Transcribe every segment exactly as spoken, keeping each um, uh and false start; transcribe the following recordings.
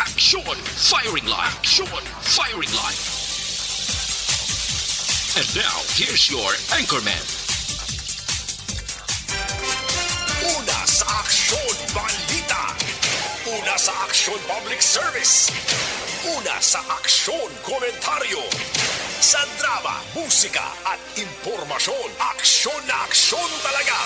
Action Firing Line. Action Firing Line. And now, here's your anchorman. Una sa Aksyon Balita. Una sa Aksyon Public Service. Una sa Aksyon Komentaryo. Sa drama, musika, at impormasyon, aksyon na aksyon talaga.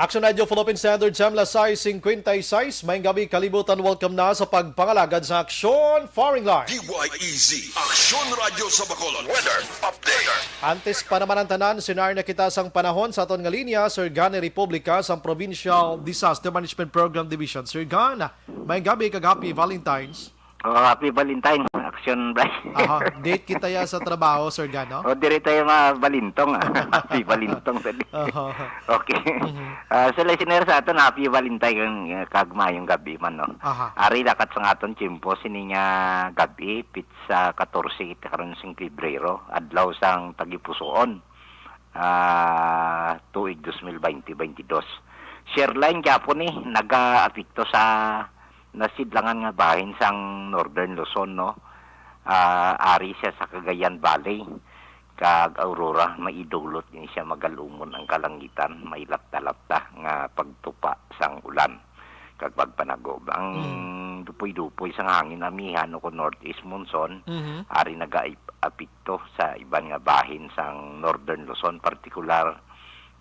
Action Radio Philippine Standard Time, alas sais singkwenta y sais. Maayong gabi, kalibutan. Welcome na sa pagpangalagad sa Aksyon Firing Line. D Y E Z, Aksyon Radyo sa Bacolod. Weather update. Antes pa naman ang tanan, sinar na kita sang panahon sa aton nga linya, Sir Gan Republica sang Provincial Disaster Management Program Division. Sir Gan, maayong gabi kag Happy Valentine's. Oh, Happy Valentine, Action Bry. Aha, date kita ya sa trabaho, Sir Gan, no? O, diri tayo mabalintong, ah. Happy Valentine, sabi. Aha. Okay. Mhm. Ah, sa listener sa aton, Happy Valentine kag, ah, kag maayong gabi man, no? Aha. Ari lakat sang aton tiyempo sini nga gabi, pitsa katorse kita karon sing Pebrero, adlaw sang tagipusoon, ah, tuig dos mil baynte, baynte dos. Share line gyapon ni nagaapekto sa nasidlangan nga bahin sang Northern Luzon, no? Ah, ari siya sa Cagayan Valley kag Aurora, maidulot ni siya magalumon ang kalangitan, may lapta-lapta nga pagtupa sang ulan kag pagpanagob. Ang Mm. dupoy-dupoy sang hangin amihan o kon northeast monsoon, Mhm. ari nagaapekto sa iban nga bahin sang Northern Luzon, partikular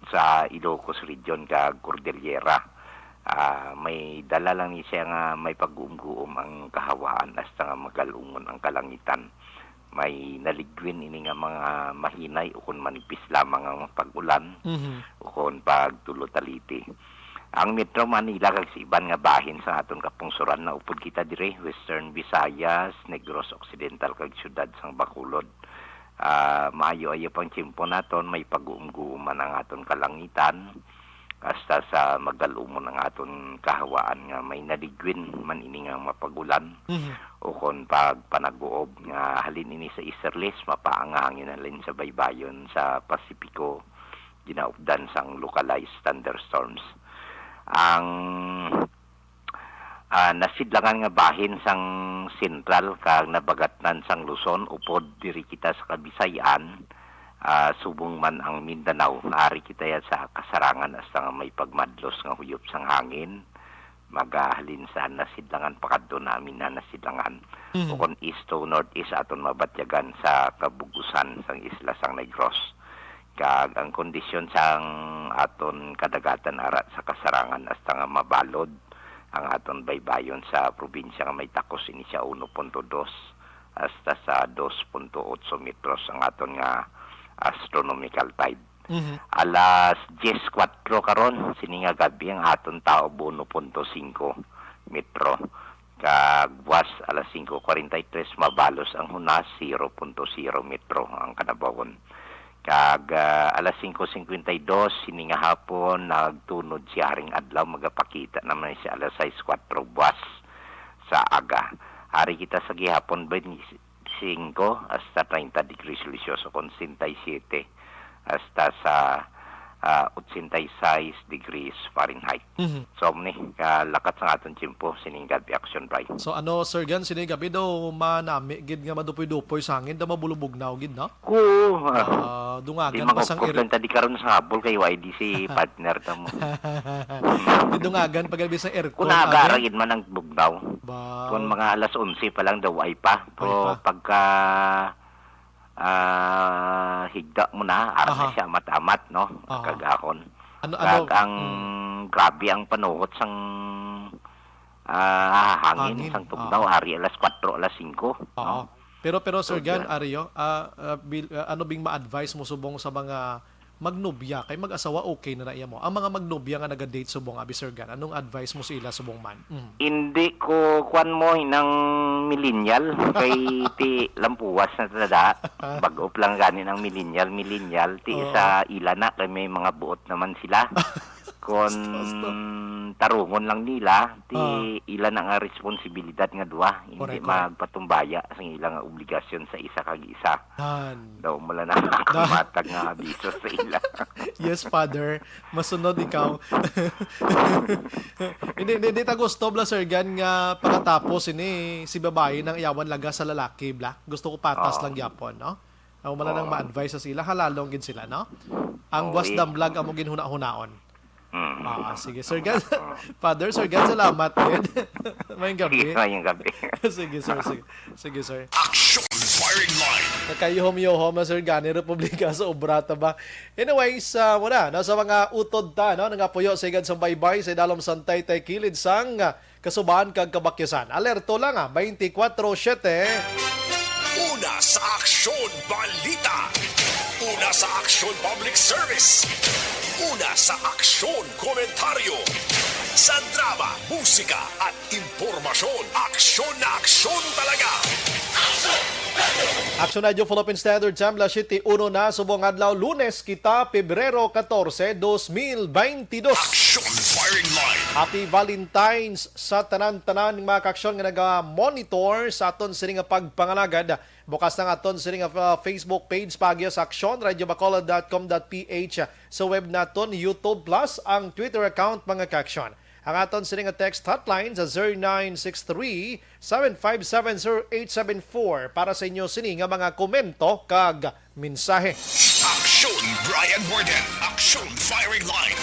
sa Ilocos Region kag Cordillera. Ah, may dala lang ni siya nga may pag-uumguom ang kahawaan hasta nga magalumon ang kalangitan. May naligwin ini nga mga mahinay ukon manipis lamang ang pag-ulan Mhm. ukon pagtulod-aliti. Ang Metro Manila kag sa iban nga bahin sa aton kapungsoran, naupod kita diri, Western Visayas, Negros Occidental kag siyudad sang Bacolod. Ah, maayo-ayo pang tiyempo naton, may pag-uumguom man ang aton kalangitan, hasta sa magalumon ang aton kahawaan nga may naligwin man ini nga mapag-ulan Mhm. ukon pagpanaguob nga halin ini sa easterlies, mapaang nga hangin halin sa baybayon sa Pasipiko, ginaupdan sang localized thunderstorms. Ang, ah, nasidlangan nga bahin sang sentral kag nabagatnan sang Luzon, upod diri kita sa Kabisayan, ah, subong man ang Mindanao, ari kita ya sa kasarangan hasta nga may pagmadlos nga huyop sang hangin, magahalin sa nasidlangan pakadto na amin na nasidlangan. Mhm. Ukon east to northeast aton mabatyagan sa kabug-usan sang isla sang Negros. Kag ang kondisyon sang aton kadagatan ara sa kasarangan hasta nga mabalod ang aton baybayon sa probinsya nga may takos ini sa uno punto dos hasta sa dos punto otso metros ang aton nga astronomical tide. Mhm. Alas diyes kuwatro karon, sini nga gabi ang aton taob uno punto singko metro. Kag buwas alas singko kwarenta y tres, mabalos ang hunas, zero punto zero metro ang kanabawon. Kag, ah, alas singko singkwenta y dos, sini nga hapon, nagtunod si Haring Adlaw, magapakita naman siya alas sais kuwatro buwas sa aga. Ari kita sa gihapon, bini-, singko hasta treinta degrees Celsius o kon sesenta y siete hasta sa, ah, ochenta y seis degrees Fahrenheit. Mhm. So, ni, kalakat sa aton tiyempo, sining gabi action, Bray. So, ano, Sir Gan, sining gabi daw manami gid nga madupoy-dupoy sa hangin, daw mabulubugnaw gid, no? Ko, ah, Ah, dungagan di pa sang mangupkop air-, lang ta di karon sa habol kay Y D C partner ta mo. Di dungagan pa gid sa aircon, Kung agi? Nakakarain man ang bugnaw. Ba. Kung mga alas onse pa lang daw, ay pa. Pero Ay pa. pagka, ah, higda mo na, ara na Aha. siya amat-amat, no? Aha. Kagahon. Ano, Kag ano? ang Mm. grabe ang panuhot sang, ah, hangin, Hangin. sang tugnaw, Oo. ari alas kuwatro, alas singko, Oo. no? Pero, pero, Sir So, Gan, yun. Ario, ah, ah, bil-, ah, ano bing ma-advise mo subong sa mga magnobya? Kay mag-asawa, okay na na iya mo. Ang mga magnobya nga naga-date subong, abi, Sir Gan, anong advice mo sa ila subong man? Mm. Hindi ko, kwan mo, hinang millennial, kay ti lampuwas na tada. Bag-o pa lang gani ng millennial, millennial, ti Oo. sa ila na, kay may mga buot naman sila. Kon tarungon lang nila, ti Ah. ila na nga responsibilidad nga duha, hindi Correct, correct. magpatumbaya sa ila nga obligasyon sa isa kag isa. Nan. Daw mo lang na Da- matag nga abiso sa ila. Yes, Father. Masunod ikaw. Hindi, hindi, hindi ta gusto, Bla Sir Gan, nga pagkatapos ini si babae nang iyawan laga sa lalaki, Bla. Gusto ko patas Oo. lang gyapon, no? Ang wala nang Oo. ma-advise sa sila, halalong gid sila, no? Ang Oo, buwas eh. Damlag amo ginhuna-hunaon. Mm. Ah, sige, Sir Gan. Oo. Father, Sir Gan, salamat gid. Mayong gabi. Sige, mayong gabi. Sige, sir. Sige, sige, sir. Action Firing Line. Nakayuhom-yuhom na, Sir Gan, ni Republika sa obra ta ba? Anyways, ah, muna, nasa mga utod ta, no? Nangapuyo sa igad sang baybay, sa idalom sang taytay kilid sang, ah, kasubahan kag kabakyasan. Alerto lang, ah, twenty-four seven. Una sa Aksyon Balita. Una sa Aksyon Public Service. Una sa Aksyon Komentaryo. Sa drama, musika, at impormasyon. Aksyon na aksyon talaga. Action Radio Philippine Standard Time, alas siyete uno na, subong adlaw, Lunes kita, Pebrero catorce, dos mil veintidós. Action Firing Line. Happy Valentine's sa tanan-tanan, mga kaaksyon, nga naga-monitor sa aton sini nga pagpangalagad. Bukas na nga aton sini nga, uh, Facebook page, Baguio sa Aksyon, radiobacolod dot com dot P H, sa web naton, YouTube Plus, ang Twitter account, mga kaaksyon. Ang aton sini nga text hotline sa zero nine six three, seven five seven, zero eight seven four para sa inyo sini nga mga komento kag mensahe. Aksyon Brian Warden, Aksyon Firing Line.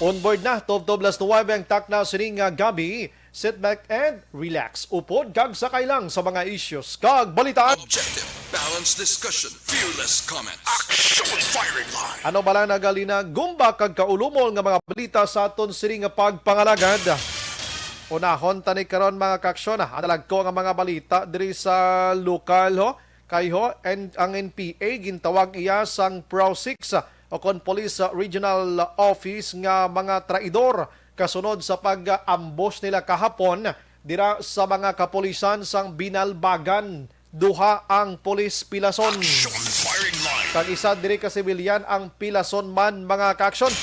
On board na, tubtob las nuwebe ang takna sini nga gabi. Sit back and relax. Upod kag sakay lang sa mga issues kag balita. Objective, balanced discussion, fearless comment. Aksyon Firing Line. Ano bala nagalina gumba kag kaulumol nga mga balita sa aton sini nga pagpangalagad? Unahon tani karon, mga kaaksyon, ah, ang dalagko nga mga balita diri sa lokal, ho. Kay ho, and ang N P A gintawag iya sang PRO six, ah, o kon Police, ah, Regional Office nga mga traidor kasunod sa pag-ambush nila kahapon dira sa mga kapulisan sang Binalbagan. Duha ang pulis pilason. Action Firing Line. Kag isa diri ka sibilyan ang pilason man, mga kaaksyon.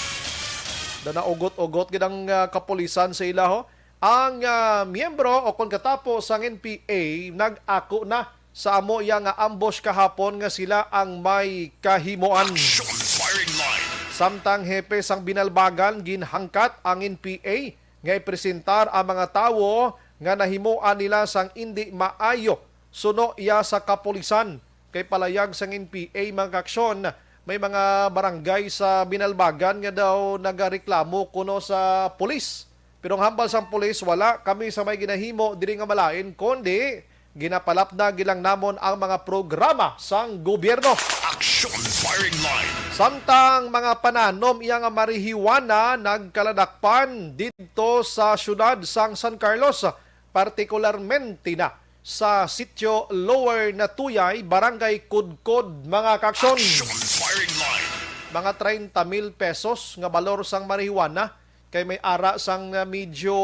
Daw naugot-ugot gid ang, ah, kapulisan sa ila, ho. Ang, ah, miyembro o kon katapo sang N P A nag-ako na sa amo iya nga ambush kahapon nga sila ang may kahimuan. Action Firing Line. Samtang hepe sang Binalbagan, ginhangkat ang N P A nga ipresentar ang mga tawo nga nahimuan nila sang indi maayo suno iya sa kapulisan. Kay palayag sang N P A, mga kaaksyon, may mga barangay sa Binalbagan nga daw nagareklamo kuno sa pulis. Pero ang hambal sang pulis, wala kami sa may ginahimo diri nga malain, kundi ginapalapna gid lang namon ang mga programa sang gobyerno. Action Firing Line. Samtang mga pananom iya nga marijuana nagkaladakpan didto sa siyudad sang San Carlos, partikularmente na sa sitio Lower Natuyay, Barangay Kudkod, mga kaaksyon. Action Firing Line. Mga treinta mil pesos nga balor sang marijuana kay may ara sang, ah, medyo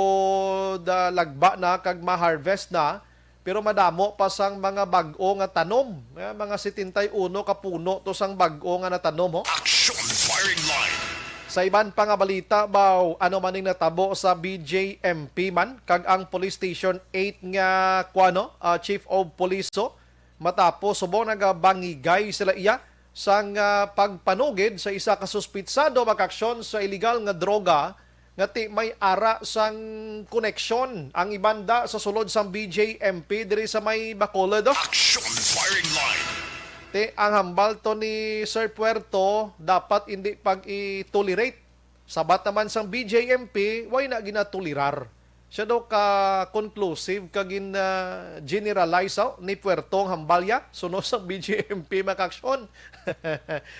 da, lagba na kag ma-harvest na, pero madamo pa sang mga bag-o nga tanom, eh, mga setenta y uno ka puno to sang bag-o nga natanom, ho. Action Firing Line. Sa iban pa nga balita, baw, ano man ning natabo sa B J M P man kag ang Police Station eight nga, kuwano, ah, Chief of Police, ho, matapos subong nagabangigay sila iya sang, ah, pagpanugid sa isa ka suspitsado makaaksyon sa iligal nga droga nga ti may ara sang koneksyon ang ibanda sa sulod sang B J M P diri sa may Bacolod. Action Firing Line. Ti ang hambal to ni Sir Puerto, dapat indi pag-i-tolerate. Sabat naman sang B J M P, way na ginatolerar. Siya daw ka conclusive ka gin, ah, generalize, oh, ni Puerto ang hambal ya, suno sang B J M P makaaksyon.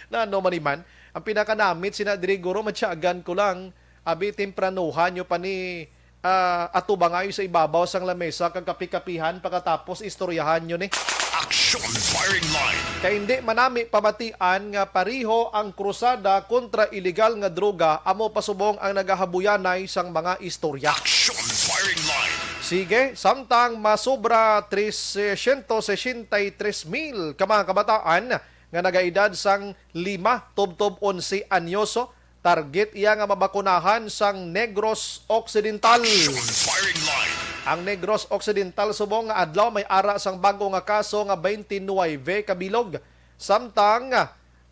Na ano man iman, ang pinakanamit sina diri, guro, matyagan ko lang, abi, tempranuhan nyo pa ni, ah, atubangay sa ibabaw sang lamesa kag kapi-kapihan, pagkatapos istoryahan nyo ni. Action Firing Line. Kay hindi manami pamatian nga pariho ang krusada kontra iligal nga droga, amo pa subong ang nagahabuyanay sang mga istorya. Action Firing Line. Sige, samtang masobra trescientos sesenta y tres mil ka mga kabataan nga nagaedad sang lima tubtob onse anyoso Target iya nga mabakunahan sang Negros Occidental. Action firing line. Ang Negros Occidental subong nga adlaw may ara sang bag-o nga kaso nga twenty-nine kabilog. Samtang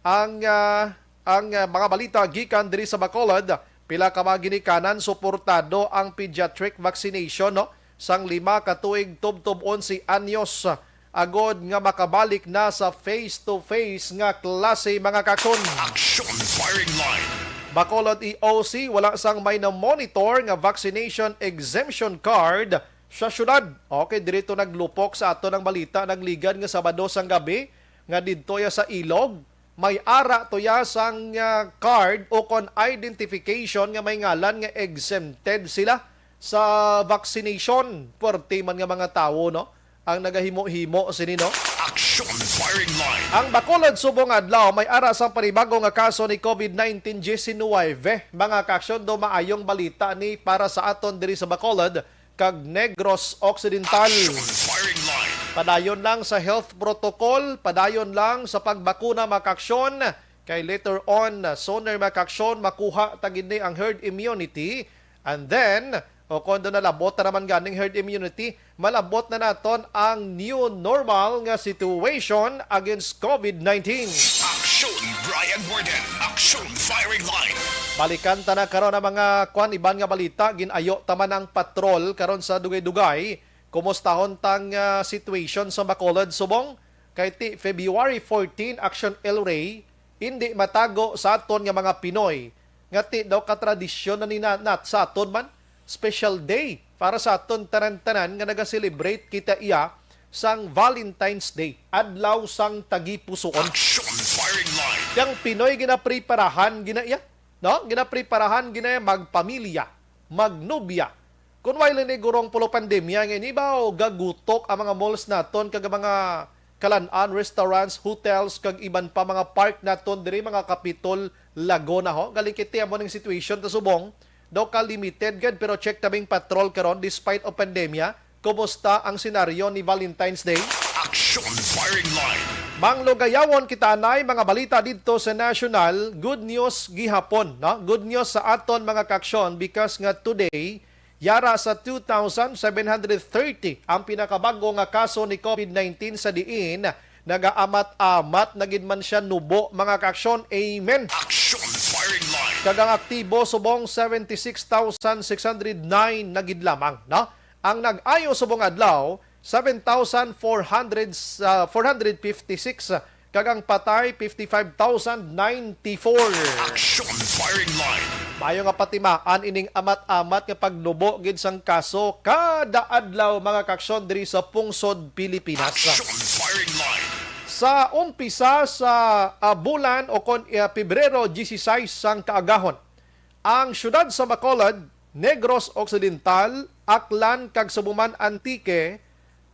ang, ah, ang, ah, mga balita gikan diri sa Bacolod, pila ka mga ginikanan suportado ang pediatric vaccination, no, sang lima ka tuig tubtob onse anyos, agod nga makabalik na sa face-to-face nga klase, mga kakson. Action firing line. Bacolod E O C, wala sang may na-monitor nga vaccination exemption card sa syudad. Okay, diri to naglupok sa aton ang balita, nagligad nga Sabado sang gabi nga didto ya sa Ilog, may ara to ya sang, ah, card o kon identification nga may ngalan nga exempted sila sa vaccination. Puwerte man nga mga tawo, no, ang nagahimo-himo sini, no? Action firing line. Ang Bacolod subong adlaw may ara sang panibago nga kaso ni COVID nineteen diecinuebe. Mga kaaksyon, do maayong balita ni para sa aton diri sa Bacolod kag Negros Occidental. Action firing line. Padayon lang sa health protocol, padayon lang sa pagbakuna, mga kaaksyon, kay later on, sooner, mga kaaksyon, makuha ta gid ni ang herd immunity. And then, o kon do nalabot na naman ganing herd immunity, malabot na naton ang new normal nga situation against COVID nineteen. Action Brian Warden. Action firing line. Balikan ta na karon ang mga kwan, iban nga balita. Gin-ayo ta man ang patrol karon sa dugay-dugay. Kumustahon tang, ah, situation sa Bacolod subong kay ti February fourteen, Action El Rey, hindi matago sa aton nga mga Pinoy nga ti daw katradisyon na ni na, nat sa aton man special day para sa aton tanan-tanan nga naga-celebrate kita iya sang Valentine's Day, adlaw sang tagipusoon. Action firing line. Yang Pinoy ginapreparahan gina iya, no? Ginapreparahan gina iya magpamilya, magnobya. Kun way lang ni gurong pulo pandemya nga ini ba, o gagutok ang mga malls naton kag ang mga kalan-an, restaurants, hotels, kag iban pa mga park naton diri, mga Kapitol, Laguna, ho. Galing kiti amo ning situation ta subong. Daw ka limited gid, pero check ta bing patrol karon despite of pandemya. Kumusta ang senaryo ni Valentine's Day? Action firing line. Manglugayawon kita anay mga balita didto sa national. Good news gihapon, no? Good news sa aton mga kaaksyon because nga today, yara sa two thousand seven hundred thirty ang pinakabag-o nga kaso ni COVID nineteen sa diin nagaamat-amat na gid man siya nubo, mga kaaksyon. Amen. Action firing line. Kag ang aktibo subong seventy-six thousand six hundred nine na gid lamang, no? Ang nag-ayo subong adlaw, seven thousand four hundred, ah, four hundred fifty-six, kag ang patay, fifty-five thousand ninety-four. Action firing line. Mayo nga patimaan ining amat-amat nga pagnubo gid sang kaso kada adlaw, mga kaaksyon, diri sa pungsod Pilipinas. Action firing line. Sa umpisa sa, ah, bulan o kon, ah, Pebrero dieciséis sang kaagahon, ang siyudad sa Bacolod, Negros Occidental, Aklan, kag Sabuman, Antique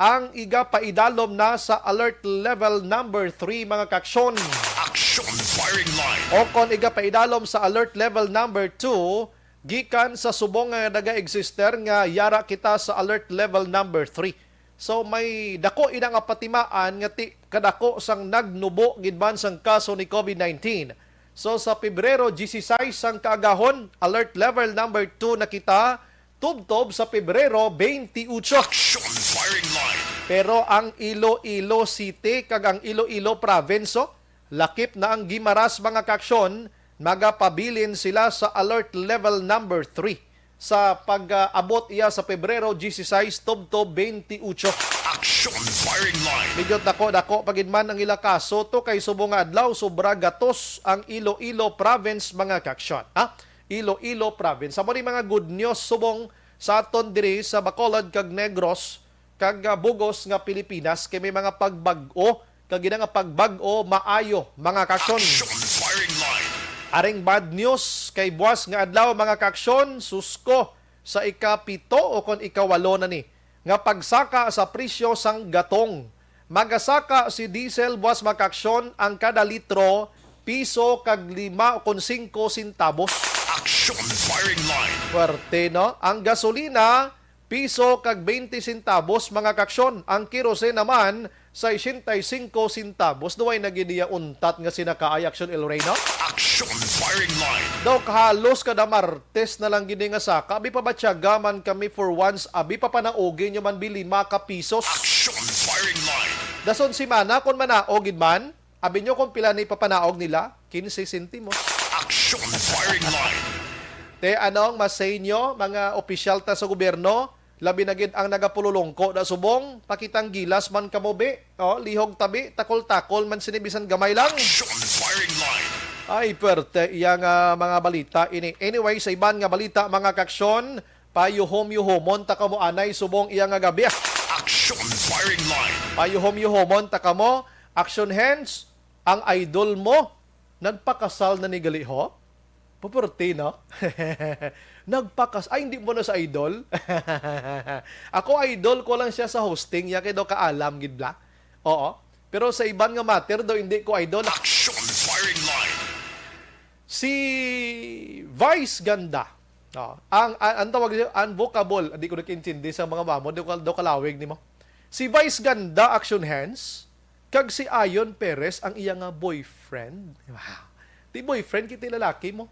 ang igapaidalom na sa Alert Level Number three, mga kaaksyon. Action firing line. O kon igapaidalom sa Alert Level Number two, gikan sa subong nga nagaeksister nga yara kita sa Alert Level Number three. So, may dako ina nga patimaan nga ti kadako sang nagnubo gid man sang kaso ni COVID nineteen. So, sa Pebrero dieciséis sang kaagahon, Alert Level Number two na kita, tubtob sa Pebrero twenty-eight. Action firing line. Pero ang Iloilo City kag ang Iloilo Province, oh, lakip na ang Guimaras, mga kaaksyon, magapabilin sila sa Alert Level Number three sa pag-abot iya sa Pebrero dieciséis tubtob twenty-eight. Action firing line. Medyo dako-dako pa gid man ang ila kaso to kay subong nga adlaw sobra gatos ang Iloilo Province, mga kaaksyon, ha? Iloilo Province. Amo ni mga good news subong sa aton diri sa Bacolod kag Negros kag, ah, bugos nga Pilipinas kay may mga pagbag-o, kag ina nga pagbag-o maayo, mga kaaksyon. Action firing line. Aring bad news kay buwas nga adlaw, mga kaaksyon, susko sa ikapito o kon ikawalo na ni nga pagsaka sa presyo sang gatong. Magasaka si diesel, buwas, mga kaaksyon, ang kada litro piso kag lima o kon singko sentabos. Action firing line. Puwerte, no? Ang gasolina, piso kag twenty sentabos, mga kaaksyon. Ang kerosene naman, Sesenta y cinco centavos, duway na gid niya untat nga sinakaay, Action El Rey, no? Action Firing Line. Dok, halos kada Martes na lang gid nga saka. Abi pa ba tiyaga man kami for once? Abi pa panaogi nyo man bi lima ka pisos? Action Firing Line. Dason semana, kung manaog gid man, abi nyo kung pila ni papanaog nila? Quince centimos. Action Firing Line. Te, anong masay nyo, mga opisyal ta sa gobyerno? Labi na gid ang nagapululungko na subong, pakitang gilas man kamo, bi. Oh, lihog tabi, takol-takol man sini bisan gamay lang. Action Firing Line. Ay, pwerte iya nga mga balita ini. Anyway, sa iban nga balita, mga kaksyon, payuhom-yuhomon ta kamo anay subong iya nga gabi. Action Firing Line. Payuhom-yuhomon ta kamo, Action Hands, ang idol mo, nagpakasal na ni gali, ho? Puperti, no? Nagpakas-, ay, hindi mo na sa idol? Ako, idol ko lang siya sa hosting, ya kay daw kaalam gid bla. Oo. Pero sa iban nga matter daw, hindi ko idol. Action Firing Line. Si Vice Ganda, oh, ang, ang, ang tawag niya, unbookable. Hindi ko nakaintindi sa mga mamo, daw, daw kalawig nimo. Si Vice Ganda, Action Hands, kag si Ayon Perez ang iya nga boyfriend. Wow. Di boyfriend, kita lalaki mo.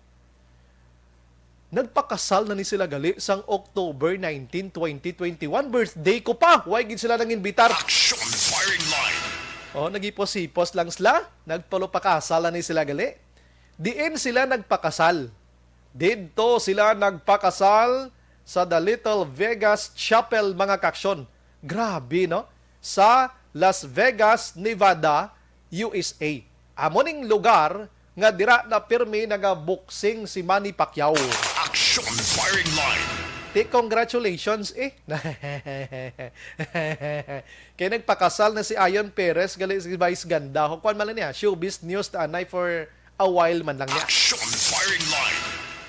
Nagpakasal na ni sila gali sang October nineteen, twenty twenty-one. Birthday ko pa. Why gid sila nang invitar? Action Firing Line. Oh, nagipos-hipos lang sila. Nagpalupakasal na ni sila gali. Diin sila nagpakasal? Didto sila nagpakasal sa The Little Vegas Chapel, mga kaksyon. Grabe, no? Sa Las Vegas, Nevada, U S A. Amo ning lugar nga dira na pirmi nagaboksing si Manny Pacquiao. Action Firing Line. Ti, congratulations eh. Kay nagpakasal na si Ayon Perez gali si Vice Ganda. Kuan man lang niya, showbiz news ta anay for a while man lang niya. Action Firing Line.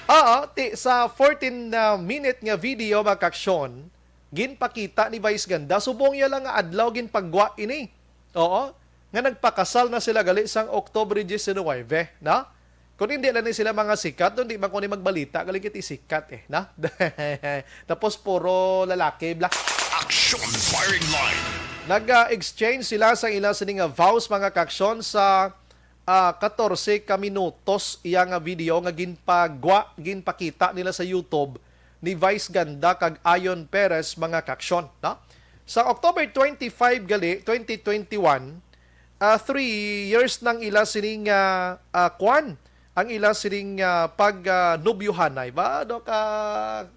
Oo, ti, sa fourteen na minute nga video, mga kaksyon, ginpakita ni Vice Ganda, subong iya lang nga adlaw ginpagwa ini. Oo, nga nagpakasal na sila gali sang October diecinuebe, no? Kung hindi lang ni sila mga sikat, di man ko ni magbalita, gali kiti sikat eh, no? Tapos puro lalaki, bla. Action Firing Line. Nag-exchange sila sa ila sini nga vows, mga kaksyon, sa ah, katorse ka minutos iya nga video nga ginpagwa, ginpakita nila sa YouTube ni Vice Ganda kag Ayon Perez, mga kaksyon, no? Sa October twenty-five gali, twenty twenty-one, ah, three years nang ila sining, ah, ah, kwan, ang ila sining, ah, pag, ah, nobyohanay ba? Do ka,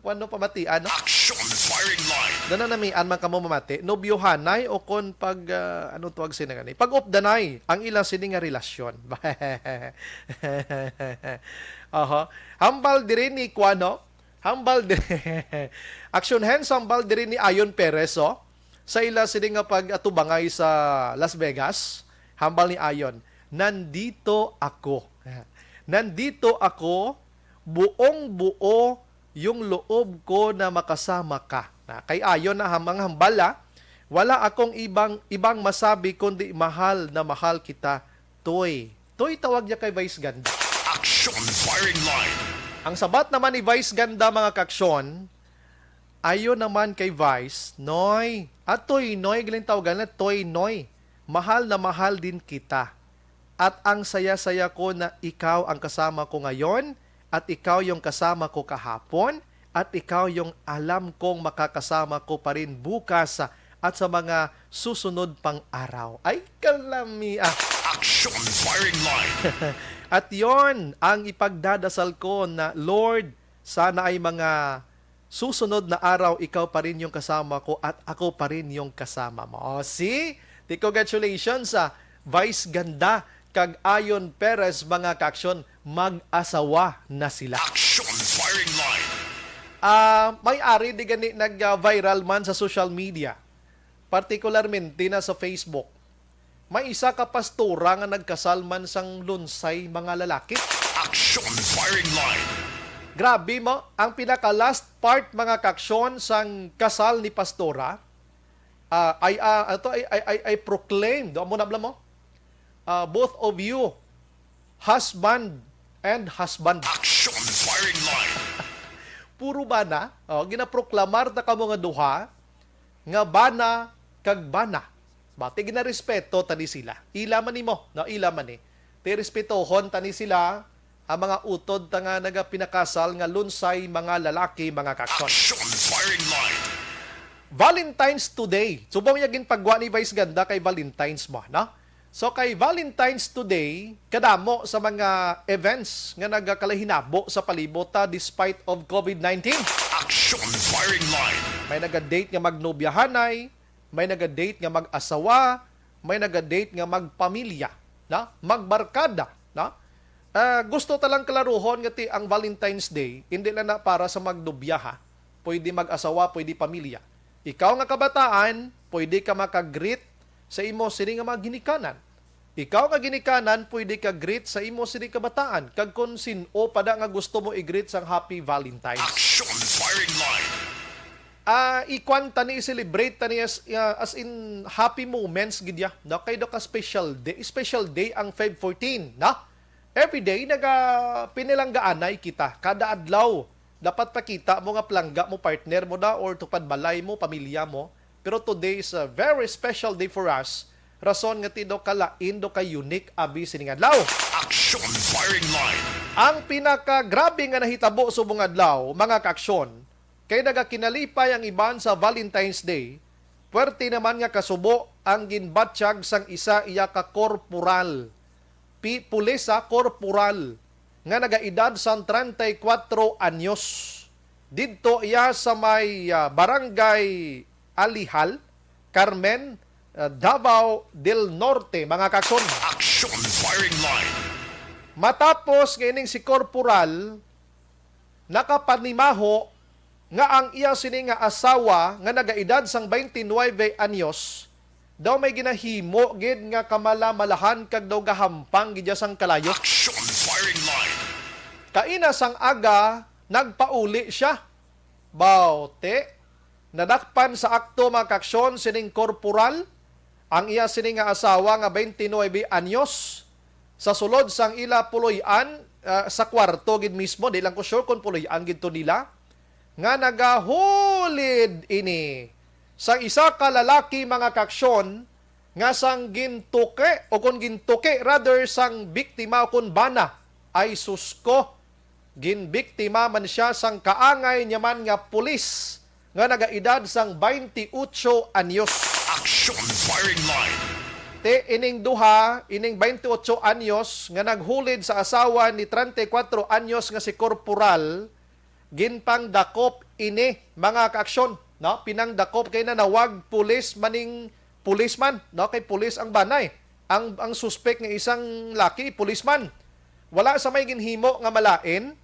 kwan, no, pamatian, no? Action Firing Line. Nananamian man kamo mamati, nobyohanay o kon pag, ah, ano tawag sini gani? Pag-updanay ang ila sini nga relasyon. Aha. Hambal diri ni kuano? Hambal diri. Action Hands, hambal diri ni Ayon Perez, oh. Sa ila sini nga pag-atubangay sa Las Vegas, hambal ni Ayon, "Nandito ako. Nandito ako, buong-buo yung loob ko na makasama ka." Na, kay Ayon na ham-, ang hambal, ah, "Wala akong ibang, ibang masabi kundi mahal na mahal kita, Toy." Toy tawag niya kay Vice Ganda. Action Firing Line. Ang sabat naman ni Vice Ganda, mga kaksyon, ayo naman kay Vice, "Noy." At Toy Noy, galing tawagan na Toy Noy. "Mahal na mahal din kita. At ang saya-saya ko na ikaw ang kasama ko ngayon, at ikaw yung kasama ko kahapon, at ikaw yung alam kong makakasama ko pa rin bukas at sa mga susunod pang araw." Ay, kalami ah. Action Firing Line. At yon ang ipagdadasal ko na, "Lord, sana ay mga susunod na araw, ikaw pa rin yung kasama ko at ako pa rin yung kasama mo." Oh, see? Di, congratulations sa Vice Ganda kag Ayon Perez, mga kaksyon, mag-asawa na sila. Action Firing Line. Ah, may ari di gani nag-viral man sa social media, partikularmente na sa Facebook. May isa ka pastora nga nagkasal man sang lunsay mga lalaki. Action Firing Line. Grabe mo, ang pinaka-last part, mga kaksyon, sang kasal ni pastora, ah, ay, ah, ato ay, ay, ay, ay proclaimed. Amo na bala mo? Ah, "Both of you, husband and husband." Action Firing Line. Puro bana, oh, ginaproklamar na kamo nga duha, nga bana kag bana. Ba, ti ginarespeto ta ni sila. Ila man nimo, no? Ila man ni. Ti respetohon ta ni sila, ang mga utod ta nga nagapinakasal nga lunsay mga lalaki, mga kaaksyon. Action Firing Line. Valentine's Today. Subong niya ginpagwa ni Vice Ganda kay Valentine's mo, no? So kay Valentine's Today, kadamo sa mga events nga nagakalahinabo sa palibot ta despite of covid nineteen. Action Firing Line. May naga-date nga magnobyahanay, may naga-date nga mag-asawa, may naga-date nga magpamilya, na? Magbarkada, na? Ah, gusto ta lang klaruhon nga ti ang Valentine's Day, hindi lang na para sa magnobya, ha. Pwede mag-asawa, pwede pamilya. Ikaw nga kabataan, pwede ka maka-greet sa imo sini nga mga ginikanan. Ikaw nga ginikanan, pwede ka greet sa imo sini kabataan. Kag kung sin-o pa da nga gusto mo i-greet sang Happy Valentine's. Action Firing Line. Ah, ikwan ta ni, i-celebrate ta ni as, ah, as in happy moments gid ya, no? Kay do ka special day, special day ang Feb fourteen, no? Every day naga pinalanggaanay kita. Kada adlaw dapat pakita mo nga palangga mo partner mo da or tupad balay mo, pamilya mo. Pero today is a very special day for us. Rason nga ti do ka lain, do ka unique abi sining adlaw. Action Firing Line. Ang pinakagrabe nga nahitabo subong adlaw, mga kaaksyon, kay nagakinalipay ang iban sa Valentine's Day, puwerte naman nga kasubo ang ginbatyag sang isa iya ka korporal, pi-, pulis, ha, korporal, nga nagaedad sang treinta y cuatro anyos. Didto iya sa may, ah, Barangay Alihal, Carmen, ah, Davao del Norte, mga kaaksyon. Action Firing Line. Matapos nga ining si Korporal nakapanimaho nga ang iya sini nga asawa nga nagaedad sang twenty-nine anyos daw may ginahimo gid nga kamalamalahan kag daw gahampang gid iya sang kalayo. Action Firing Line. Kaina sang aga, nagpauli sia. Baw, ti, nadakpan sa akto, mga kaaksyon, sining korporal ang iya sini nga asawa nga twenty-nine anyos sa sulod sang ila puloy-an, ah, sa kwarto gid mismo. Di lang ko sure kung puloy-an gid to nila, nga nagahulid ini sang isa ka lalaki, mga kaaksyon, nga sang gintuki, o kon gintuki rather, sang biktima o kon bana. Ay sus ko, ginbiktima man sia sang kaangay niya man nga pulis nga nagaedad sang twenty-ocho anyos. Action Firing Line. Ti ining duha, ining twenty-ocho anyos nga naghulid sa asawa ni treinta y cuatro anyos nga si Korporal, ginpangdakop ini, mga kaaksyon, no? Pinangdakop kay nanawag pulis maning pulisman, no? Kay pulis ang banay. Ang, ang suspek nga isang laki, pulisman. Wala sa may ginhimo nga malain.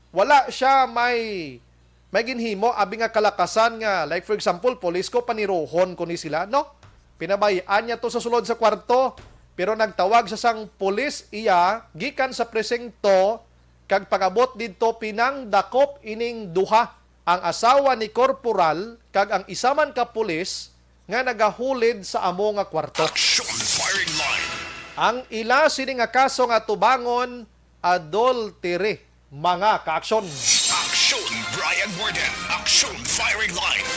Wala siya may, may ginhimo abi nga kalakasan nga, like, for example, pulis ko, panirohon ko ni sila, no? Pinabayaan niya to sa sulod sa kwarto, pero nagtawag sa sang pulis iya gikan sa presinto, kag pag-abot didto, pinangdakop ining duha, ang asawa ni Korporal kag ang isa man ka pulis nga nagahulid sa amo nga kwarto. Action Firing Line. Ang ila sini nga kaso nga tubangon, adultery, mga kaaksyon. Action Brian Warden. Action Firing Line.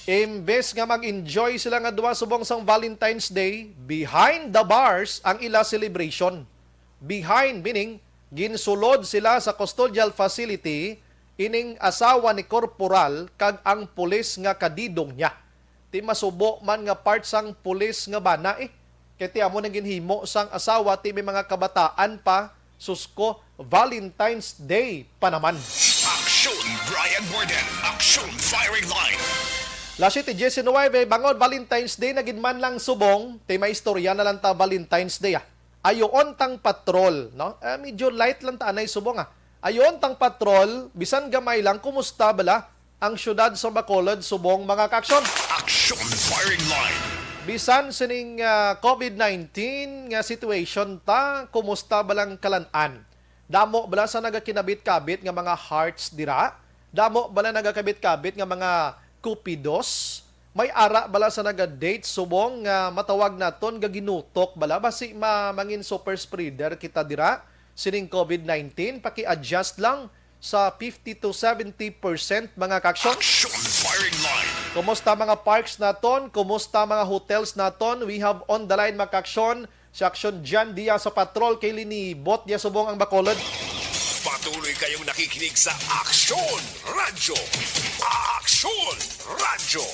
Imbes nga mag-enjoy sila nga duha subong sang Valentine's Day, behind the bars ang ila celebration. Behind, meaning, ginsulod sila sa custodial facility ining asawa ni Korporal kag ang pulis nga kadidong niya. Ti masubo man nga part sang pulis nga bana, eh. Kay ti amo nang ginhimo sang asawa, ti may mga kabataan pa, sus ko, Valentine's Day pa naman. Action Brian Warden, Action Firing Line. Las siete diecinuebe, bangod Valentine's Day na gid man lang subong, ti may istorya na lang ta Valentine's Day, ah. Ayoon tang patrol, no? Eh, medyo light lang ta anay subong, ah. Ayoon tang patrol, bisan gamay lang, kumusta bala ang siyudad sa Bacolod subong, mga kaaksyon? Action Firing Line. Bisan sining, ah, covid nineteen nga situation ta, kumusta bala ang kalan-an? Damo bala sa nagakinabit-kabit nga mga hearts dira? Damo bala nagakabit-kabit nga mga cupidos? May ara bala sa naga-date subong nga matawag naton nga ginutok bala? Basi ma-, mangin super spreader kita dira sining covid nineteen. Paki-adjust lang sa fifty to seventy percent, mga kaaksyon. Action Firing Line. Kumusta mga parks naton? Kumusta mga hotels naton? We have on the line, mga kaaksyon, si Aksyon Jan Diaz sa Patrol kay linibot niya subong ang Bacolod. Patuloy kayong nakikinig sa Action Radyo. Action Radyo.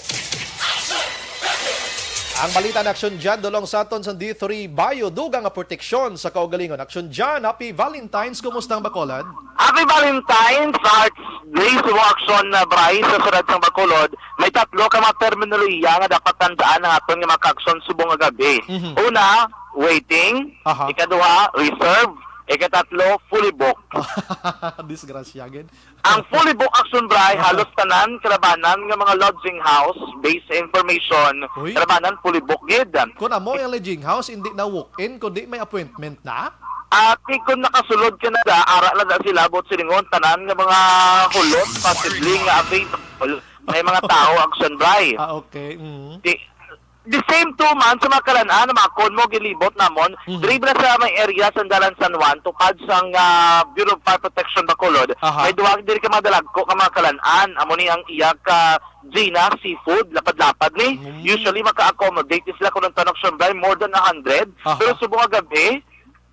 Ang balita ni Aksyon Jan, dulong sa aton sa D three Bio, dugang nga proteksyon sa kaugalingon. Aksyon Jan, happy Valentine's. Kumusta ang Bacolod? Happy Valentine's, Arts. Diri sa mga aksyon na, Bryce, sa syudad sang Bacolod, may tatlo ka mga terminolohiya nga dapat tandaan ang aton nga mga kaaksyon subong nga gab-i. Mhm. Una, waiting. Aha. Ikaduha, reserve. Ikatatlo, fully booked. Disgrasya gid. Ang fully booked, Aksyon Bry, aha, halos tanan kalabanan nga mga lodging house based sa information, uy, kalabanan fully booked gid. Kung amo ang lodging house, hindi na walk-in, kundi may appointment na? Ati, kung nakasulod ka na da, ara lang na sila, buot silingon, tanan nga mga hulot, posible nga available, may mga tao, Aksyon Bry. Ah, okay. Mm. Di, the same too man sa mga kalan-an, mga kon mo, gilibot namon, mhm, diri bala sa may area sa Dalan San Juan, tupad sang, ah, Bureau of Fire Protection Bacolod, aha, may duha diri ka mga dalagko nga mga kalan-an, amo ni ang iya ka Gina Seafood, lapad-lapad ni. Mm. Usually, maka-accommodate sila kung ang tanong, Aksyon Bry, more than a hundred. Aha. Pero subong nga gab-i,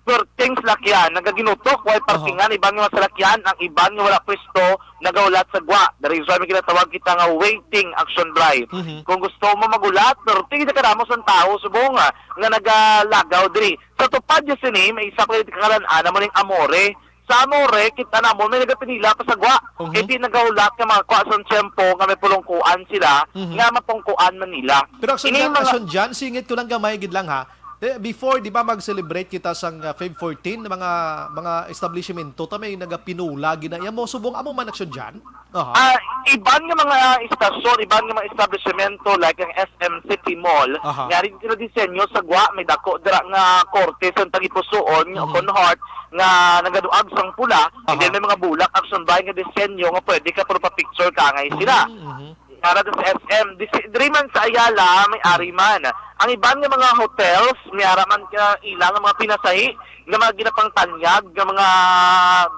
perting salakyan, nagaginutok, way, aha, parkingan, iban nga mga salakyan, ang iban nga wala pwesto, nagahulat sa gwa. Dari sa may ginatawag kita nga waiting, Aksyon Bry. Mhm. Kung gusto mo magulat, pero tingin ka ramos ang tao, subong nga, nga nagalagaw diri. Sa tupad niya sini, may isa pa yung kakalan-an, amo ning Amore. Sa Amore, kita namon, may nagapinila pa sa gwa. Mhm. Kay di nagahulat nga mga kwa sa tiyempo nga may pulungkuan sila, mhm, nga mapungkuan man nila. Pero Aksyon Jan, mga Aksyon Jan, singit ko lang gamay gid lang ha. Eh, before, di ba, mag-celebrate kita sang, ah, Feb fourteen, mga, mga establishmento, ta may nagapinula, gina-, iya mo, subong, amo man, Aksyon Jan? Aha. Ah, iban nga mga istasyon, iban nga mga establishmento, like ang S M City Mall, aha, nga rin sila disenyo sa gwa, may dako dira nga korte sa tagipusoon, mhm, kon heart, nga nagaduag sang pula, and aha, then may mga bulak, Aksyon Bry, nga disenyo nga pwede ka, pero pa-picture ka, angay sila. Mhm, mhm. Para sa S M, di si, diri man sa Ayala, may, hmm, ari man. Ang iban nga mga hotels, may ara man ka ilang mga pinasahi nga mga ginapangtanyag nga mga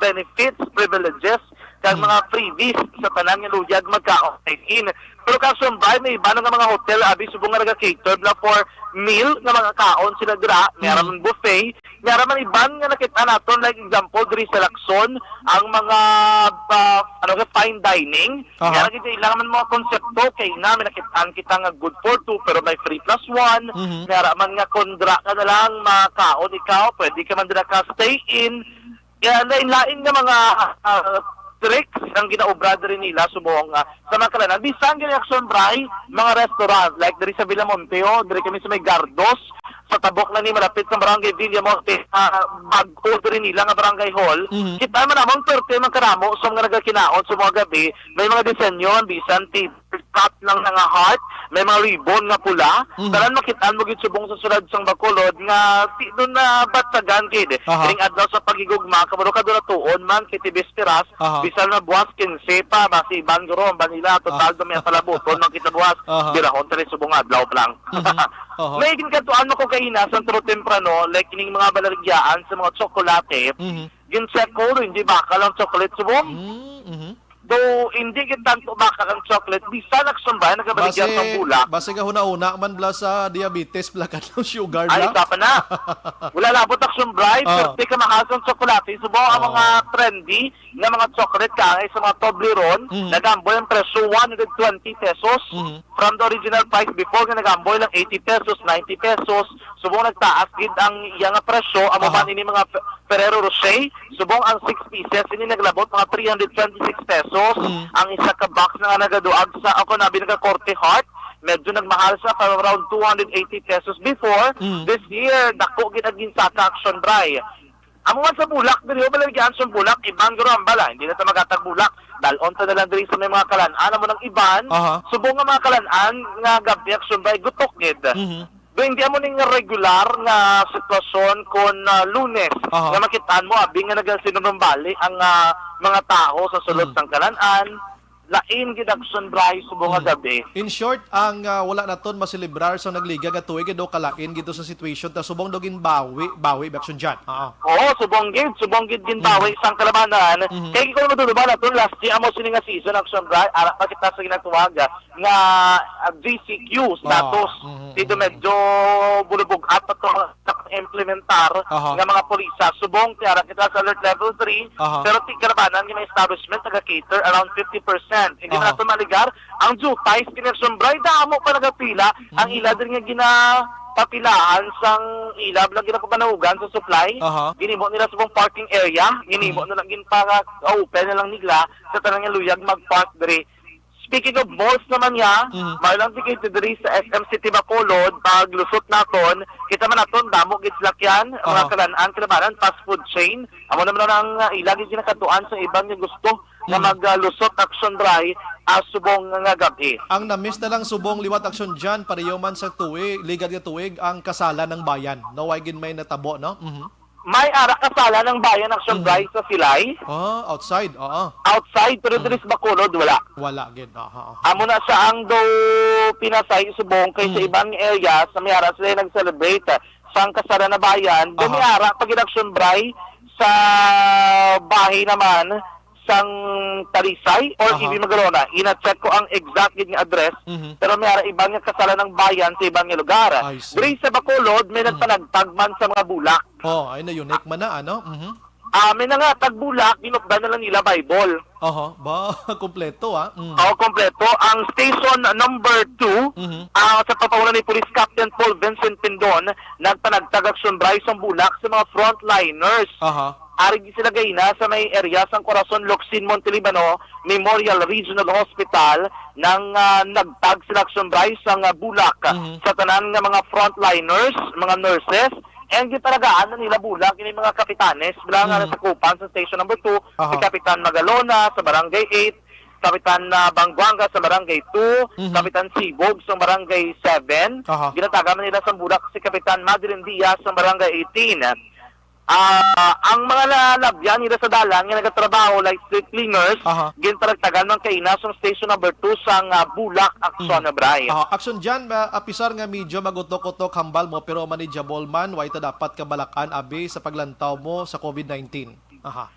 benefits, privileges, kag, hmm, mga freebies sa tanan nga luyag magkaon, dine-in. Pero Aksyon Bry, may iban nga mga hotel, abi, subong nga naga-cater na for meal nga mga kaon sila dira, may ara, hmm, man buffet, may ara man iban nga nakita naton, like example, diri sa Lacson, ang mga, ah, ano, fine dining, aha, nga lagi kailangan man mga konsepto, kay na, may nakitaan kita nga good for two, pero may free plus one, mhm, may ara man nga kondra ka na lang, makaon ikaw, pwede ka man dira ka stay in, kaya lain-lain nga mga, ah, tricks ang ginaobra diri nila, subong, ah, sa mga kalanan. Bisan gani, Aksyon Bry, mga restaurant, like diri sa Villamonte, oh, diri kami sa may Gardos, sa tabok na ni malapit sa Barangay Villamonte, ah, bag-o diri nila nga barangay hall. Mhm. Kita man namon, perte man karamo sa mga nagakinaon sa mga gabi, may mga disenyo, bisan table top lang na nga heart, may mga ribbon nga pula. Mhm. Tanan makitaan mo gid subong sa sulod sang Bacolod nga ti-, doon na batsagan gid. Aha. Ring adlaw sa paghigugma, kabalo ka doon na tuon man, kay ti bisperas, aha, bisan na buwas kinse pa, basi iban guro ang banila, total, aha, do may palabuton man kita buwas, aha, birahon tali subong adlaw pa lang. Mhm. Aha. May ginkantuan mo ko kaina, sa tro temprano, like, kining mga balarigyaan sa mga tsokolate, mhm, gin-check ko, hindi bakal ang chocolate subong. Mm, mhm. Though, hindi gid tanto bakal ang chocolate, bisan nagsumbay, nagabaligyan base, sang bulak. Base nga huna-huna man bla sa diabetes, bla ka ng sugar, ay, bla? Isa pa na. Wala labot ang sumbay, ah, pero di ka mahal sa tsokolate. Subo ang, oo, mga trendy nga mga chocolate ka, ay sa mga Toblerone, mhm, nagamboy ang presyo, one hundred twenty pesos. Mhm. From the original price before nga nagamboy lang eighty pesos, ninety pesos. Subong nagtaas gid ang iya nga presyo, amo, aha, man ini mga Fe-, Ferrero Rocher. Subong ang six pieces, ini naglabot mga three hundred twenty-six pesos. Mm. Ang isa ka box na nga nagaduag sa, ako na, binagakorte heart, medyo nagmahal sa, from around two hundred eighty pesos before. Mm. This year, dako gid ang ginsaka, Action Bry. Amo man sa bulak, diri, oh, balay, ang bulak, iban guro ang bala, hindi na ta magatag bulak. Dalon ta na lang diri sa may mga kalan-an, amo nang iban, aha, subong nga mga kalan-an nga gabi, Action Bry, gutok gid. Mhm. Do, hindi amo ning regular nga sitwasyon kon, ah, Lunes, aha, nga makitaan mo, abi nga nagasinunumbali ang, ah, mga tawo sa sulod, mm, sang kalan-an. Lain gid, Action Bry, subong nga gabi. In short, ang, ah, wala naton maselebrar sa nagligad nga tuig daw kalain gid sa situation ta subong daw ginbawi, bawi ba, Action Jan? Oo. Oo, subong gid, subong gid ginbawi sang kalabanan. Mhm. Kay kung maduluban naton last year, amo sini nga season, Action Bry, ara pa kita sa ginatawag, ah, nga, ah, G C Q status. Mhm, Dito mhm. medyo bulubog-at pa to implementar Aha. nga mga pulisa. Subong, ti ara kita sa alert level three, Aha. pero ti kalabanan nga may establishment naga-cater around fifty percent. Hindi Aha. na nato maligar ang jutay sa Kinirson Bray. Damo pa nagapila ang Mm. ila din nga ginapapilaan sang ila lang ginapapanahugan sa supply. Aha. Ginimo nila subong parking area. Ginimo Mhm. na lang ginpaka-open na lang nila sa tanan nga luyag mag-park diri. Speaking of malls naman niya, Mhm. maayo lang tikit diri sa S M City Bacolod, pag lusot naton, kita man naton, damo gid silakyan, mga Aha. kalan-an, kalabanan, fast food chain. Amo naman ang, ah, ila gid ginakadtuan sa iban nga gusto nga Mhm. mag, ah, lusot Action Bry, ah, subong nga gabi. Ang na-miss na lang subong liwat Action Jan, pareho man sa tuig, ligad nga tuig, ang kasalan ng bayan. No, way gid may natabo, no? Mhm. May ara kasalan ng bayan, Action Mhm. Bry, sa Silay. Ah, outside, oo. Outside, pero Mhm. diri sa Bacolod, wala. Wala gid, aha, aha. Amo na siya ang do pinasay subong kay sa Mhm. ibang area sa may ara sila nag-celebrate, ah, sang kasalan na bayan. Do Aha. may ara pag Action Bry sa bahin naman sang Talisay or Aha. E V Magalona. Ina-check ko ang exact gid nga address, Mhm. pero may ara iban nga kasalan ng bayan sa iban nga lugar. I see. Diri sa Bacolod, may Mhm. nagpanagtag man sa mga bulak. Oh, ay na unique man na, ano? Mhm. Ah, may nangatag bulak, ginupdan na lang nila Bible. Aha, ba, kompleto, ah. Mm. Oh, kompleto. Ang station number two, Mhm. ah, sa pagpanguna ni Police Captain Paul Vincent Pindon, nagpanagtag Action Bry sang bulak sa mga frontliners. Aha. Ari sila gayna sa may area sang Corazon Locsin, Montelibano Memorial Regional Hospital nang, ah, nagtag sila Action Bry sang, ah, bulak Mhm. sa tanan nga mga frontliners, mga nurses, and gipalagaan na nila bulak ini mga kapitanes bilang nga Mhm. nasakupan sa station number two, si Aha. Kapitan Magalona sa Barangay eight, Kapitan, ah, Bangguanga sa Barangay two, Mhm. Kapitan Sibog sa Barangay seven. Aha. Ginatagan man nila sang bulak si Kapitan Madeline Diaz sa Barangay eighteen. Ah, ang mga nalabyan nila sa dalan nga nagatrabaho, like street cleaners, Aha. ginparagtagan man kaina sang station number two sang, ah, bulak Action, Mm. Bray. Aha. Action Jan, ah, apisar nga medyo magutok-utok hambal mo, pero manageable man, way ta dapat kabalak-an abi sa paglantaw mo sa covid nineteen. Aha.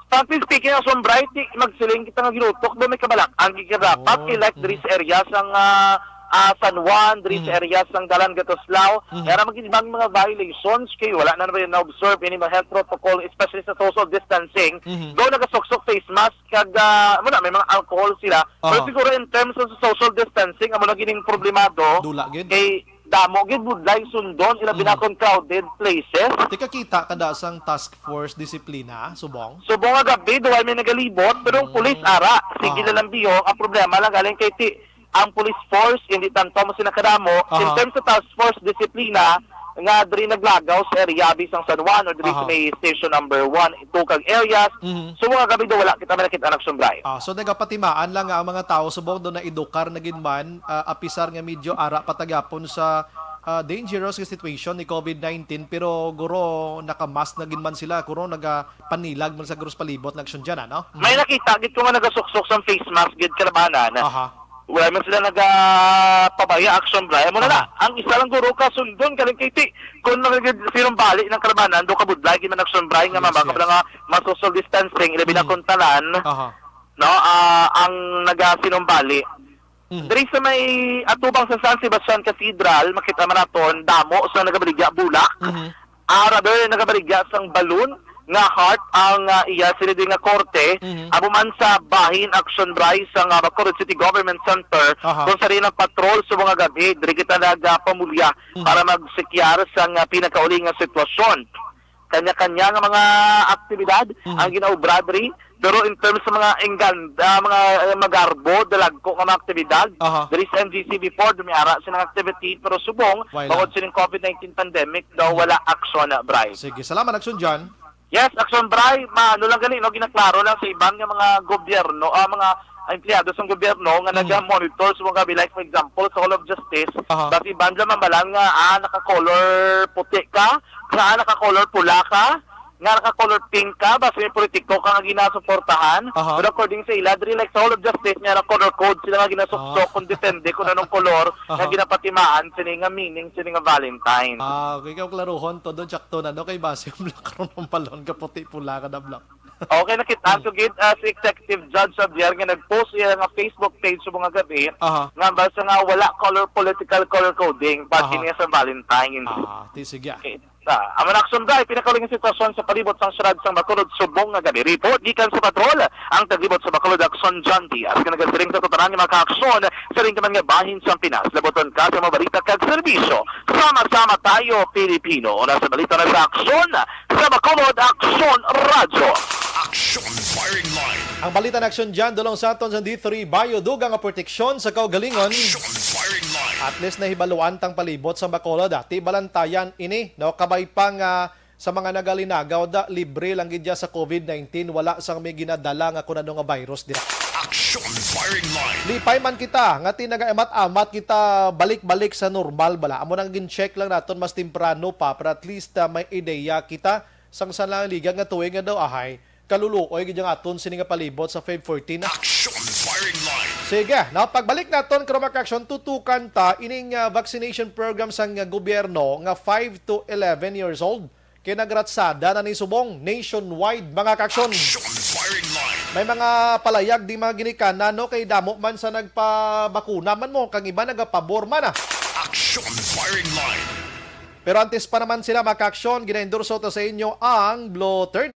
Frankly speaking, Action Bray, ti magsiling kita nga ginutok do may kabalak-an gid ka dapat, Oh, kay like diri mhm. sa area sang, ah, ah, San Juan, diri sa Mhm. area sang Dalan Gatoslao, Mhm. era magin bang mga violations kay wala na naman na-observe ini mga health protocol, especially sa social distancing. Mhm. Daw nagasuksok face mask kag, ah, mo na, may mga alcohol sila. Pero Aha. siguro in terms of social distancing, amo na gining problemado. Dula gid. Kay damo gid budlay sundon, ilabi na Mhm. kon crowded places. Ti kakita ka da sang task force disiplina, subong? Subong nga gabi, duway may nagalibot, pero ang Mm. pulis ara, sige Aha. na lang biyong. Ang problema lang galing kay ti, ang police force, hindi tanto mo sila kadamo. In Aha. terms of task force disiplina, nga diri naglagaw sa area abi sang San Juan o diri sa Aha. may station number one, two kag areas. Mhm. So, mga gabi do, wala kita may nakita na Action Bray. Ah, so nagapatimaan lang nga ang mga tawo subong do naedukar na gid man, ah, apisar nga medyo ara pa ta gihapon sa, ah, dangerous nga situation ni covid nineteen, pero guro naka-mask na gid man sila, guro nagapanilag man sa guro sa palibot na Action Jan, ano? Mhm. May nakita gid ko nga nagasuksok sang face mask gid kalabanan. Aha. Wala man sila nagapabaya Action Bray. Amo na na. Aha. Ang isa lang guro ka sundon galing kay ti kung mga gid sinumbali ng kalabanan, do kabudlay gid man Action Bray nga Yes, mabaka yes. lang nga ma-social distancing, ilabi na Mm. kung tanan, Aha. no, ah, ang nagasinumbali. Mm. Diri sa may atubang sa San Sebastian Cathedral, makita man naton, damo sa nagabaligya bulak. Mhm. Ah, rather, nagabaligya sang balloon nga heart ang, ah, iya sila din nga korte. Mhm. Amo man sa bahin Action Bray sa nga Bacolod City Government Center, Aha. kung sa rin ang patrol sa mga gabi, diri kita nagapamulya Mhm. para magsikyar sa nga pinakauli nga sitwasyon. Kanya-kanya nga mga aktibidad Mhm. ang ginaobra diri. Pero in terms sa mga enggan-, ah, mga, eh, magarbo, dalagko nga mga aktibidad, Aha. diri sa M G C before, dumiara silang activity, pero subong, Wala. bangod sining covid nineteen pandemic, daw Mhm. wala aksyon na, Bray. Sige, salamat, Action John. Yes, Action Bray, maano lang gali, no, ginaklaro lang sa iban nga mga gobyerno, ah, mga empleyado sa gobyerno nga Mhm. naga-monitor sa mga gabi, like, for example, sa Hall of Justice, Aha. basi iban lang mambalan nga, ah, naka-color puti ka, nga, ah, naka-color pula ka, nga naka-color pink ka, basi may politiko ka nga ginasuportahan. Aha. Pero according sa ila, diri, like, sa whole of the state, may color code sila nga ginasuksok Ah. kung depende kung anong kolor nga Aha. ginapatimaan sini nga meaning sini nga Valentine. Ah, okay, ikaw klaruhon to, doon, tsakto na, no? Kay base ang black ron ang balon, kaputi pula ka na black. Okay, nakita Hmm. ko gid, ah, si Executive Judge Javier nga nag-post iya nga Facebook page sa mga gabi, Aha. nga basta nga wala color, political color coding, pati Aha. niya sa Valentine. Ah, ti, sige. Okay. Sa amo na, Action Bright, pinakahuling sitwasyon sa palibot sang siyudad sang Bacolod subong nga gabi. Report gikan sa patrol, ang taglibot sa Bacolod, Action John Diaz, nga nagasiring sa tutanan nga mga kaaksyon sa ring man nga bahin sang Pinas. Labuton ka sa mga balita kag serbisyo. Sama-sama tayo, Pilipino. Una sa balita na sa Aksyon, sa Bacolod, Action Radyo. Action Firing Line. Ang balita na Action John, dulong sa aton sa D three Bio, dugang nga proteksyon sa kaugalingon. Action Firing Line. At least nahibaluan tang palibot sa Bacolod, ah. Ti balantayan ini, no? Kabay pa nga sa mga nagalinagaw da, libre lang gid dya sa covid nineteen, wala sang may ginadala nga kun ano nga virus dira. Action Firing Line. Lipay man kita, nga ti nagaamat-amat kita balik-balik sa normal bala. Amo nang gin-check lang naton mas temprano pa, para at least, ah, may ideya kita sang sa nangaligan nga tuig nga daw ahay, kaluluoy gid ang aton sini nga palibot sa Feb fourteen. Action Firing Line. Sige, na pagbalik naton, karong mga kaaksyon, tutukan ta ining, ah, vaccination program sang, ah, gobyerno nga five to eleven years old. Kay nagratsada na ni subong nationwide, mga kaaksyon. Action Firing Line. May mga palayag di mga ginikanan, no, kay damo man sa nagpabakuna man mo, kang iba nagapabor man, ah. Action Firing Line. Pero antes pa naman sila, mga kaaksyon, ginaendorso ta sa inyo ang Blue thirty.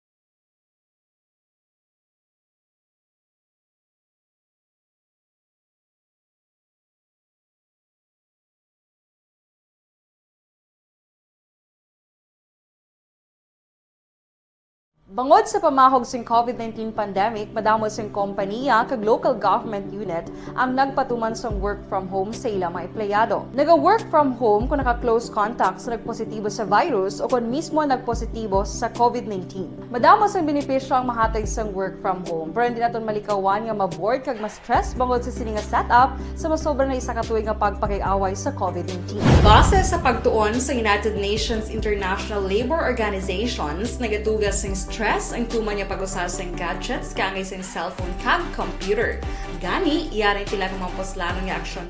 Bangod sa pamahog sing covid nineteen pandemic, madamo sing kompanya kag local government unit ang nagpatuman sang work from home sa ila mga empleyado. Naga-work from home kung naka-close contact sa nagpositibo sa virus o kon mismo nagpositibo sa covid nineteen. Madamo sang benepisyo ang mahatag sang work from home, pero hindi naton malikawan nga ma-bored kag ma-stress bangod sa sini nga setup sa masobra na isa ka tuig nga pagpakig-away sa covid nineteen. Base sa pagtuon sa United Nations International Labour Organizations, nagaduga sing stress ang tuman nga pag-usa sing gadgets kaangay sing cellphone kag computer. Gani, yari ang pila ka mga puslanon nga aksyon.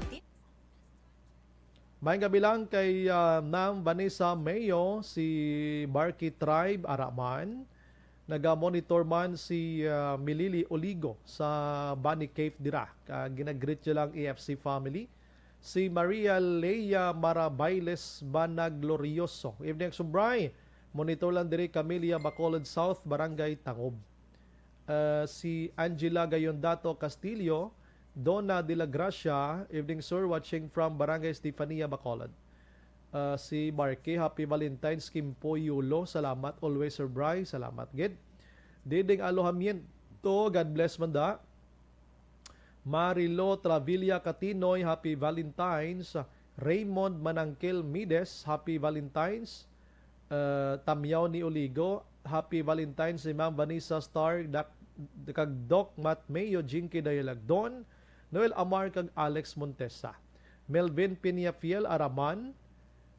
Maayong gabi lang kay, ah, Ma'am Vanessa Mayo, si Barkey Tribe Araman. Naga-monitor man si, ah, Milili Oligo sa Bani Cave dira. Ka-, ginagreet niya lang A F C family. Si Maria Leia Marabailes Banaglorioso. Evening, Action Bri. Monitor lang diri, Camellia, Bacolod South, Barangay Tangob. Ah, si Angela Gayondato Castillo, Donna de la Gracia, evening sir, watching from Barangay Estefania, Bacolod. Ah, si Marky, happy Valentine's, Kimpo Yulo, salamat always sir Bry, salamat gid. Diding Alohamiento, God bless man da. Marilo Travilla Catinoy, happy Valentine's. Raymond Manangkel Mides, happy Valentine's. Uh, Tamyaw ni Oligo, happy Valentine's ni Ma'am Vanessa Star, Dak-, kag Doc Matt Mayo, Jinky Dayalagdon, Noel Amar, kag Alex Montesa. Melvin Peñafiel Araman,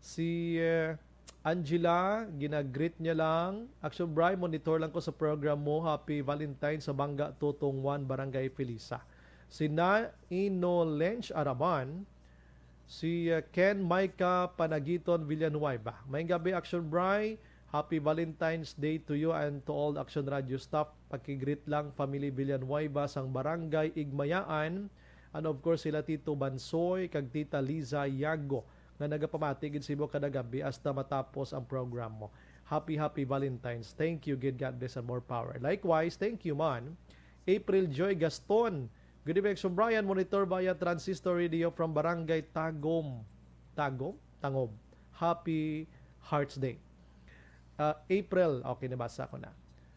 si, uh, Angela, ginagreet niya lang. Action Bry, monitor lang ko sa program mo. Happy Valentine's sa Bangga Tutong one, Barangay Felisa. Si Naino Lench Araman, Si, uh, Ken Micah Panagiton Villanueva. Maayong gabi, Action Bry. Happy Valentine's Day to you and to all Action Radio staff. Pakigreet lang, family Villanueva sang Barangay Igmayaan. And of course, sila Tito Bansoy kag Tita Liza Yago nga nagapamati gid sa imo kada gabi hasta matapos ang programa. Happy, happy Valentine's. Thank you, gid. God bless and more power. Likewise, thank you man. April Joy Gaston, good evening, Action Brian. Monitor via Transistor Radio from Barangay Tagom. Tagom? Tangob. Happy Hearts Day. Ah, April, okay, nabasa ko na.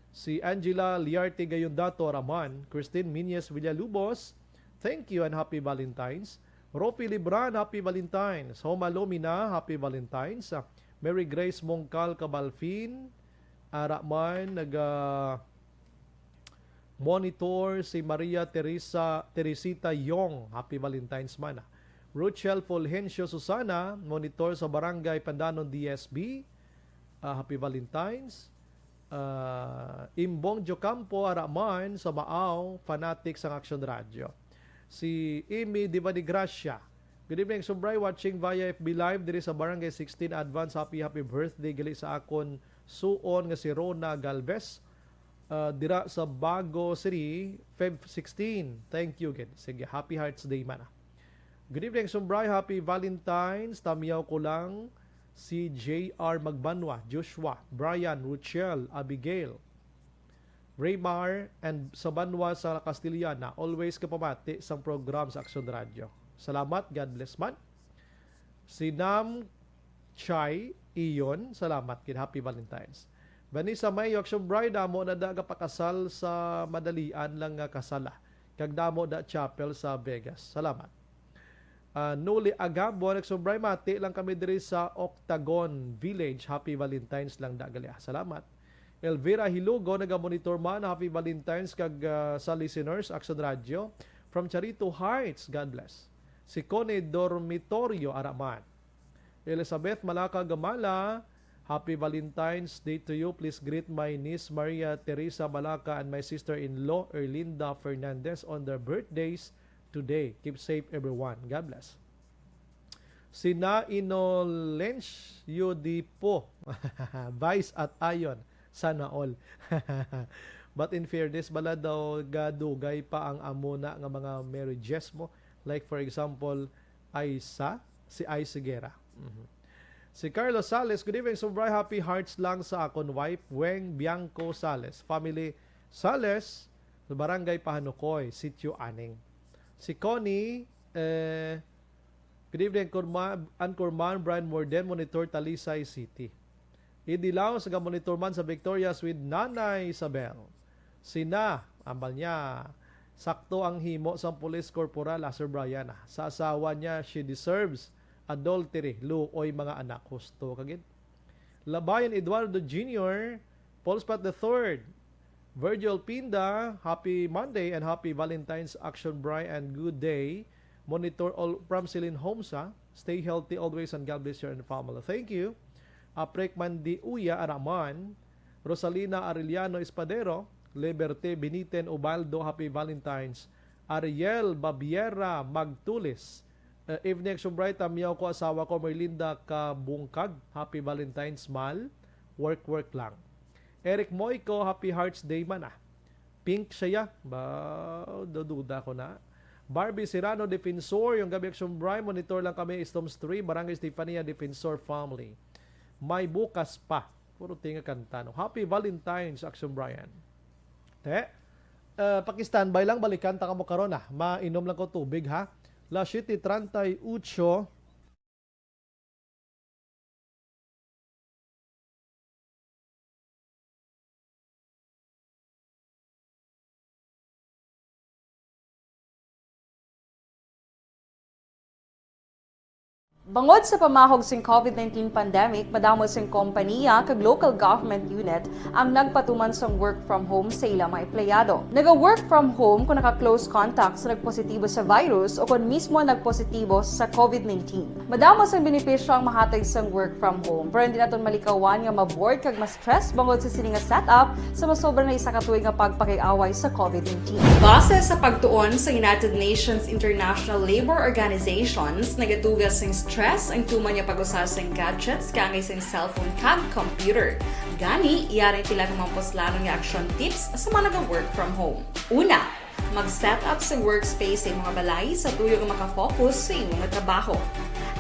Si Angela Liarte Gayondato Raman, Christine Miñez Villalubos, thank you and happy Valentine's. Rofi Libran, happy Valentine's. Homa Lomina, happy Valentine's. Ah, Mary Grace Mongkal Cabalfin, ara man, naga, monitor si Maria Teresa, Teresita Yong. Happy Valentine's man. Ruchel Fulgencio Susana, monitor sa Barangay Pandanon D S B. Ah, happy Valentine's. Ah, Imbong Jocampo, ara man sa Maaw, fanatic sang Action Radio. Si Amy Divanigracia. "Good evening, Subray. Watching via F B Live diri sa Barangay sixteen Advance. Happy, happy birthday gali sa akon suon nga si Rona Galvez, ah, dira sa Bago City, Feb sixteen. Thank you gid." Sige, happy Hearts Day man, ah. "Good evening, Sumbray. Happy Valentine's. Tamiyaw ko lang si J R Magbanwa, Joshua, Brian, Ruchel, Abigail, Raymar, and sa banwa sa Castillana. Always kapamati sang program sa Action Radio. Salamat. God bless man." Si Nam Chai Iyon, salamat gid. Happy Valentine's. Vanessa Mayo, Action Bride, amo na da gapakasal sa madalian lang nga kasala. Kag damo da chapel sa Vegas. Salamat. Ah, Nuli Agabon, Action Bride, mati lang kami diri sa Octagon Village. Happy Valentine's lang da gali, ah. Salamat. Elvira Hilugo, nagamonitor man. Happy Valentine's kag, ah, sa listeners, Action Radio. From Charito Heights, God bless. Si Connie Dormitorio, ara man. Elizabeth Malaka Gamala, happy Valentine's Day to you. Please greet my niece Maria Teresa Malaka and my sister-in-law Erlinda Fernandez on their birthdays today. Keep safe, everyone. God bless. Sina Inolencio Dipo, Vice at Ayon, sana all. But in fairness, bala daw gadugay pa ang amo na nga mga marriages mo. Like for example, Aisa, si Ai Segura. Mhm. Si Carlos Sales, "Good evening, Subray. Happy hearts lang sa akon wife, Weng Bianco Sales. Family Sales, Barangay Pahanukoy, Sitio Aning." Si Connie, eh, "Good evening, Kurma-, Anchorman Brian Morden, monitor Talisay City." Idilaw sa gamonitor man sa Victorias with Nanay Isabel. Sina, ambal niya, sakto ang himo sang police corporal, ah, Sir Brian, ah. Sa asawa niya, she deserves adultery, luoy mga anak, husto ka gid. Labayan Eduardo Junior, Paul Spot the third, Virgil Pinda, happy Monday and happy Valentine's, Action Bri, and good day. Monitor all from Celine Homsa. Stay healthy always and God bless you and family. Thank you. Aprek Mandi Uya Araman, Rosalina Arellano Espadero, Liberte Biniten Ubaldo, happy Valentine's. Ariel Babiera Magtulis, eh, evening, Action Bri, tamiyaw ko, asawa ko, Merlinda Kabungkag, happy Valentine's, mal. Work, work lang. Eric Moico, happy Hearts Day man, ah. Pink siya, ba, dududa ko na. Barbie Serrano Defensor, yung gabi, Action Bri, monitor lang kami, Storms three, Barangay Stefania Defensor family. May bukas pa. Puro tinga kanta, no? Happy Valentine's, Action Brian. Te, eh, paki-standby lang, balikan ta kamo karon, ah. Mainom lang ko tubig, ha? Las siete treinta y ocho. Bangod sa pamahog sing COVID nineteen pandemic, madamo sing kompaniya kag local government unit ang nagpatuman sang work from home sa ila mga empleyado. Naga-work from home kung naka-close contact sa nagpositibo sa virus o kon mismo nagpositibo sa COVID nineteen. Madamo sang benepisyo ang mahatag sang work from home, pero hindi naton malikawan nga ma-bored kag ma-stress bangod sa sini nga setup sa masobra na isa ka tuig nga pagpakig-away sa COVID nineteen. Base sa pagtuon sa United Nations International Labor Organizations, nagatuga sing stress ang tuman nga pag-usa sing gadgets kaangay sing cellphone kag computer. Gani, yari tila nga mga puslanon nga action tips sa mga naga-work from home. Una, mag-set up sa workspace sa imong balay sa tuyo nga makafocus sa imong trabaho.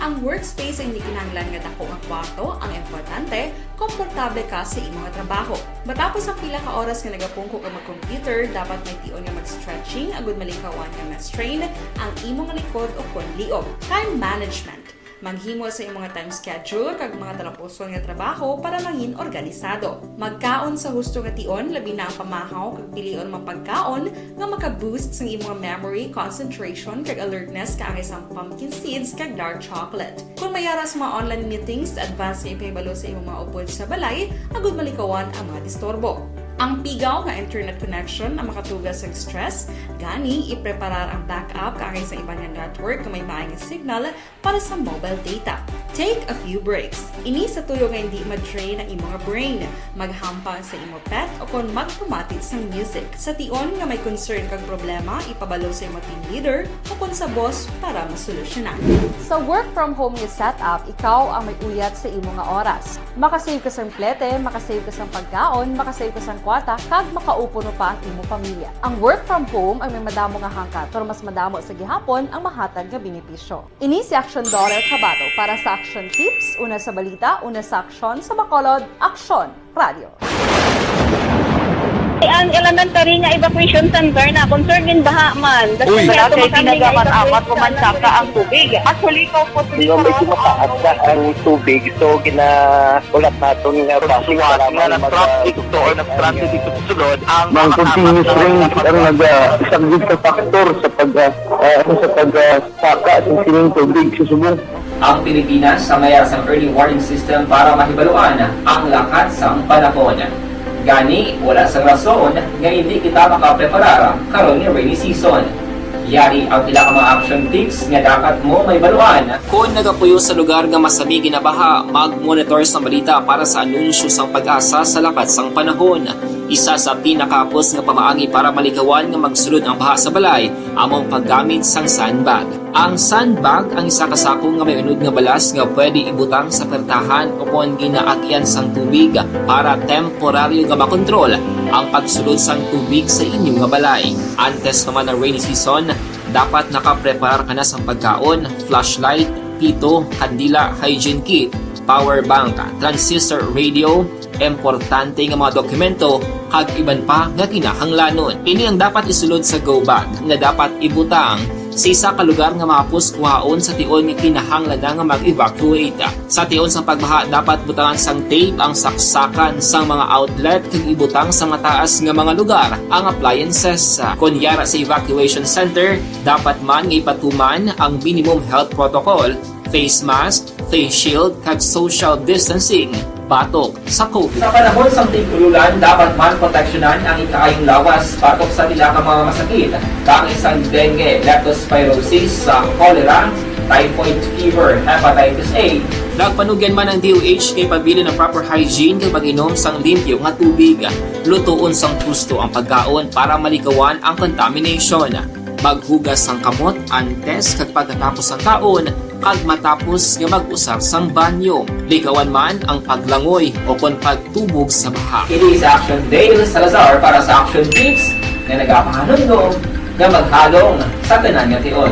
Ang workspace ay hindi kinahanglan nga dako nga kwarto, ang importante, komportable ka sa imong trabaho. Matapos ang pila ka oras nga nagapungko ka mag-computer, dapat may tion nga mag-stretching agud malikawan nga ma-strain ang imong likod o kon liog. Time management. Maghimo sa imong time schedule kag mga talapuson nga trabaho para mangin organisado. Magkaon sa husto nga tion, labi na ang pamahaw kag pilion mga pagkaon nga maka-boost sang imong memory, concentration, kag alertness kaangay sang pumpkin seeds kag dark chocolate. Kung may ara sa mga online meetings, advance nga ipahibalo sa imong mga upod sa balay agud malikawan ang mga disturbo. Ang pigaw nga internet connection ang makatuga sang stress, gani ipreparar ang backup kaangay sa iban nga network nga may maayo nga signal para sa mobile data. Take a few breaks. Ini sa tuyo nga hindi ma-drain ang imo nga brain. Maghampang sa imo pet o kon magpamati sang music. Sa tion nga may concern kag problema, ipabalo sa imo team leader o kon sa boss para masolusyonan. Sa work from home nga setup, ikaw ang may uyat sa imo nga oras. Makasave ka sang plete, makasave ka sang pagkaon, makasave ka sang kwarta, kag makaupo pa ang imo pamilya. Ang work from home ang may madamo nga hangkat, pero mas madamo sa gihapon ang mahatag nga benepisyo. Ini si Action Daughter Kabato para sa Action Tips, una sa balita, una sa aksyon, sa Bacolod, Aksyon Radio. Ang elementary nga evacuation center na concerned in baha man. Uy. Wala kay pinagaman amat ko man saka ang tubig. Actually, ko po. Di ba, medyo mataas na ang tubig, so ginahulat naton nga basic nga para na mag- traffic to or nag-traffic dito sa sulod ang mga continuous rain ang nag-, ah, isang good factor sa pag, ah, ah, sa pag, ah, saka sa sining tubig sa subong. Ang Pilipinas ang mayar sang early warning system para mahibaluan ang lakat sang panahon. Gani, wala sang rason nga hindi kita makapreparar karon nga rainy season. Yari ang pila ka mga action tips nga dapat mo mahibaluan. Kon nagapuyo sa lugar nga masami ginabaha, mag-monitor sa balita para sa anunsyo sang PAGASA sa lakat sang panahon. Isa sa pinakahapos nga pamaagi para malikawan nga magsulod ang baha sa balay amo ang paggamit sang sandbag. Ang sandbag ang isa ka sako nga may unod nga balas nga pwede ibutang sa pertahan o kon ginaagyan sang tubig para temporaryo nga makontrol ang pagsulod sang tubig sa inyo nga balay. Antes pa man ang rainy season, dapat nakapreparar ka na sang pagkaon, flashlight, pito, kandila, hygiene kit, power bank, transistor radio, importante nga mga dokumento, kag iban pa nga kinahanglanon. Ini ang dapat isulod sa go bag nga dapat ibutang sa isa ka lugar nga mahapos kuhaon sa tion nga kinahanglan na nga mag-evacuate. Sa tion sang pagbaha, dapat butangan sang tape ang saksakan sang mga outlet kag ibutang sa mataas nga mga lugar ang appliances. Kon yara sa evacuation center, dapat man nga ipatuman ang minimum health protocol, face mask, face shield, kag social distancing batok sa COVID. Sa panahon sang tig-ululan, dapat man proteksyonan ang ikaayong lawas batok sa pila ka mga masakit, kaangay sang dengue, leptospirosis, sa cholera, typhoid fever, hepatitis A. Nagpanugyan man ang D O H nga ipabilin ang proper hygiene kag pag-inom sang limpyo nga tubig. Lutoon sang husto ang pagkaon para malikawan ang contamination. Maghugas sang kamot antes kag pagkatapos sang kaon, kag matapos nga mag-usar sang banyo. Likawan man ang paglangoy o kon pagtubog sa baha. Ini si Action Dale Salazar para sa Action Tips nga nagapahanumdom nga maghalong sa tanan nga tion.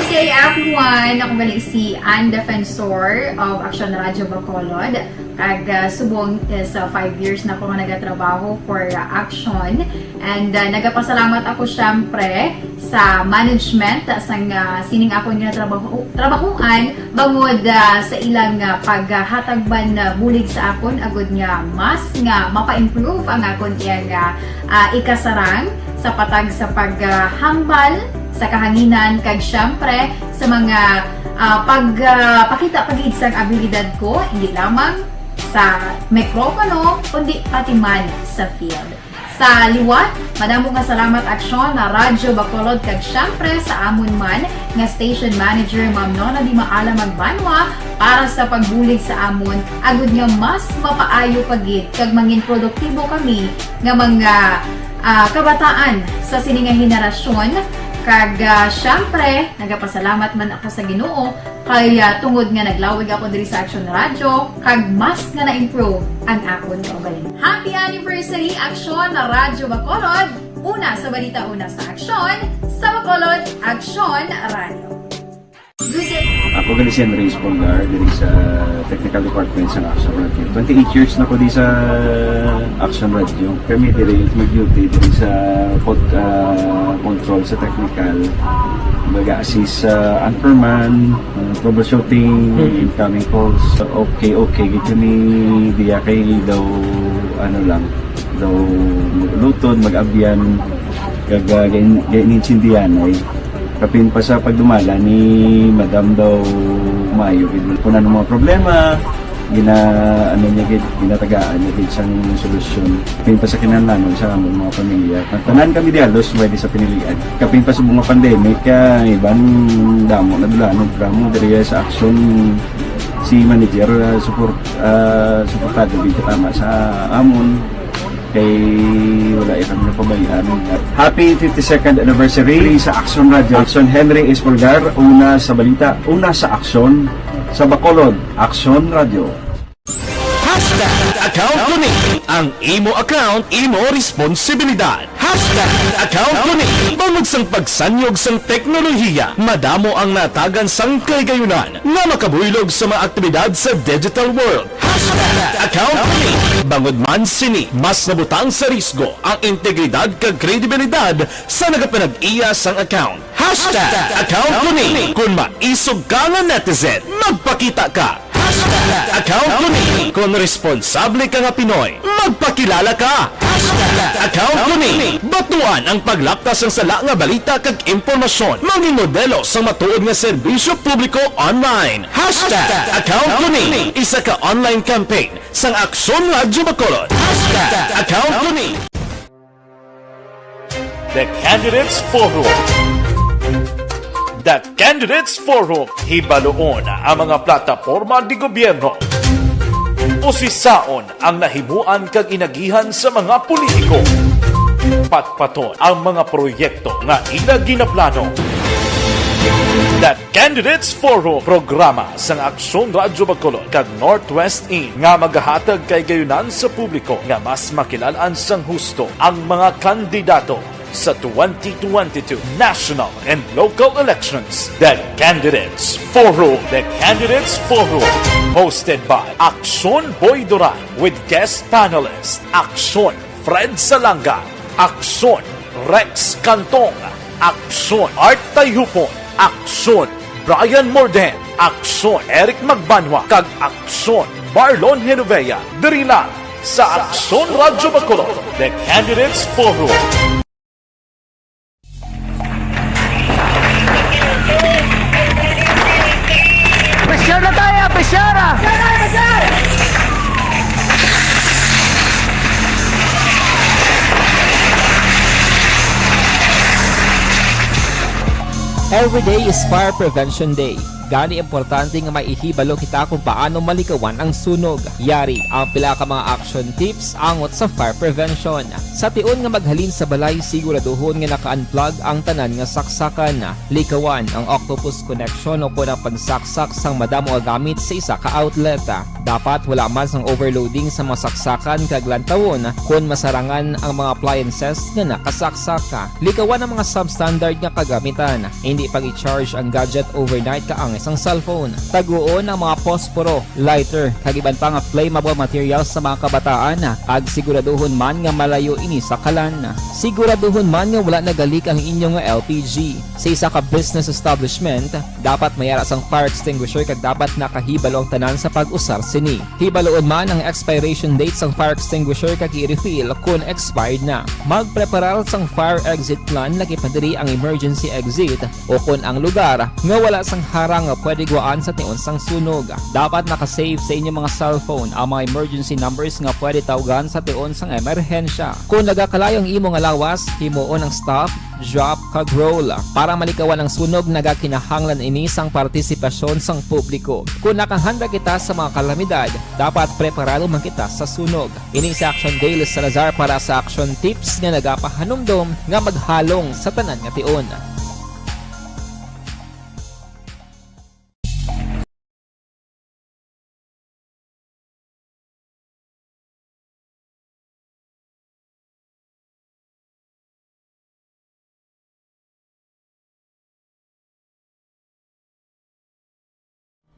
Good day, everyone. Ako gali si Ann Defensor of Action Radio Bacolod. Kag, ah, subong is, ah, five years na ako nga nagatrabaho for, ah, Action. And, ah, nagapasalamat ako, syempre, sa management, ah, sang, ah, sining akon nga trabaho, trabahuan, bangod, ah, sa ilang, ah, paghatag man, ah, bulig sa akon, agud nga mas nga mapa-improve ang akon iyang, ah, ah, ikasarang sa patag sa paghambal sa kahanginan, kag, syempre, sa mga, ah, pag, ah, pakita pa gid sang abilidad ko, hindi lamang sa mikropono, kundi pati man sa field. Sa liwat, madamo nga salamat, Aksyon, na Radyo Bacolod, kag, syempre, sa amon man nga station manager, Ma'am Nona Di Maala Magbanwa, para sa pagbulig sa amon, agud nga mas mapaayo pa gid kag mangin produktibo kami nga mga, ah, kabataan sa sini nga henerasyon. Kag, ah, syempre, nagapasalamat man ako sa Ginoo kay, ah, tungod nga naglawig ako diri sa Action Radio, kag mas nga na-improve ang akon kaugalingon. Happy anniversary, Action Radyo Bacolod! Una sa balita, una sa aksyon, sa Bacolod, Action Radio. Good day. Ako gali si Andres Polgar, diri sa technical department sa Action Radio. Twenty-eight years na ko di sa Action Radio. Kami diri mag-duty diri sa pod-, ah, control sa technical. Mag-assist sa anchorman, ah, troubleshooting, incoming calls. Okay, okay, gid kami diya kay daw, ano lang, daw lutod, mag-abyan, kag, ah, gain-, gain-, gaintindihan ay. Kapin pa sa pagdumala ni Madam daw maayo gid. Kung ano mga problema, Gina-, ano niya gid, ginatagaan niya gid sang solusyon. Kapin pa sa kinahanglanon sa among mga pamilya. Tanan kami diha, halos, pwede sa pinilian. Kapin pa sa mga pandemic, ah, iban damo na dula, ano, damo diri sa Action, si manager, ah, support, ah, suportado gid tama sa amon. Kay wala kami napabayaan. Happy fifty-second anniversary sa Action Radio. Action Henry Espolgar, una sa balita, una sa aksyon, sa Bacolod, Action Radio. Hashtag account ko ni. Ang imo account, imo responsibilidad. Hashtag account ko ni. Bangod sang pagsanyog sang teknolohiya, madamo ang natagan sang kahigayunan nga makabuylog sa mga aktibidad sa digital world. Hashtag account ko ni. Bangod man sini, mas nabutang sa risgo ang integridad kag kredibilidad sa nagapanag-iya sang account. Hashtag account ko ni. Kung maisog ka nga netizen, magpakita ka. Hashtag account ko ni. Kung responsable ka nga Pinoy, magpakilala ka. Hashtag account ko ni. Batuan ang paglapta sang sala nga balita kag impormasyon. Maging modelo sang matuod nga serbisyo publiko online. Hashtag account ko ni. Isa ka online campaign sang Aksyon Radyo Bacolod. Hashtag account ko ni. The Candidates Forum. The Candidates Forum. Hibaloon ang mga plataporma de gobyerno. Usisaon ang nahimuan kag inagihan sa mga politiko. Patpaton ang mga proyekto nga ila ginaplano. The Candidates Forum, programa sang Aksyon Radyo Bacolod kag Northwest In nga magahatag kahigayunan sa publiko nga mas makilal-an sang husto ang mga kandidato sa twenty twenty-two national and local elections. The Candidates Forum. The Candidates Forum, hosted by Aksyon Boy Duran with guest panelist Aksyon Fred Salanga, Aksyon Rex Cantong, Aksyon Art Tayhupon, Aksyon Brian Morden, Aksyon Eric Magbanwa, kag Aksyon Marlon Genovea. Diri lang sa Aksyon Radyo Bacolod, The Candidates Forum. Pisyara tayo, pisyara! Every day is Fire Prevention Day. Gani, importante nga maihibalo kita kung paano malikawan ang sunog. Yari ang pila ka mga action tips angot sa fire prevention. Sa tion nga maghalin sa balay, siguraduhon nga naka-unplug ang tanan nga saksakan. Likawan ang octopus connection o kon ang pagsaksak sang madamo nga gamit sa isa ka outlet. Dapat wala man sang overloading sa mga saksakan kag lantawon kon masarangan ang mga appliances nga nakasaksak. Likawan ang mga substandard nga kagamitan. Hindi pag-i-charge ang gadget overnight kaangay sang cellphone. Taguon ang mga posporo, lighter, kag iban pa nga flammable materials sa mga kabataan, kag siguraduhon man nga malayo ini sa kalan. Siguraduhon man nga wala nagalik ang inyo nga L P G. Sa isa ka business establishment, dapat may ara sang fire extinguisher kag dapat nakahibalo ang tanan sa pag-usar sini. Hibaloon man ang expiration date sang fire extinguisher kag i-refill kon expired na. Magpreparar sang fire exit plan, laki pa diri ang emergency exit, o kon ang lugar nga wala sang harang nga pwede gwaan sa tion sang sunog. Dapat naka-save sa inyo mga cellphone ang mga emergency numbers nga pwede tawgan sa tion sang emerhensya. Kon nagakalayo ang imo nga lawas, himuon ang stop, drop, kag roll. Para malikawan ang sunog, nagakinahanglan ini sang partisipasyon sang publiko. Kon nakahanda kita sa mga kalamidad, dapat preparado man kita sa sunog. Ini si Action Dale Salazar para sa Action Tips nga nagapahanumdom nga maghalong sa tanan nga tion.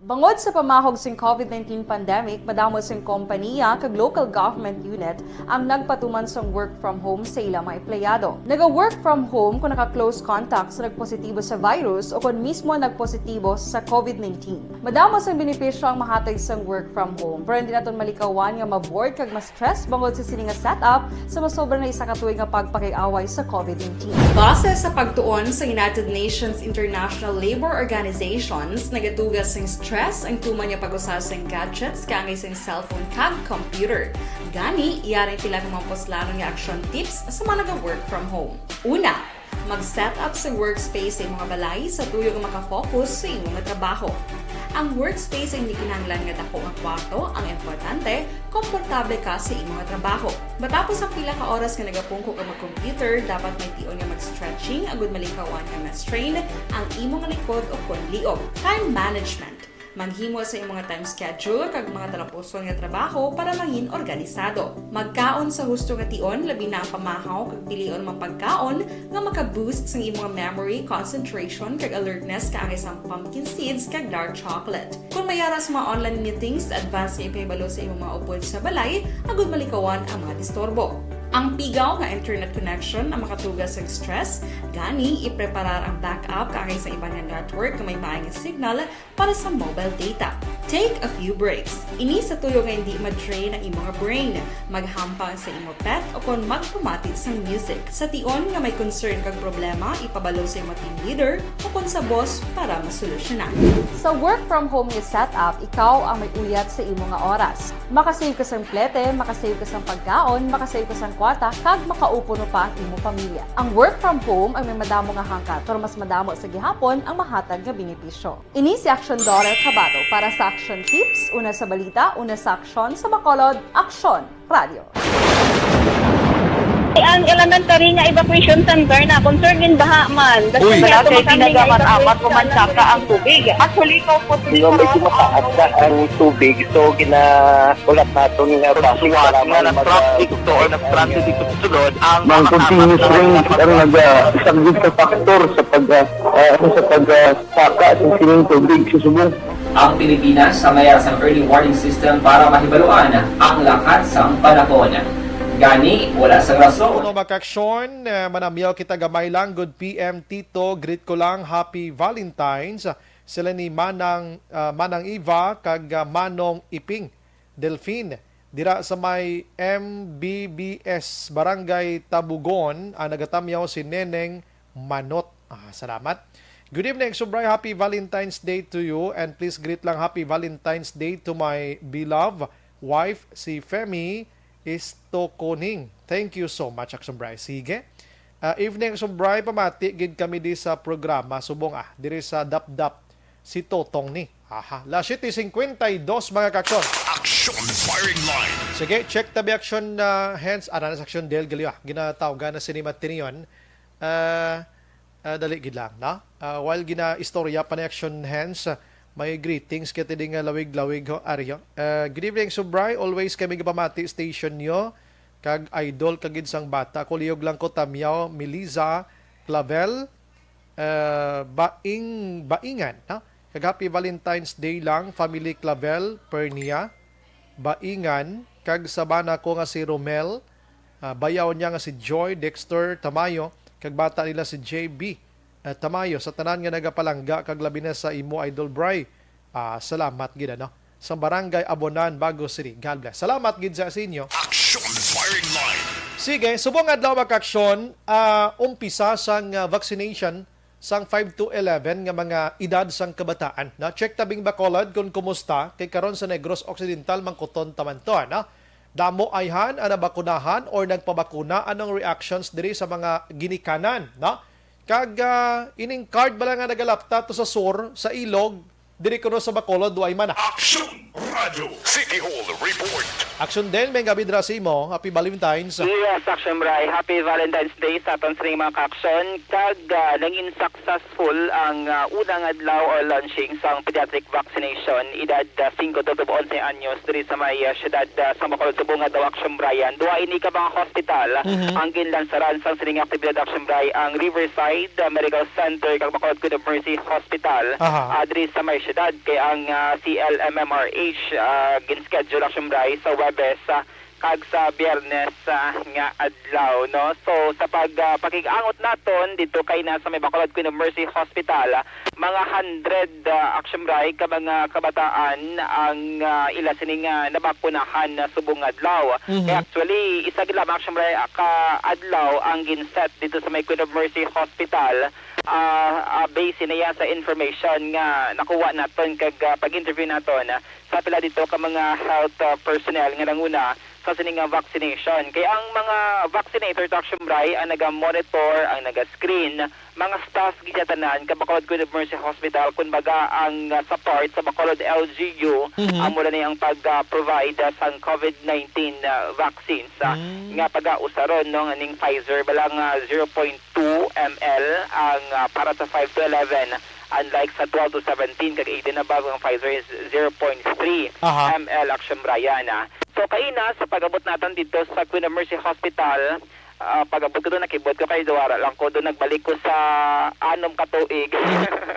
Bangod sa pamahog sing COVID nineteen pandemic, madamo sing kompaniya kag local government unit ang nagpatuman sang work from home sa ila mga empleyado. Naga-work from home kung naka-close contact sa nagpositibo sa virus o kon mismo nagpositibo sa COVID nineteen. Madamo sang benepisyo ang mahatag sang work from home, pero hindi naton malikawan nga ma-bored kag ma-stress bangod sa sini nga setup sa masobra na isa ka tuig nga pagpakig-away sa COVID nineteen. Base sa pagtuon sa United Nations International Labour Organizations, nagatuga sing Stress ang tuman nga pag-usar sang gadgets kaangay sang cellphone kag computer. Gani, yari ang pila ka mga puslanon nga action tips sa mga naga-work from home. Una, mag-set up sa workspace sa imong balay sa tuyo nga makafocus sa imong trabaho. Ang workspace ay hindi kinahanglan nga dako nga kwarto, ang importante, komportable ka sa imong trabaho. Matapos ang pila ka oras nga nagapungko ka mag-computer, dapat may tion nga mag-stretching agud malikawan nga ma-strain ang imong likod o kon liog. Time management. Maghimo sa imong time schedule kag mga talapuson nga trabaho para mangin organisado. Magkaon sa husto nga tion, labi na ang pamahaw kag pilion mga pagkaon nga maka-boost sang imong memory, concentration, kag alertness kaangay sang pumpkin seeds kag dark chocolate. Kung may ara sa mga online meetings, advance nga ipahibalo sa imong mga upod sa balay agud malikawan ang mga disturbo. Ang pigaw nga internet connection ang makatuga sa stress, gani ipreparar ang backup kaangay sa iban nga network nga may maay nga signal para sa mobile data. Take a few breaks. Ini sa tuyo nga hindi ma-drain ang imong brain. Maghampang sa imong pet o kon magpamati sang music. Sa tion nga may concern kag problema, ipabalo sa imong team leader o kon sa boss para masolusyonan. Sa work from home nga setup, ikaw ang may uyat sa imo nga oras. Makasave ka sang plete, makasave ka sang pagkaon, makasave ka sang kwarta, kag makaupo pa ang imo pamilya. Ang work from home ang may madamo nga hangkat, pero mas madamo sa gihapon ang mahatag nga benepisyo. Ini si Action Daughter Kabato para sa Action Tips, una sa balita, una sa aksyon, sa Bacolod, Aksyon Radio. Ang elementary nga evacuation center na concern gin baha man. Uy. Wala kay pinagamat-amat, umansaka ang tubig. Actually, ikaw po, di ba, medyo mataas na ang tubig, so ginaulat naton nga traffic para may mag-, traffic to or nag-transit dito sa sulod ang mga continuous rain ang nag-, ah, isang good factor sa pag, ah, ah, sa pag, ah, saka sa sining tubig sa subong. Ang Pilipinas sa mayar sang early warning system para mahibaluan ang lakat sang panahon. Gani, wala sang rason. Kuno makaaksyon, eh, manamyaw kita gamay lang. Good P M, Tito. Greet ko lang, Happy Valentine's. Sila ni Manang, ah, Manang Eva kag, ah, Manong Iping. Delfin, dira sa may M B B S, Barangay Tabugon, ang nagatamyaw si Neneng Manot. Ah, salamat. Good evening, Subray. Happy Valentine's Day to you, and please greet lang Happy Valentine's Day to my beloved wife, si Femi Istokoning. Thank you so much, Aksyon Bray. Sige. Ah, evening, Aksyon Bray. Pamati gid kami di sa programa. Subong, ah, diri sa Dapdap si Totong ni. Aha. Las siete cincuenta y dos, mga kaaksyon. Action Firing Line. Sige, check tabi aksyon, ah, hands. Ana na sa aksyon, Del Galio, ah. Ginatawgan na sini Matinion. Ah, ah, dali gid lang, no? Ah, while ginaistorya pa ni aksyon hands, ah, may greetings kay tidi nga lawig-lawig ho, Aryo. Ah, good evening, Subray. Always kami gapamati station nyo. Kag idol kagid sang bata. Kuliyog lang ko, Tamyaw, Miliza, Clavel, eh, Baing-, Baingan, no? Kag happy Valentine's Day lang, family Clavel, Pernia, Baingan, kag sa bana ko nga si Romel, ah, bayaw niya nga si Joy Dexter Tamayo, kag bata nila si J B, eh, Tamayo, sa tanan nga nagapalangga, kag labi na sa imo, Idol Bry. Ah, salamat gid, ano, sa Barangay Abonan, Bago City. God bless. Salamat gid sa, sa inyo. Action Firing Line. Sige, subong adlaw, mga kaaksyon, ah, umpisa sang, ah, vaccination sang five to eleven nga mga edad sang kabataan. Na-check tabing Bacolod kung kumusta, kay karon sa Negros Occidental, mangkuton taman to, ano? Damo ayhan ang nabakunahan or nagpabakuna. Anong reactions diri sa mga ginikanan, no? Kag, ah, ining card bala nga nagalapta to sa sur, sa ilog, diri kuno sa Bacolod, way man, ah. Action Radio City Hall Report. Action din, may gabi dira sa imo. Happy Valentine's. Yes, Action Bry. Happy Valentine's Day sa aton sining mga kaaksyon. Kag, ah, nangin successful ang, ah, unang adlaw o launching sang pediatric vaccination, edad, ah, singko to onse anyos diri sa may, ah, siyudad, ah, sa Bacolod. Subong adlaw, Action Bry, duha ini ka mga hospital Mhm. ang ginlansaran sang sining aktibidad, Action Bry, ang Riverside, ah, Medical Center kag Bacolod Queen of Mercy Hospital, Aha. ah, diri sa may siyudad, kay ang, ah, C L M M R H, ah, gin-schedule, Action Bry, sa Huwebes, ah, kag sa Biyernes, ah, nga adlaw, no? So, sa pag, ah, pakig-angot naton didto kay na sa may Bacolod Queen of Mercy Hospital, ah, mga hundred, ah, Action Bry, ka mga kabataan ang, ah, ila sini nga nabakunahan na subong nga adlaw. Mhm. Kay actually, isa gid lamang, Action Bry, ah, ka adlaw ang gin-set didto sa may Queen of Mercy Hospital Ah, ah, base niya sa information nga nakuha naton kag, ah, pag-interview naton, ah, sa pila dito ka mga health, ah, personnel nga nanguna sa sini nga vaccination. Kay ang mga vaccinator, Taksyon Bri, ang naga-monitor, ang naga-screen, mga staff gid tanan ka Bacolod Queen of Mercy Hospital, kun baga ang, ah, sa part sa Bacolod L G U, Mhm. amo na ni ang pag, ah, provide, ah, sang COVID nineteen, ah, vaccines, ah, Mm. nga pag-ausaron, no, ning Pfizer, bala nga zero point two M L ang, ah, para sa five to eleven, unlike sa twelve to seventeen kag eighteen above, ang Pfizer is zero point three Aha. M L, Action Brian, ah. So, kaina, sa pag-abot naton dito sa Queen of Mercy Hospital, ah, pag-abot ko doon, nakibot ko kay duwara lang ko doon, nagbalik ko sa anom ka tuig.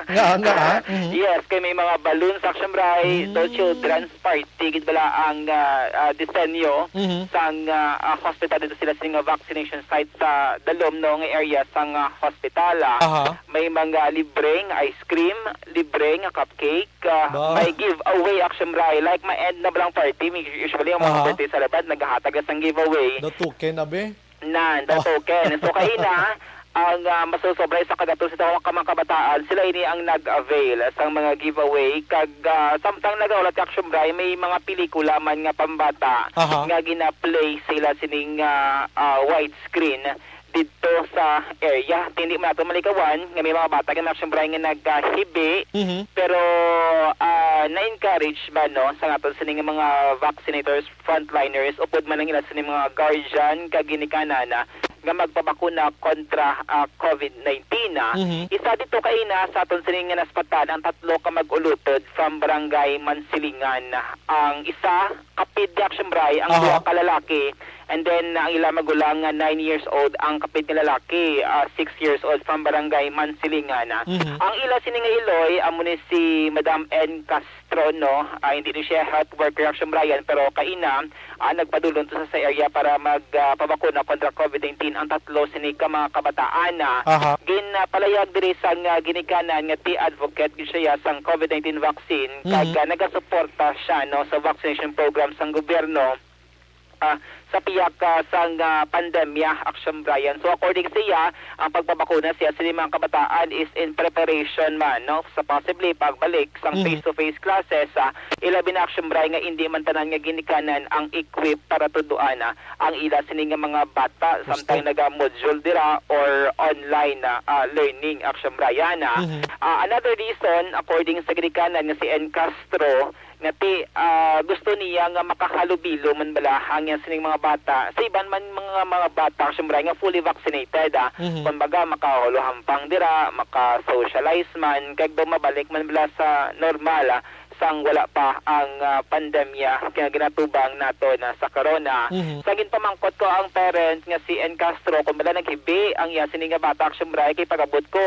Nga, nga, ah? Mhm. Yes, kay may mga balloons, Action Bri, Mm. daw children's party, gid bala ang, ah, ah, disenyo Mhm. sang, ah, ah, hospital dito sila sa nga vaccination site sa dalom, no, nga area sang, ah, hospital, ah. Aha. May mga libreng ice cream, libre nga cupcake, ah, Ba? may giveaway, Action Bri. Like, ma-end na ba lang party? May, usually, ang mga Aha. birthday celebrant, naghahatag na sang giveaway. The token na, be? Nan, the Oh. token. So, kaina, ang, ah, masusobra sa kagatos sa mga kabataan, sila ini ang nag-avail sang mga giveaway. Kag, ah, samtang nagaulat ka, Action Bri, may mga pelikula man nga pambata Aha. nga gina-play sila sining, ah, ah, widescreen didto sa area. Hindi man nato malikawan nga may mga bata nga, Action Bri, nga naghibi, Mhm. pero, ah, na-encourage man, no, sa aton sining mga vaccinators, frontliners, upod man ang ila sining mga guardian kag ginikanan, ah, nga magpabakuna kontra, ah, COVID nineteen, ah. Mhm. Isa dito kaina sa aton sining nga naspatan ang tatlo ka mag-ulutod from Barangay Mansilingan. Ang isa, kapid ni, Action Bri, ang Aha. duha ka lalaki, and then ang ila magulang nga nine years old, ang kapid nga lalaki, ah, six years old, from Barangay Mansilingan, ah. Mhm. Ang ila sini nga iloy, amo ni si Madam N. Castro, no? Ah, hindi ni siya health worker, Action Brian, pero kaina, ah, nagpadulong to sa, sa area para mag, ah, pabakuna kontra COVID nineteen ang tatlo sini ka mga kabataan, ah. Aha. Gin, ah, palayag diri sang, ah, ginikanan nga ti advocate gid siya sang COVID nineteen vaccine, kag, Mhm. ah, nagasuporta siya, no, sa vaccination program sang gobyerno, ah, sa pihak, ah, sang, ah, pandemya, Action Brian. So, according sa iya, ang pagpabakuna siya sa mga kabataan is in preparation man, no, sa possibly pagbalik sang Mhm. face-to-face classes, ah, ilabi na, Action Brian, nga hindi man tanan nga ginikanan ang equip para tudloan, ah, ang ila sini nga mga bata, Gusto. samtang naga-module dira or online, ah, ah, learning, Action Brian, ah. Mhm. Ah, another reason, according sa ginikanan nga si N. Castro, nga ti, ah, gusto niya nga makahalubilo man bala ang iya sining mga bata sa iban man mga, mga bata, Action Brian, nga fully vaccinated, ah. Mhm. Kumbaga, makahuluhampang dira, maka-socialize man, kag daw mabalik man bala sa normal, ah, sang wala pa ang, ah, pandemya nga ginatubang naton, ah, sa corona. Mhm. Sa ginpamangkot ko ang parent nga si N. Castro, kung bala naghibi ang iya sini nga bata, Action Brian, kay pag-abot ko,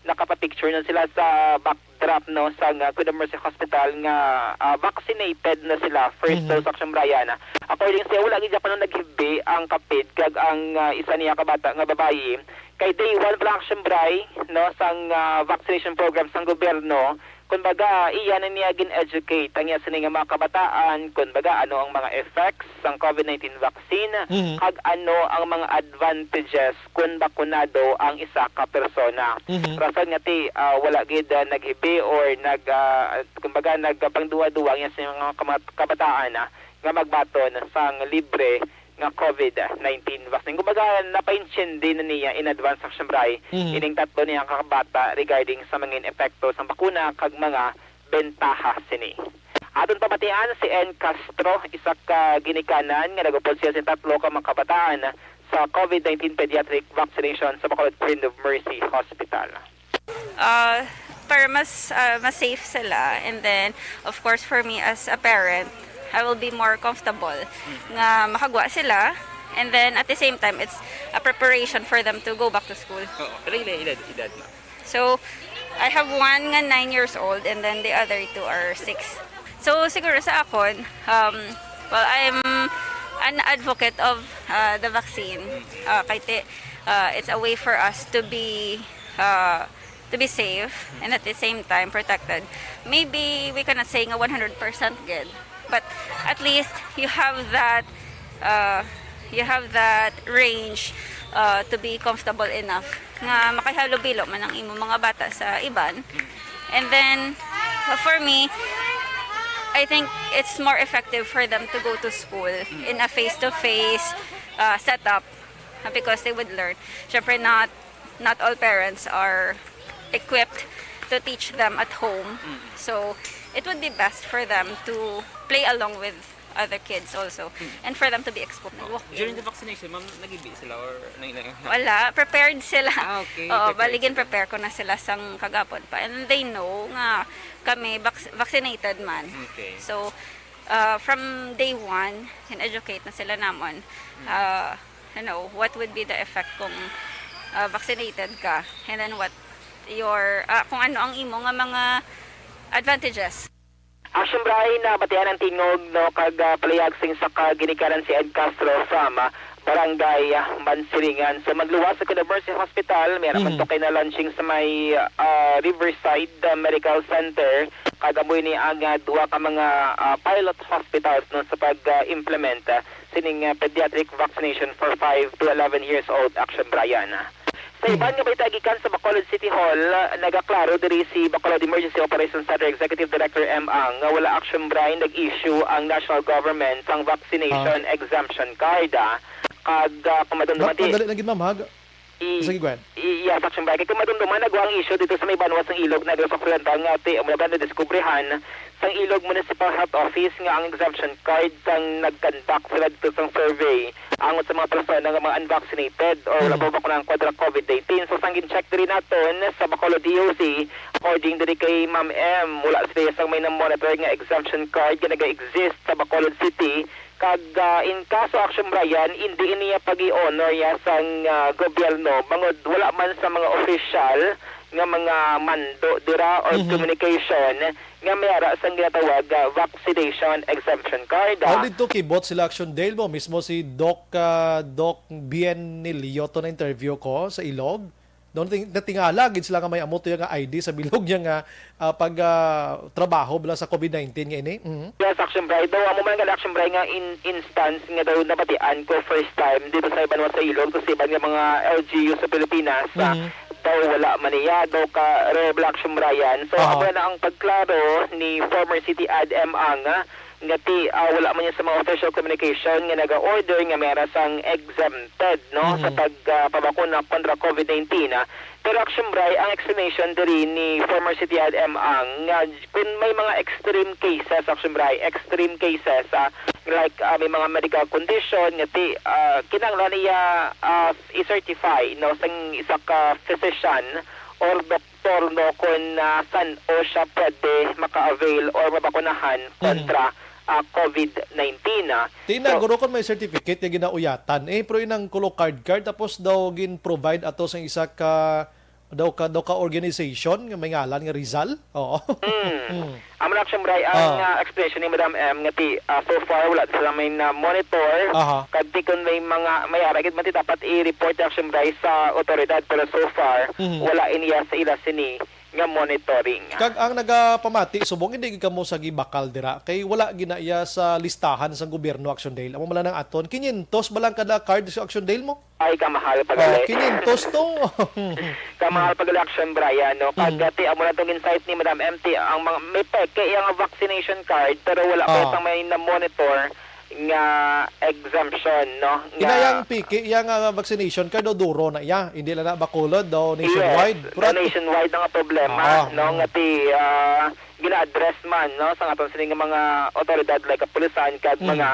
nakapapicture na sila sa back drop, no, sa nga Queen of Mercy Hospital nga, ah, vaccinated na sila, first Mhm. dose, Action Brian. According siya, wala gid pa naghibi ang kapid kag ang, ah, isa niya ka bata nga babayi. Kay day one pa lang, Action Bri, no, sang, ah, vaccination program sang gobyerno, kumbaga, iya na niya gin-educate ang iya sini nga mga kabataan, kumbaga, ano ang mga effects sang COVID nineteen vaccine, Mhm. kag ano ang mga advantages kun bakunado ang isa ka persona. Mhm. Rason nga ti, ah, wala gid, ah, naghibi or nag, ah, kumbaga, nagpangduwa-duwa ang iya sini nga mga kamat-, kabataan, ah, nga magbaton sang libre nga COVID nineteen vaccine. Kumbaga, napaintindi na niya in advance, Action Bri, Mhm. ining tatlo niya ka bata regarding sa mga epekto sang bakuna kag mga bentaha sini. Aton pamatian si N. Castro, isa ka ginikanan nga nagupod siya sa tatlo ka mga kabataan sa COVID nineteen pediatric vaccination sa Bacolod Queen of Mercy Hospital. Ah, para mas, ah, mas safe sila. And then, of course, for me as a parent, I will be more comfortable nga makagwa sila. And then, at the same time, it's a preparation for them to go back to school. Oo. Ano yung edad, edad mo? So, I have one nga nine years old and then the other two are six. So, siguro sa akon, um, well, I'm an advocate of, uh, the vaccine. Uh, kay ti-, uh, it's a way for us to be, uh, to be safe and at the same time protected. Maybe we cannot say nga one hundred percent good, but at least you have that, uh, you have that range, uh, to be comfortable enough nga makahalubilo man ang imo mga bata sa iban. And then, uh, for me, I think it's more effective for them to go to school in a face-to-face uh, setup, uh, because they would learn. Syempre, not not all parents are equipped to teach them at home. So, it would be best for them to play along with other kids also and for them to be exposed. Nag-walk During in. The vaccination, ma'am, nagibi sila or nang nang Wala, prepared sila. Ah, okay. Oo, Prepared baligin sila. Prepare ko na sila sang kagapon pa. And they know nga kami vac- vaccinated man. Okay. So, uh, from day one, in-educate na sila namon. Uh, you know, what would be the effect kung uh, vaccinated ka? And then what your, uh, kung ano ang imo nga mga advantages. Action Bray, nabatian ang tingog, no, kag ah, palihag sing sa kaginikanan si Ed Castro from ah, Barangay ah, Mansilingan. So magluwas sa Cunha Mercy Hospital, may Mhm. naman to kay na launching sa may ah, Riverside ah, Medical Center. Kag amo ini ang ah, duha ka mga ah, pilot hospitals, no, sa pag-implement ah, sining ah, pediatric vaccination for five to eleven years old. Action Brian. Sa iban nga balita gikan sa Bacolod City Hall, nagaklaro diri si Bacolod Emergency Operations Center Executive Director M Ang nga wala, Action Bray, nag-issue ang national government sang vaccination exemption card. Ah. Kag ah, kung madumduman ti, Madali lang gid, ma'am, ha? i- Sige, go ahead. i- yes, Action Bray. Kay kung madumduman, nagwa ang issue dito sa may banwa sang Ilog, Negros Occidental, nga ti, amo na ba nadiskubrihan sang Ilog Municipal Health Office nga ang exemption card sang nag-conduct sila dito sang survey angot sa mga persona nga mga unvaccinated or wala pa bakunahan kontra COVID nineteen. So, sang gin-check diri naton sa Bacolod D O C, according diri kay Ma'am M, wala sila sang may na-monitor nga exemption card nga naga-exist sa Bacolod City. Kag ah, in kaso, Action Brian, hindi niya pag-i-honor ya sang ah, gobyerno bangod wala man sa mga opisyal nga mga mando dira or communication nga may ara sang ginatawag nga vaccination exemption card. Aw, dito kibot sila, Action Dale, mo mismo si Doc, ah, Doc Bienilio to na interview ko sa Ilog. Doon ting- natingala gid sila nga may amo to yung I D sa bilog niya nga ah, pag ah, trabaho bala sa COVID nineteen nga ini. Mhm. Yes, Action Bray. Daw amo man nga Action Bray nga in instance nga daw nabatian ko first time dito sa iban sa Ilog, sa iban nga mga L G U sa Pilipinas, ah, Mhm. daw wala man niya, daw ka Rebel Action Brian. So, Aha. Amo na ang pagklaro ni former City Ad M Ang, ah, nga ti ah, wala man niya sa mga official communication nga naga-order nga may ara sang exempted, no, sa Mhm. pag ah, pabakuna kontra COVID nineteen. Ah. Pero, Action Bray, ang explanation diri ni former City Ad M Ang nga kung may mga extreme cases, Action Bray, extreme cases, ah, like ah, may mga medical condition nga ti ah, kinahanglan niya ah, i-certify, no, sang isa ka physician or doktor, no, kung ah, san-o siya pwede maka-avail or mabakunahan kontra ah, COVID nineteen. Ah. Tina, So, guro, kon may certificate nga ginauyatan, eh, pero inang kulo card card, tapos daw gin-provide ato sa isa ka, daw ka, daw ka organization nga may ngalan nga Rizal. Oo. Mm. Amo na, Action Bray, ang Ah. ah, explanation ni Madam M nga ti ah, so far wala sila may na-monitor. Aha. Kag ti kun may mga may ara gid man ti dapat i-report, Action Bray, sa otoridad, pero so far Mhm. wala iniya sa ila sini nga monitoring. Kag ang nagapamati, subong hindi gid kamo sa gibakal dira kay wala gina iya sa listahan sa gobyerno, Action Dale. Amo man lang ang aton. Quinientos ba lang kada card sa Action Dale mo? Ay, kamahal Oh, pagali. quinientos to. Kamahal pagali, Action Brian, no? Kag Mm. ti amo na tong insight ni Madam M T, ang mga may peke iya nga vaccination card pero wala pa Ah. sang may na-monitor nga exemption, no? Nga Inayang piki iya nga vaccination card daw duro na iya. Hindi lang na Bacolod, daw nationwide. Yes, Pero nationwide na nga problema, Ah, no, mm. nga ti ah, gina-address man, no, sa aton sini nga mga otoridad like kapulisan kag Mm. mga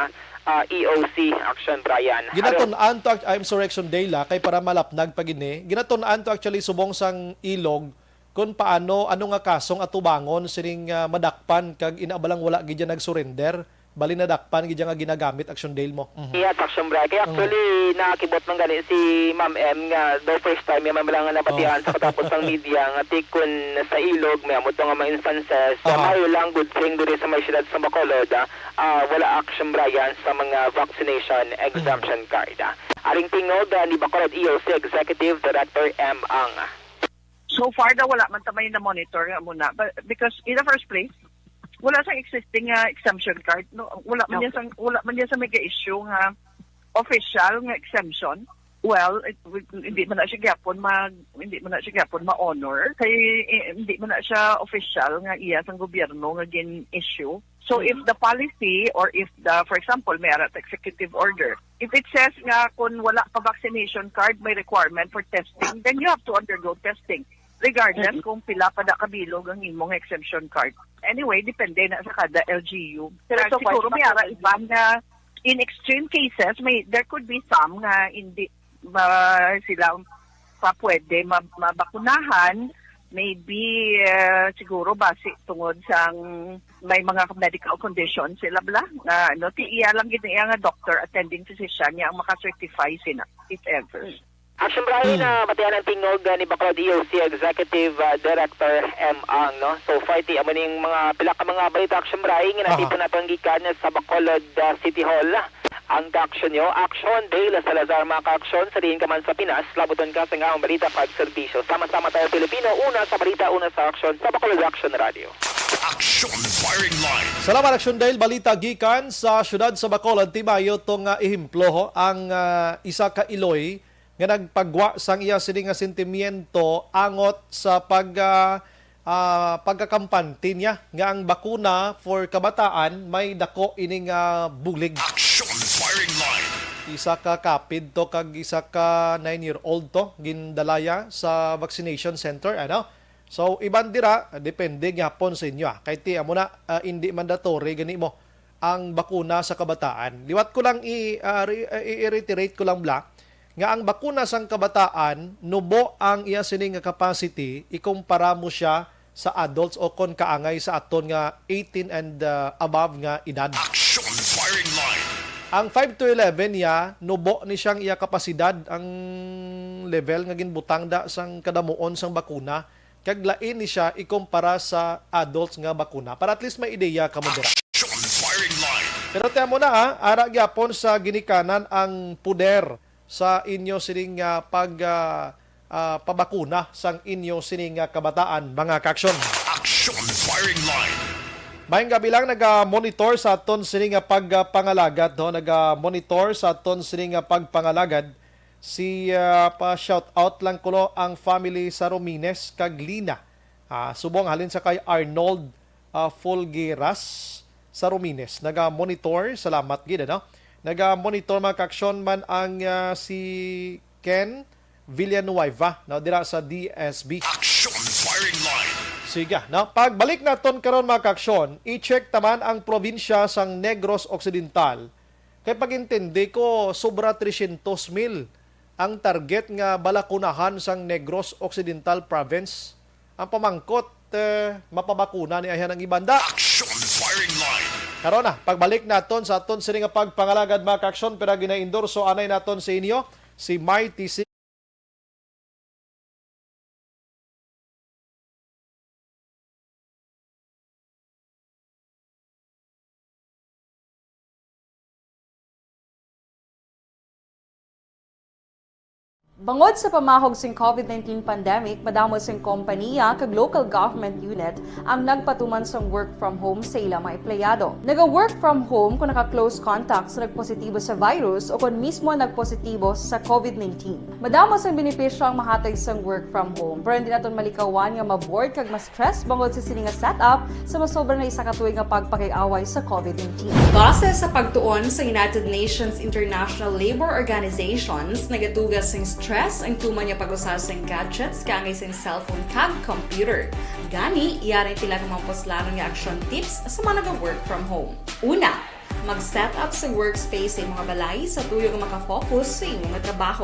ah, E O C, Action Brian. Ginatun-an to act- I'm sorry, Action Dale, ah, kay para malapnag pa gini. Ginatun-an to actually subong sang Ilog kung paano, ano nga kasong atubangon sining ah, madakpan kag inabalang wala gid yan nag-surrender. Bali nadakpan gid yan nga ginagamit, Action Dale mo. Mhm. Yes, Action Brian. Kaya actually, nakakibot man gani si Ma'am M nga the first time niya man lang nga nabatian sa katapos ng media nga ti kun sa Ilog, may amo to nga mga instances. Aha. Maayo lang, good thing diri sa may siyudad sa Bacolod, ah, ah, wala, Action Brian, sa mga vaccination exemption card. Ah. Aring tingog ah, ni Bacolod E O C Executive Director M Ang. So far daw wala man ta may na-monitor nga muna. But because in the first place, wala sang existing nga exemption card, no? Wala man niya sang, wala man niya sa mega issue nga official nga exemption. Well, it, hindi man na siya gyapon mag hindi man na siya gyapon ma-honor kay, eh, hindi man na siya official nga iya sang gobyerno nga gin-issue. So, if the policy or if the, for example, may ara executive order, if it says nga kung wala pa vaccination card, may requirement for testing, then you have to undergo testing, regardless kung pila pa da kabilog ang imong exemption card. Anyway, depende na sa kada L G U. Pero so far, siguro may ara iban nga in extreme cases, may, there could be some nga hindi ba sila pa pwede ma-, mabakunahan, maybe, eh, siguro basi tungod sang may mga medical condition sila bala, nga, ano, ti iya lang gid iya nga doctor, attending physician niya ang maka-certify sina, if ever. Action Brian, Mm. ah, batian ang tingog, ah, ni Bacolod E O C Executive, ah, Director M Ang, no? So far, ti amo ning mga pila ka mga balita, Action Brian, nga Aha. natipon naton gikan sa Bacolod, ah, City Hall. Ang kaaksyon nyo, Action Dale Salazar, mga kaaksyon, sa diin ka man sa Pinas, labuton ka sa nga balita kag serbisyo. Sama-sama tayo, Pilipino, una sa balita, una sa aksyon, sa Bacolod Action Radio. Action Firing Line. Salamat, Action Dale. Balita gikan sa siyudad sa Bacolod. Timayo tong, ah, ehemplo, ho, ang, ah, isa ka iloy nga nagpagwa sang iya sini nga sentimiento angot sa pag, ah, ah, pagkakampante niya nga ang bakuna for kabataan may dako ini nga bulig. Action Firing Line. Isa ka kapid to kag isa ka nine-year-old to gindalaya sa vaccination center, ano? So, iban dira, depende gyapon sa inyo, ah. Kay ti amo na, ah, hindi mandatory gani mo ang bakuna sa kabataan. Liwat ko lang i-, ah, re-, ah, i-reiterate ko lang bala nga ang bakuna sang kabataan nubo ang iya sini nga capacity ikumpara mo siya sa adults o kon kaangay sa aton nga eighteen and, ah, above nga edad. Action Firing Line. Ang five to eleven niya, nubo ni siyang iya kapasidad, ang level nga ginbutang da sang kadamuon sang bakuna, kag lain ni siya ikumpara sa adults nga bakuna. Para at least may ideya kamo dira. Action Firing Line. Pero tiyan mo na, ah, ara gyapon sa ginikanan ang puder sa inyo sining, ah, pag, ah, ah, pabakuna sang inyo sining, ah, kabataan, mga kaaksyon. Action Firing Line. Maayong gabi lang, naga-monitor sa aton sining, ah, pagpangalagad, no? Naga-monitor sa aton sining, ah, pagpangalagad si, ah, pa-shout out lang kuno ang family sa Romines kag Lina. Ah, subong halin sa kay Arnold, ah, Folgueras sa Romines. Naga-monitor, salamat gid, ano? Naga-monitor, mga kaaksyon, man ang, ah, si Ken Villanueva, no, dira sa D S B. Action Firing Line. Sige, no? Pagbalik naton karon, mga kaaksyon, i-check taman ang probinsya sang Negros Occidental. Kay pag-intindi ko, sobra tresyentos mil ang target nga balakunahan sang Negros Occidental Province. Ang pamangkot, eh, mapabakuna ni ayhan ang iban da? Action Firing Line. Karon na, pagbalik naton sa aton sini nga pagpangalagad, mga kaaksyon, pero ginaendorso anay naton sa inyo si Mighty C. Bangod sa pamahog sing COVID nineteen pandemic, madamo sing kompaniya kag local government unit ang nagpatuman sang work from home sa ila mga empleyado. Naga-work from home kon naka-close contact sa nagpositibo sa virus o kon mismo nagpositibo sa COVID nineteen. Madamo sang benepisyo ang mahatag sang work from home, pero hindi naton malikawan nga ma-bored kag ma-stress bangod sa sini nga setup sa masobra na isa ka tuig nga pagpakig-away sa COVID nineteen. Base sa pagtuon sa United Nations International Labour Organizations, nagatuga sing stress ang tuman nga pag-usa sing gadgets kaangay sing cellphone kag computer. Gani, yari sila nga mga puslanon nga action tips sa mga naga-work from home. Una, mag-set up sa workspace sa imong balay sa tuyo nga makafocus sa imong trabaho.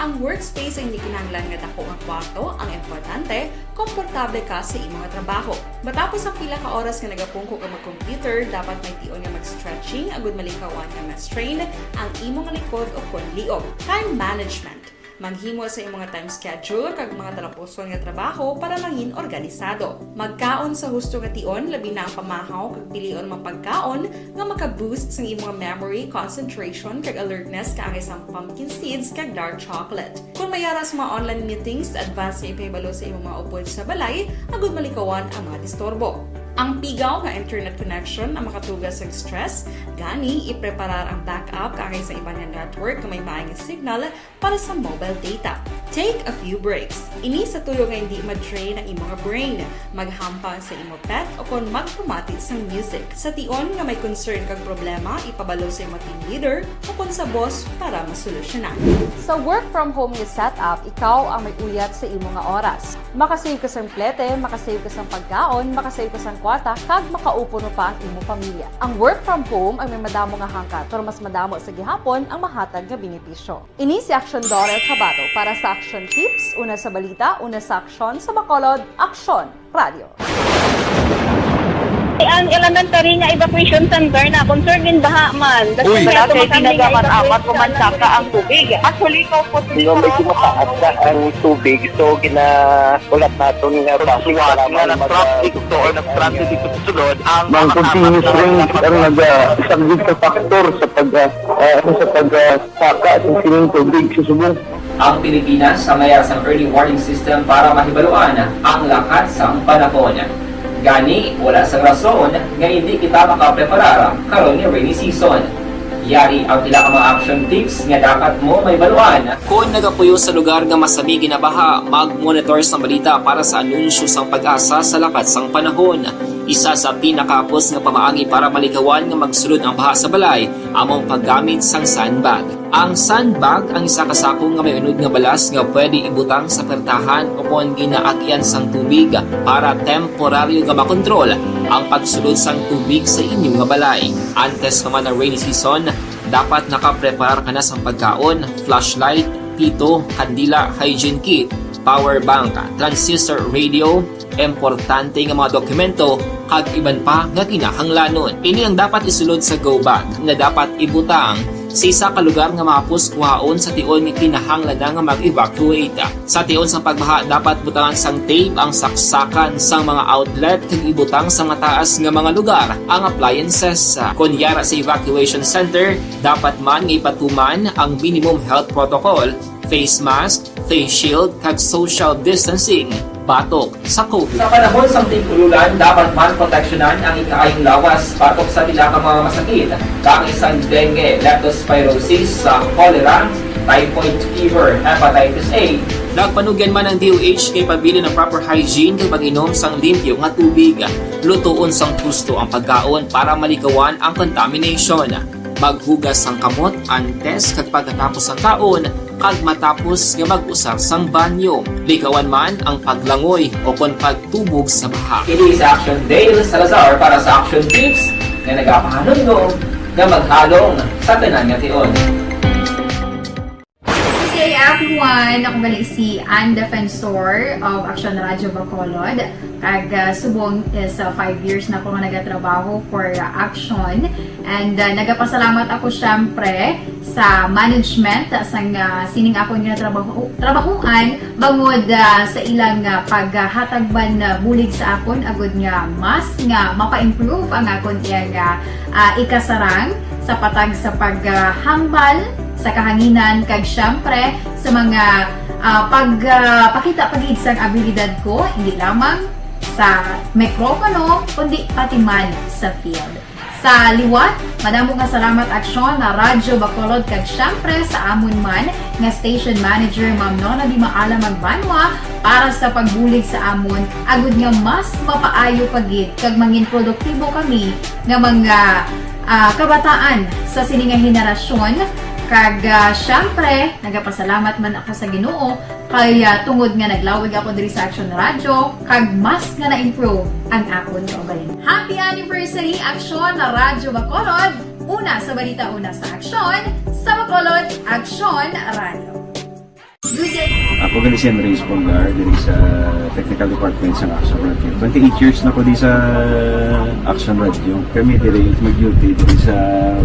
Ang workspace ay hindi kinahanglan nga dako nga kwarto. Ang importante, komportable ka sa imong trabaho. Matapos ang pila ka oras nga nagapungko ka mag-computer, dapat may tion nga mag-stretching agud malikawan nga ma-strain ang imong likod o kon liog. Time management. Maghimo sa imong time schedule kag mga talapuson nga trabaho para mangin organisado. Magkaon sa husto nga tion, labi na ang pamahaw kag pilion mga pagkaon nga maka-boost sang imong memory, concentration, kag alertness kaangay sang pumpkin seeds kag dark chocolate. Kon may ara sa mga online meetings, advance nga ipahibalo sa imong mga upod sa balay agud malikawan ang mga disturbo. Ang pigaw nga internet connection ang makatuga sa stress, gani ipreparar ang backup kaangay sa iban nga network nga may maayong signal para sa mobile data. Take a few breaks. Ini sa tuyo nga hindi ma-drain ang imo nga brain, maghampang sa imo pet o kon magpamati sang music. Sa tion nga may concern kag problema, ipabalo sa imo team leader o kon sa boss para masolusyonan. Sa work from home nga setup, ikaw ang may uyat sa imo nga oras. Makasave ka sang plete, makasave ka sang pagkaon, makasave ka sang kwarta, kag makaupo mo pa ang imo pamilya. Ang work from home ay may madamo nga hangkat, pero mas madamo sa gihapon ang mahatag nga benepisyo. Ini si Action Daughter Kabato para sa Action Tips, una sa balita, una sa aksyon, sa Bacolod, Aksyon Radio. Ang elementary nga evacuation center na concerned in baha man. Uy. Wala kay ginagaman amat ko man saka ang tubig. Actually, ikaw po. Medyo mataas na ang tubig, so ginahulat naton nga basi nga kailangan mag- traffic to or nag-traffic dito sa sulod ang Ang mga continuous apat na rain ang nag-, ah, isang sa factor sa pag, ah, ah, ano, sa pag, ah, saka sa sining tubig sa subong. Ang Pilipinas sa mayar sang early warning system para mahibaluan ang lakat sang panahon. Gani, wala sang rason nga hindi kita makapreparar karon nga rainy season. Yari ang pila ka mga action tips nga dapat mo mahibaluan. Kon nagapuyo sa lugar nga masami ginabaha, mag-monitor sang balita para sa anunsyo sang PAGASA sa lakat sang panahon. Isa sa pinakahapos nga pamaagi para malikawan nga magsulod ang baha sa balay amo ang paggamit sang sandbag. Ang sandbag ang isa ka sako nga may unod nga balas nga pwede ibutang sa pertahan o kon ginaagyan sang tubig para temporaryo nga makontrol ang pagsulod sang tubig sa inyo nga balay. Antes pa man ang rainy season, dapat nakapreparar ka na sang pagkaon, flashlight, pito, kandila, hygiene kit, power bank, transistor radio, importante nga mga dokumento, kag iban pa nga kinahanglanon. Ini ang dapat isulod sa go bag nga dapat ibutang sa isa ka lugar nga mahapos kuhaon sa tion nga kinahanglan na nga mag-evacuate. Sa tion sang pagbaha, dapat butangan sang tape ang saksakan sang mga outlet kag ibutang sa mataas nga mga lugar ang appliances. Kon yara sa evacuation center, dapat man nga ipatuman ang minimum health protocol, face mask, face shield, kag social distancing batok sa COVID. Sa panahon sang tig-ululan, dapat man proteksyonan ang ikaayong lawas batok sa pila ka mga masakit, kaangay sang dengue, leptospirosis, sa cholera, typhoid fever, hepatitis A. Nagpanugyan man ang D O H nga ipabilin ang proper hygiene kag pag-inom sang limpyo nga tubig. Lutoon sang husto ang pagkaon para malikawan ang contamination. Maghugas sang kamot antes kag pagkatapos sang kaon, kag matapos nga mag-usar sang banyo. Likawan man ang paglangoy o kon pagtubog sa baha. Kini sa Action Dale Salazar para sa Action Tips nga nagapahanumdom nga maghalong sa tanan nga tion. Good day, everyone! Ako gali si Ann Defensor of Action Radio Bacolod. Kag, ah, subong is, ah, five years na ako nga nagatrabaho for, ah, Action. And, ah, nagapasalamat ako, syempre, sa management, ah, sang, ah, sining akon nga trabaho, trabahuan, bangod, ah, sa ilang, ah, paghatag man, ah, bulig sa akon, agud nga mas nga mapa-improve ang akon iyang, ah, ah, ikasarang sa patag sa paghambal sa kahanginan, kag syempre sa mga, ah, pag, ah, pakita pa gid sang abilidad ko, hindi lamang sa mikropono, kundi pati man sa field. Sa liwat, madamo nga salamat, Aksyon, na Radyo Bacolod, kag syempre sa amon man nga station manager, Ma'am Nona Di Maala Magbanwa, para sa pagbulig sa amon, agud nga mas mapaayo pa gid kag mangin produktibo kami nga mga, ah, kabataan sa sini nga henerasyon. Kag, ah, syempre, nagapasalamat man ako sa Ginoo kay, ah, tungod nga naglawig ako diri sa Action Radio, kag mas nga na-improve ang akon kaugalingon. Happy anniversary, Action Radyo Bacolod! Una sa balita, una sa aksyon, sa Bacolod, Action Radio. Good day. Ako gali si Andres Polgar, diri sa technical department sa Action Radio. Twenty-eight years na ko di sa Action Radio. Kami diri mag-duty diri sa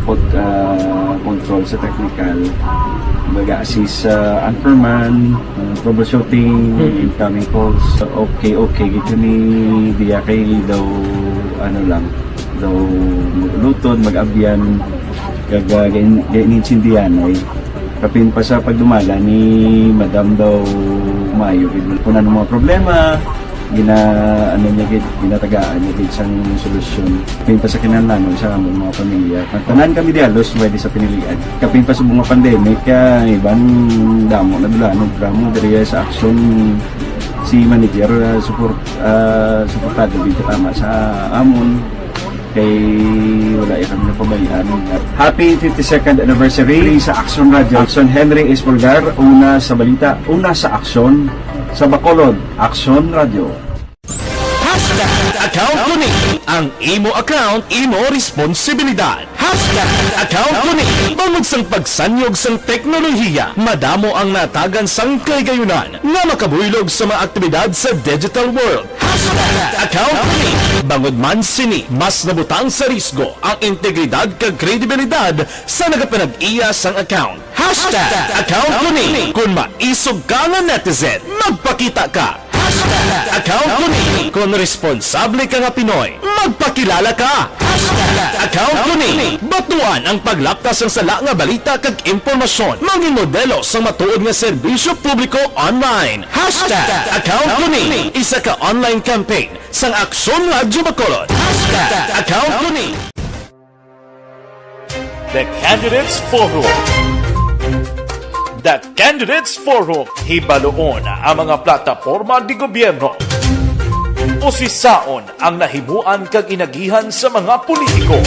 pod-, ah, control sa technical. Baga assist sa anchorman, ah, troubleshooting, incoming calls. Okay, okay, gid kami diya kay daw, ano lang, daw luton, mag-abyan, kag, ah, gain-, gain-, intindihan, ay. Kapin pa sa pagdumala ni Madam daw maayo gid. Kung ano mga problema, Gina-, ano niya gid, ginatagaan niya gid sang solusyon. Kapin pa sa kinahanglanon sa among mga pamilya. Tanan kami di halos pwede sa pinilian. Kapin pa sa mga pandemic, ah, iban damo na dula, no, drama diri sa aksyon si manager, ah, support, ah, suportado gid tama sa amon. Kay wala ya kami napabayaan. Happy fifty-second anniversary sa Aksyon Radio. Aksyon Henry Espolgar, una sa balita, una sa aksyon, sa Bacolod, Aksyon Radio. Hashtag account ko ni. Ang imo account, imo responsibilidad. Hashtag account ko ni. Bangod sang pagsanyog sang teknolohiya, madamo ang natagan sang kahigayunan nga makabuylog sa mga aktibidad sa digital world. Hashtag account ko ni. Bangod man sini, mas nabutang sa risgo ang integridad kag kredibilidad sa nagapanag-iya sang account. Hashtag account ko ni. Kung maisog ka nga netizen, magpakita ka. Hashtag account ko ni. Kung responsable ka nga Pinoy, magpakilala ka. Hashtag account ko ni. Batuan ang paglapkas sang sala nga balita kag impormasyon. Mangin modelo sang matuod nga serbisyo publiko online. Hashtag account ko ni. Isa ka online campaign sang Aksyon Radyo Bacolod. Hashtag account ko ni. The Candidates Forum. The Candidates Forum. Hibaloon ang mga plataporma di gobyerno. Usisaon ang nahimuan kag inagihan sa mga politiko.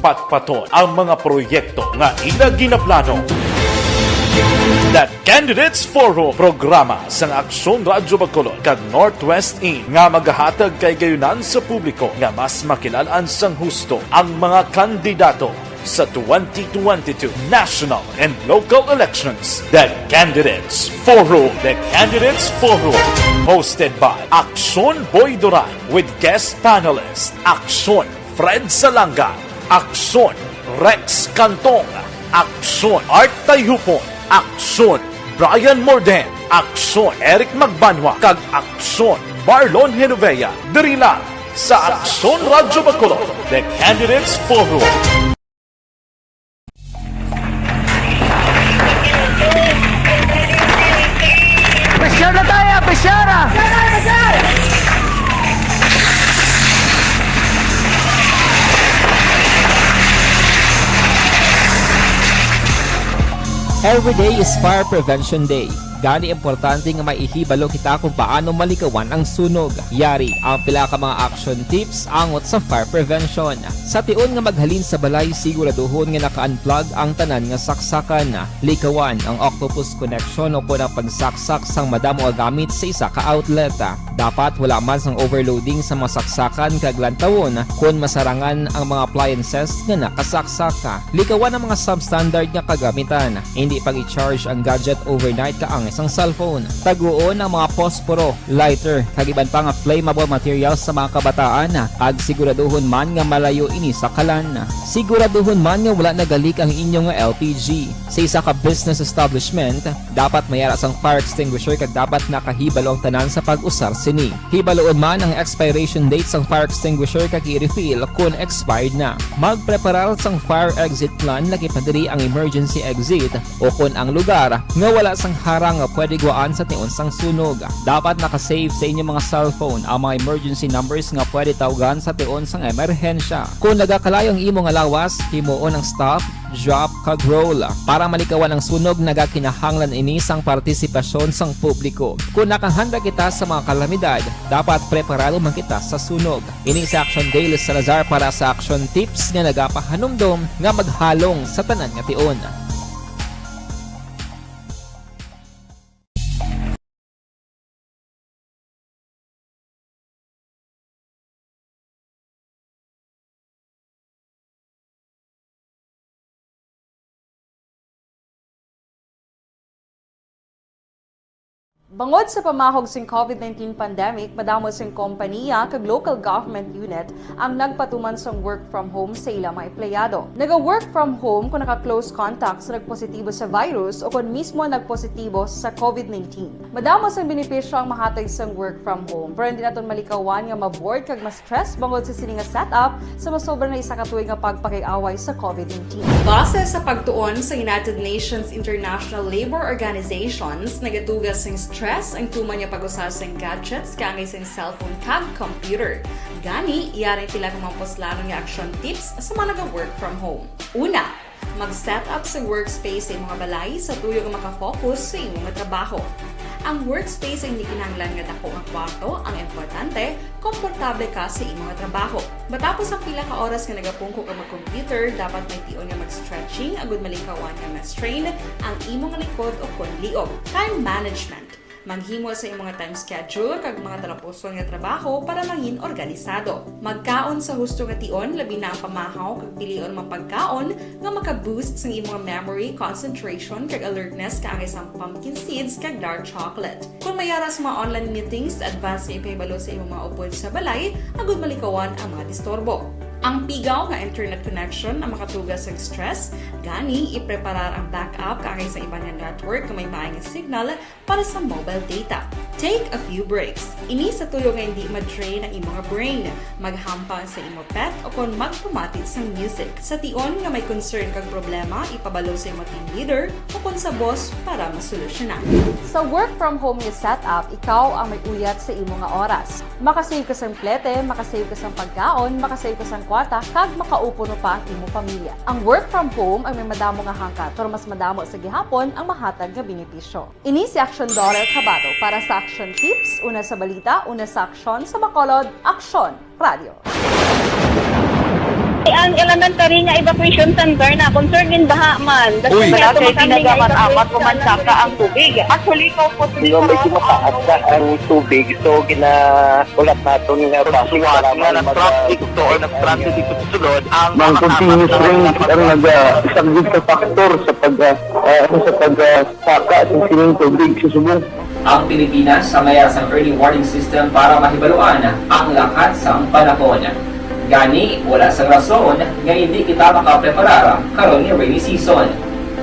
Patpaton ang mga proyekto nga ila ginaplano. The Candidates Forum, programa sang Aksyon Radyo Bacolod kag Northwest In nga magahatag kahigayunan sa publiko nga mas makilal-an sang husto ang mga kandidato sa twenty twenty-two national and local elections. The Candidates Forum. The Candidates Forum, hosted by Aksyon Boy Duran with guest panelist Aksyon Fred Salanga, Aksyon Rex Cantong, Aksyon Art Tayhupon, Aksyon Brian Morden, Aksyon Eric Magbanwa, kag Aksyon Marlon Genovea. Diri lang sa Aksyon Radyo Bacolod, The Candidates Forum. Pressure na tayo! Pressure na! Every day is Fire Prevention Day. Gani, importante nga maihibalo kita kung paano malikawan ang sunog. Yari ang pila ka mga action tips angot sa fire prevention. Sa tion nga maghalin sa balay, siguraduhon nga naka-unplug ang tanan nga saksakan. Likawan ang octopus connection o kon ang pagsaksak sang madamo nga gamit sa isa ka outlet. Dapat wala man sang overloading sa mga saksakan kag lantawon kon masarangan ang mga appliances nga nakasaksak. Likawan ang mga substandard nga kagamitan. Indi pag-i-charge ang gadget overnight kaangay sang cellphone. Taguon ang mga posporo, lighter, kag iban pa nga flammable materials sa mga kabataan, kag siguraduhon man nga malayo ini sa kalan. Siguraduhon man nga wala nagalik ang inyo nga L P G. Sa isa ka business establishment, dapat may ara sang fire extinguisher kag dapat nakahibalo ang tanan sa pag-usar sini. Hibaloon man ang expiration date sang fire extinguisher kag i-refill kon expired na. Magpreparar sang fire exit plan, lakip na diri ang emergency exit o kon ang lugar nga wala sang harang nga pwede gwaan sa tion sang sunog. Dapat naka-save sa inyo mga cellphone ang mga emergency numbers nga pwede tawgan sa tion sang emerhensya. Kon nagakalayo ang imo nga lawas, himuon ang stop, drop, kag roll. Para malikawan ang sunog, nagakinahanglan ini sang partisipasyon sang publiko. Kon nakahanda kita sa mga kalamidad, dapat preparado man kita sa sunog. Ini si Action Dale Salazar para sa Action Tips nga nagapahanumdom nga maghalong sa tanan nga tion. Bangod sa pamahog sing COVID nineteen pandemic, madamo sing kompaniya kag local government unit ang nagpatuman sang work from home sa ila mga empleyado. Naga-work from home kung naka-close contact sa nagpositibo sa virus o kon mismo nagpositibo sa COVID nineteen. Madamo sang benepisyo ang mahatag sang work from home, pero hindi naton malikawan nga ma-bored kag ma-stress bangod sa sini nga setup sa masobra na isa ka tuig nga pagpakig-away sa COVID nineteen. Base sa pagtuon sa United Nations International Labour Organizations, nagatuga sing stress ang tuman nga pag-usar sang gadgets kaangay sang cellphone kag computer. Gani, yari ang pila ka mga puslanon nga action tips sa mga naga-work from home. Una, mag-set up sa workspace sa imong balay sa tuyo nga makafocus sa imong trabaho. Ang workspace ay hindi kinahanglan nga dako nga kwarto, ang importante, komportable ka sa imong trabaho. Matapos ang pila ka oras nga nagapungko ka mag-computer, dapat may tion nga mag-stretching agud malikawan nga ma-strain ang imong likod o kon liog. Time management. Maghimo sa imong time schedule kag mga talapuson nga trabaho para mangin organisado. Magkaon sa husto nga tion, labi na ang pamahaw kag pilion mga pagkaon nga maka-boost sang imong memory, concentration, kag alertness kaangay sang pumpkin seeds kag dark chocolate. Kung may ara sa mga online meetings, advance nga ipahibalo sa imong mga upod sa balay agud malikawan ang mga disturbo. Ang pigaw nga internet connection ang makatuga sang stress, gani ipreparar ang backup kaangay sa iban nga network nga may maay nga signal para sa mobile data. Take a few breaks. Ini sa tuyo nga hindi ma-drain ang imong brain. Maghampang sa imo pet o kon magpamati sang music. Sa tion nga may concern kag problema, ipabalo sa imo team leader o kon sa boss para masolusyonan. Sa work from home nga setup, ikaw ang may uyat sa imo nga oras. Makasave ka sang plete, makasave ka sang pagkaon, makasave ka sang kwarta, kag makaupuno pa ang imo pamilya. Ang work from home ang may madamo nga hangkat, pero mas madamo sa gihapon ang mahatag nga benepisyo. Ini si Action Daughter Kabato para sa Action Tips, una sa balita, una sa aksyon, sa Bacolod, Aksyon Radio. Ang elementary nga evacuation center na concerned in baha man. Uy. Wala kay pinagamat-amat o mansaka ang tubig. Actually, ikaw po, di ba, medyo mataas na ang tubig, so ginahulat naton nga nga na-traffic to or nag-transit dito sa sulod ang mga continuous rain ang nag-, ah, isa gid sa factor sa pag, ah, ah, sa pag, ah, saka sa sining tubig sa subong. Ang Pilipinas ang may sang early warning system para mahibaluan ang lakat sang panahon. Gani, wala sang rason nga hindi kita makapreparar karon nga rainy season.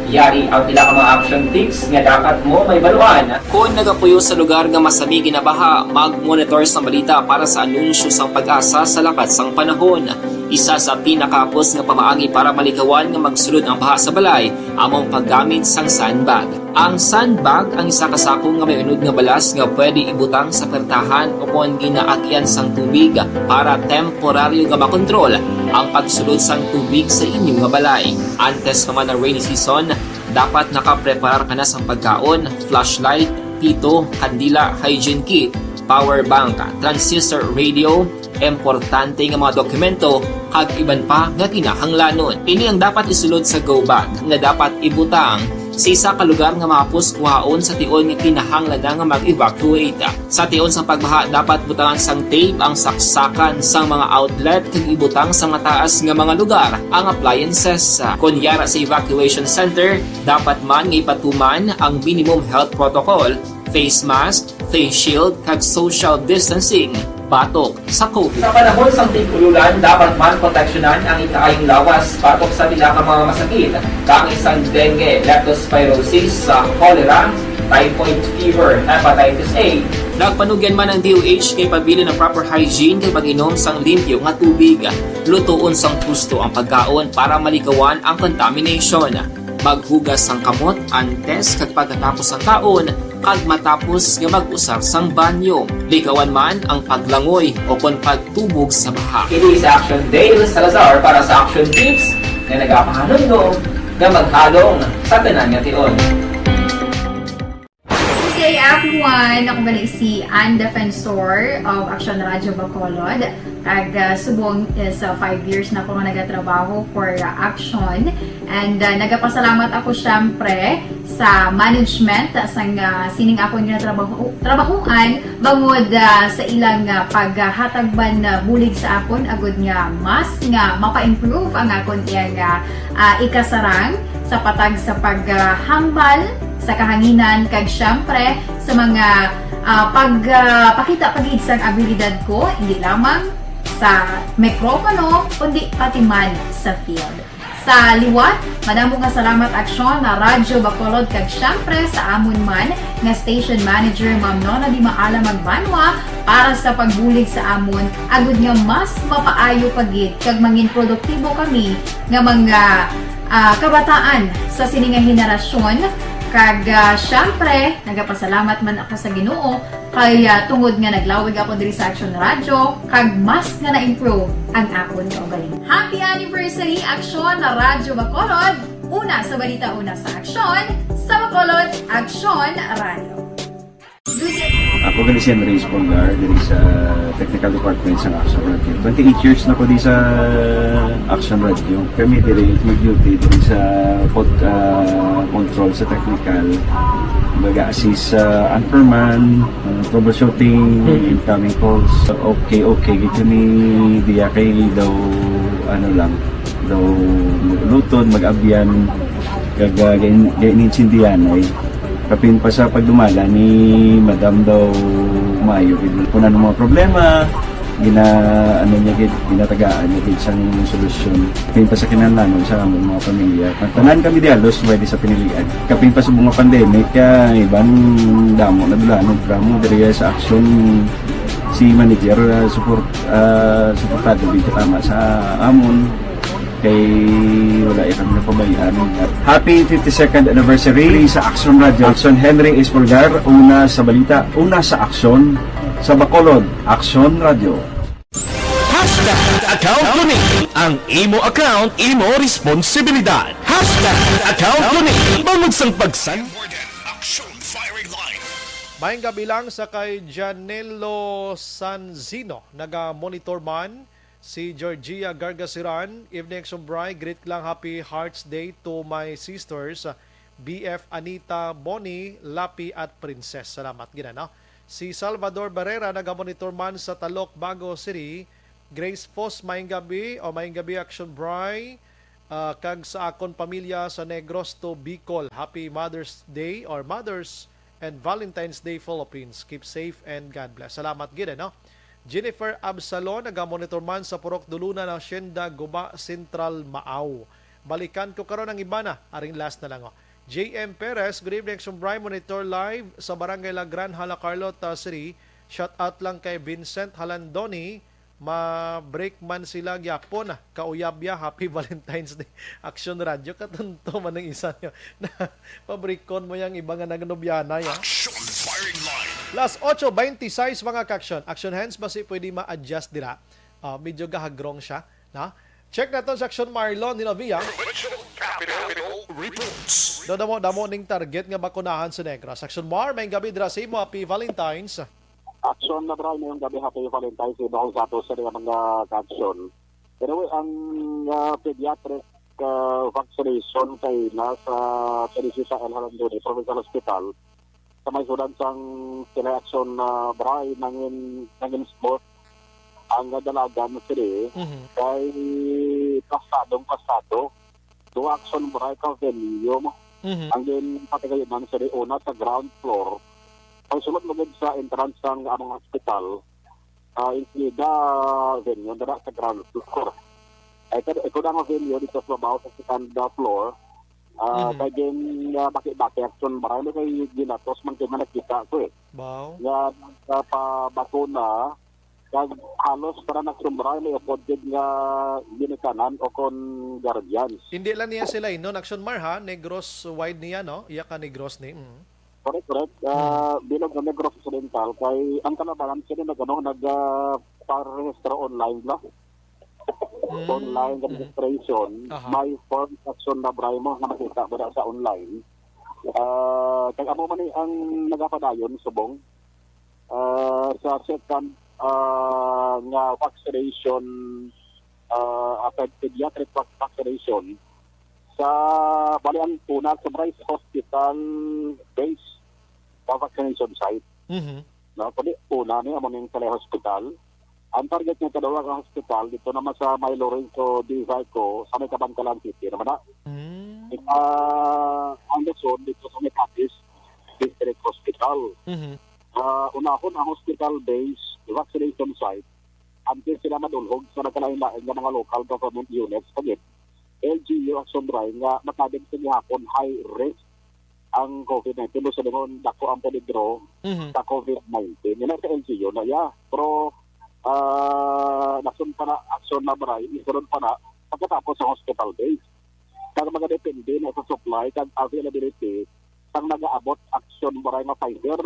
Yari ang pila ka mga action tips nga dapat mo mahibaluan. Kon nagapuyo sa lugar nga masami ginabaha, mag-monitor sa balita para sa anunsyo sang PAGASA sa lakat sang panahon. Isa sa pinakahapos nga pamaagi para malikawan nga magsulod ang baha sa balay amo ang paggamit sang sandbag. Ang sandbag ang isa ka sako nga may unod nga balas nga pwede ibutang sa pertahan o kon ginaagian sang tubig para temporaryo nga makontrol ang pagsulod sang tubig sa inyo nga balay. Antes pa man ang rainy season, dapat nakapreparar ka na sang pagkaon, flashlight, pito, kandila, hygiene kit, power bank, transistor radio, importante nga mga dokumento, kag iban pa nga kinahanglanon. Ini ang dapat isulod sa go bag nga dapat ibutang sa isa ka lugar nga mahapos kuhaon sa tion nga kinahanglan na nga mag-evacuate. Sa tion sa pagbaha, dapat butangan sang tape ang saksakan sang mga outlet kag ibutang sa mataas nga mga lugar ang appliances. Kon yara sa evacuation center, dapat man nga ipatuman ang minimum health protocol, face mask, face shield, kag social distancing batok sa COVID. Sa panahon sang tig-ululan, dapat man proteksyonan ang ikaayong lawas batok sa pila ka mga masakit, kaangay sang dengue, leptospirosis, sa cholera, typhoid fever, hepatitis A. Nagpanugyan man ang D O H nga ipabilin ang proper hygiene kag pag-inom sang limpyo nga tubig. Lutoon sang husto ang pagkaon para malikawan ang contamination. Maghugas sang kamot antes kag pagkatapos sang kaon, kag matapos nga mag-usar sang banyo. Likawan man ang paglangoy o kon pagtubog sa baha. Kini si Action Dale Salazar para sa Action Tips nga nagapahanumdom nga maghalong sa tanan nga tion. Good day, everyone! Ako gali si Ann Defensor of Action Radio Bacolod. Kag, ah, subong is, ah, five years na ako nga nagatrabaho for, ah, Action. And, ah, nagapasalamat ako, syempre, sa management, ah, sang, ah, sining akon nga trabaho, trabahoan, bangod, ah, sa ilang, ah, paghatag man, ah, bulig sa akon, agud nga mas nga mapa-improve ang akon iyang, ah, ah, ikasarang sa patag sa paghambal sa kahanginan, kag, syempre, sa mga, ah, pag, ah, pakita pa gid sang abilidad ko, hindi lamang sa mikropono, kundi pati man sa field. Sa liwat, madamo nga salamat, Aksyon, na Radyo Bacolod, kag, syempre, sa amon man nga station manager, Ma'am Nona Di Maala Magbanwa, para sa pagbulig sa amon, agud nga mas mapaayo pa gid kag mangin produktibo kami nga mga, ah, kabataan sa sini nga henerasyon, Kag, ah, syempre, nagapasalamat man ako sa Ginoo kay, ah, tungod nga naglawig ako diri sa Action Radio, kag mas nga na-improve ang akon kaugalingon. Happy anniversary, Action Radio Bacolod! Una sa balita, una sa aksyon, sa Bacolod, Action Radio. Ako gani si Andres Polgar, diri sa technical department sa Action Radio. Twenty-eight years na ko di sa Action Radio. Kami diri mag-duty diri sa pod, ah, control sa technical. Mag-assist sa anchorman, ah, troubleshooting, incoming calls. Okay, okay. Gid kami diya kay daw, ano lang, daw mag-ulutod, mag-abyan. Kag, ah, gain-, gainintindihan ay. Kapin pa sa pagdumala ni Madam daw maayo gid. Kung ano mga problema, gina, ano niya gid, ginatagaan niya gid sang solusyon. Kapin pa sa kinahanglanon sa among mga pamilya. Tanan kami di halos pwede sa pinilian. Kapin pa sa mga pandemic, ah, iban damo na dulanon, drama diri sa aksyon si manager, ah, support, ah, suportado gid tama sa amon. Kay wala ya kami napabayaan. Happy fifty-second anniversary sa Action Radio. Action Henry Espolgar, una sa balita, una sa aksyon, sa Bacolod, Action Radio. Hashtag account ko ni. Ang imo account, imo responsibilidad. Hashtag account ko ni. Bangod sang pagsan. Action firing line. Maayong gabi lang sa kay Janelo Sanzino, naga-monitor man. Si Georgia Gargasiran, evening Action Bri, greet lang happy Hearts Day to my sisters, B F Anita, Bonnie, Lapi at Princess. Salamat gid, no? Si Salvador Barrera, naga-monitor man sa Talok, Bago City. Grace Fos, maayong gabi o maayong gabi Action Bri. Ah, kag sa akon pamilya sa Negros to Bicol, happy Mother's Day or Mother's and Valentine's Day, Philippines. Keep safe and God bless. Salamat gid, no? Jennifer Absalon, naga-monitor man sa Purok Duluna, Hacienda, Guba, Central, Maaw. Balikan ko karon ang iba na, aring last na lang, oh. J M Perez, good evening, Action Bri, monitor live sa Barangay La Granja, La Carlota City. Shout out lang kay Vincent Halandoni, ma-break man sila gyapon, ah. Kauyab ya, happy Valentine's Day. Action Radio, katunto man ang isa niyo. Na, pabrikon mo yang iba nga naganobyana, ya. Action firing line. Las ocho veintiséis, mga ka-action. Action hands, basi pwede ma-adjust dira. Ah, medyo gahagrong siya, na? Check naton sa Action Marlon Hilavia. Provincial Capitol Reports. Damo-damo ning target nga bakunahan sa Negros. Action Mar, maayong gabi dira sa imo. Happy Valentine's. Action na, Bri, maayong gabi, happy Valentine's sa iba sa ato sa mga ka-action. Anyway, ang ah, pediatric ah, vaccination kay na sa Teresita El Halandoni Provincial Hospital sa may sudan sang Silay Action na, Bri, nangin nangin smooth ang dalagan sini Mhm. kay pasadong pasado. Duha, Action, Bri, ka venue mo. Mhm. Ang ginpatigayon sini, una sa ground floor, pagsulod mo gid sa entrance sang among hospital, ah, Infinida venue dira sa ground floor. Ay, kad ikaw na nga venue dito sa babaw sa second ah, floor, ah, Mhm. kay gin ah, baki-baki, Action, Bri, kay ginatos man kay nga nakita ko eh. Baw. Nga nagpabakuna, kag halos para nagsumbray may upod gid nga ginikanan o kon guardians. Hindi lang niya sila, no? Action Mar, ha? Negros wide niya, no? Iya ka Negros ni. Mm. Correct, correct. Ah, bilog nga Negros Occidental kay ang kalabanan sila nag ano, nag ah, parehistro online na. Mm, Online mm. Registration, Aha. May form, Action, na, Bri, mo nga makita mo na sa online. Ah, kag amo man ni ang nagapadayon subong ah, sa second ah, nga vaccination, ah, ah, ped- pediatric vac- vaccination sa, bali, ang una sa Bryce Hospital base nga vaccination site. Mhm. No, kundi una ni amo ning Silay Hospital. Ang target nga ikaduha nga hospital dito naman sa may Lorenzo de Vico sa may Kabankalan City naman na. Mm. Ah, ang Luzon dito sa Metatis District Hospital. Mhm. Ah, unahon ang hospital-based vaccination site antes sila madulhog sa nagkalain-lain nga mga local government units, pagit L G U, Action Bri, nga makadin sa gihapon high risk ang COVID nineteen. Sa lingon, dako ang peligro Mhm. sa COVID nineteen. Yun ang sa L G U na, ya. Pero, ah, nasun pa na, Action na, Bri, isunod pa na pagkatapos sa hospital-based. Kag mga depende na sa supply kag availability sang nagaabot aksyon, Bray, nga Pfizer,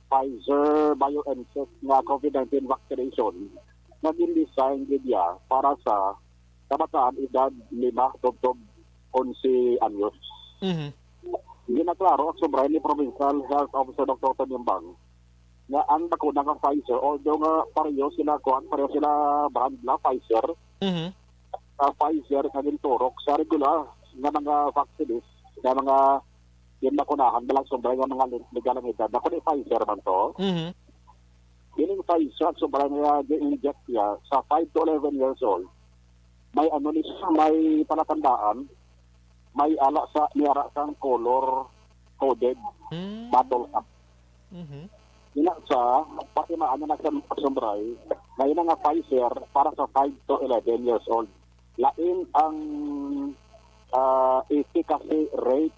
Pfizer BioNTech nga COVID nineteen vaccination nga gin-design gid ya para sa kabataan edad lima tubtob onse anyos. Mhm. Ginaklaro, Aksyon Bray, ni Provincial Health Officer Doktor Tony Umbang nga ang bakuna nga Pfizer, although nga pareho sila, kuan, pareho sila brand la, Pfizer, Mhm. ah, Pfizer nga ginturok sa regular nga mga vaccinist, nga mga ginbakunahan, Aksyon Bray, nga mga le-, legal ang edad. Ako ni Pfizer man to. Mhm. Ining Pfizer, Aksyon Bray, nga gi-inject niya sa five to eleven years old, may ano ni siya, may palatandaan, may ala sa, may ara sang color coded Mm. bottle cap. Mhm. Ina sa, pati maano na sa Aksyon Bray, nga ina nga Pfizer para sa five to eleven years old. Lain ang, ah, efficacy rate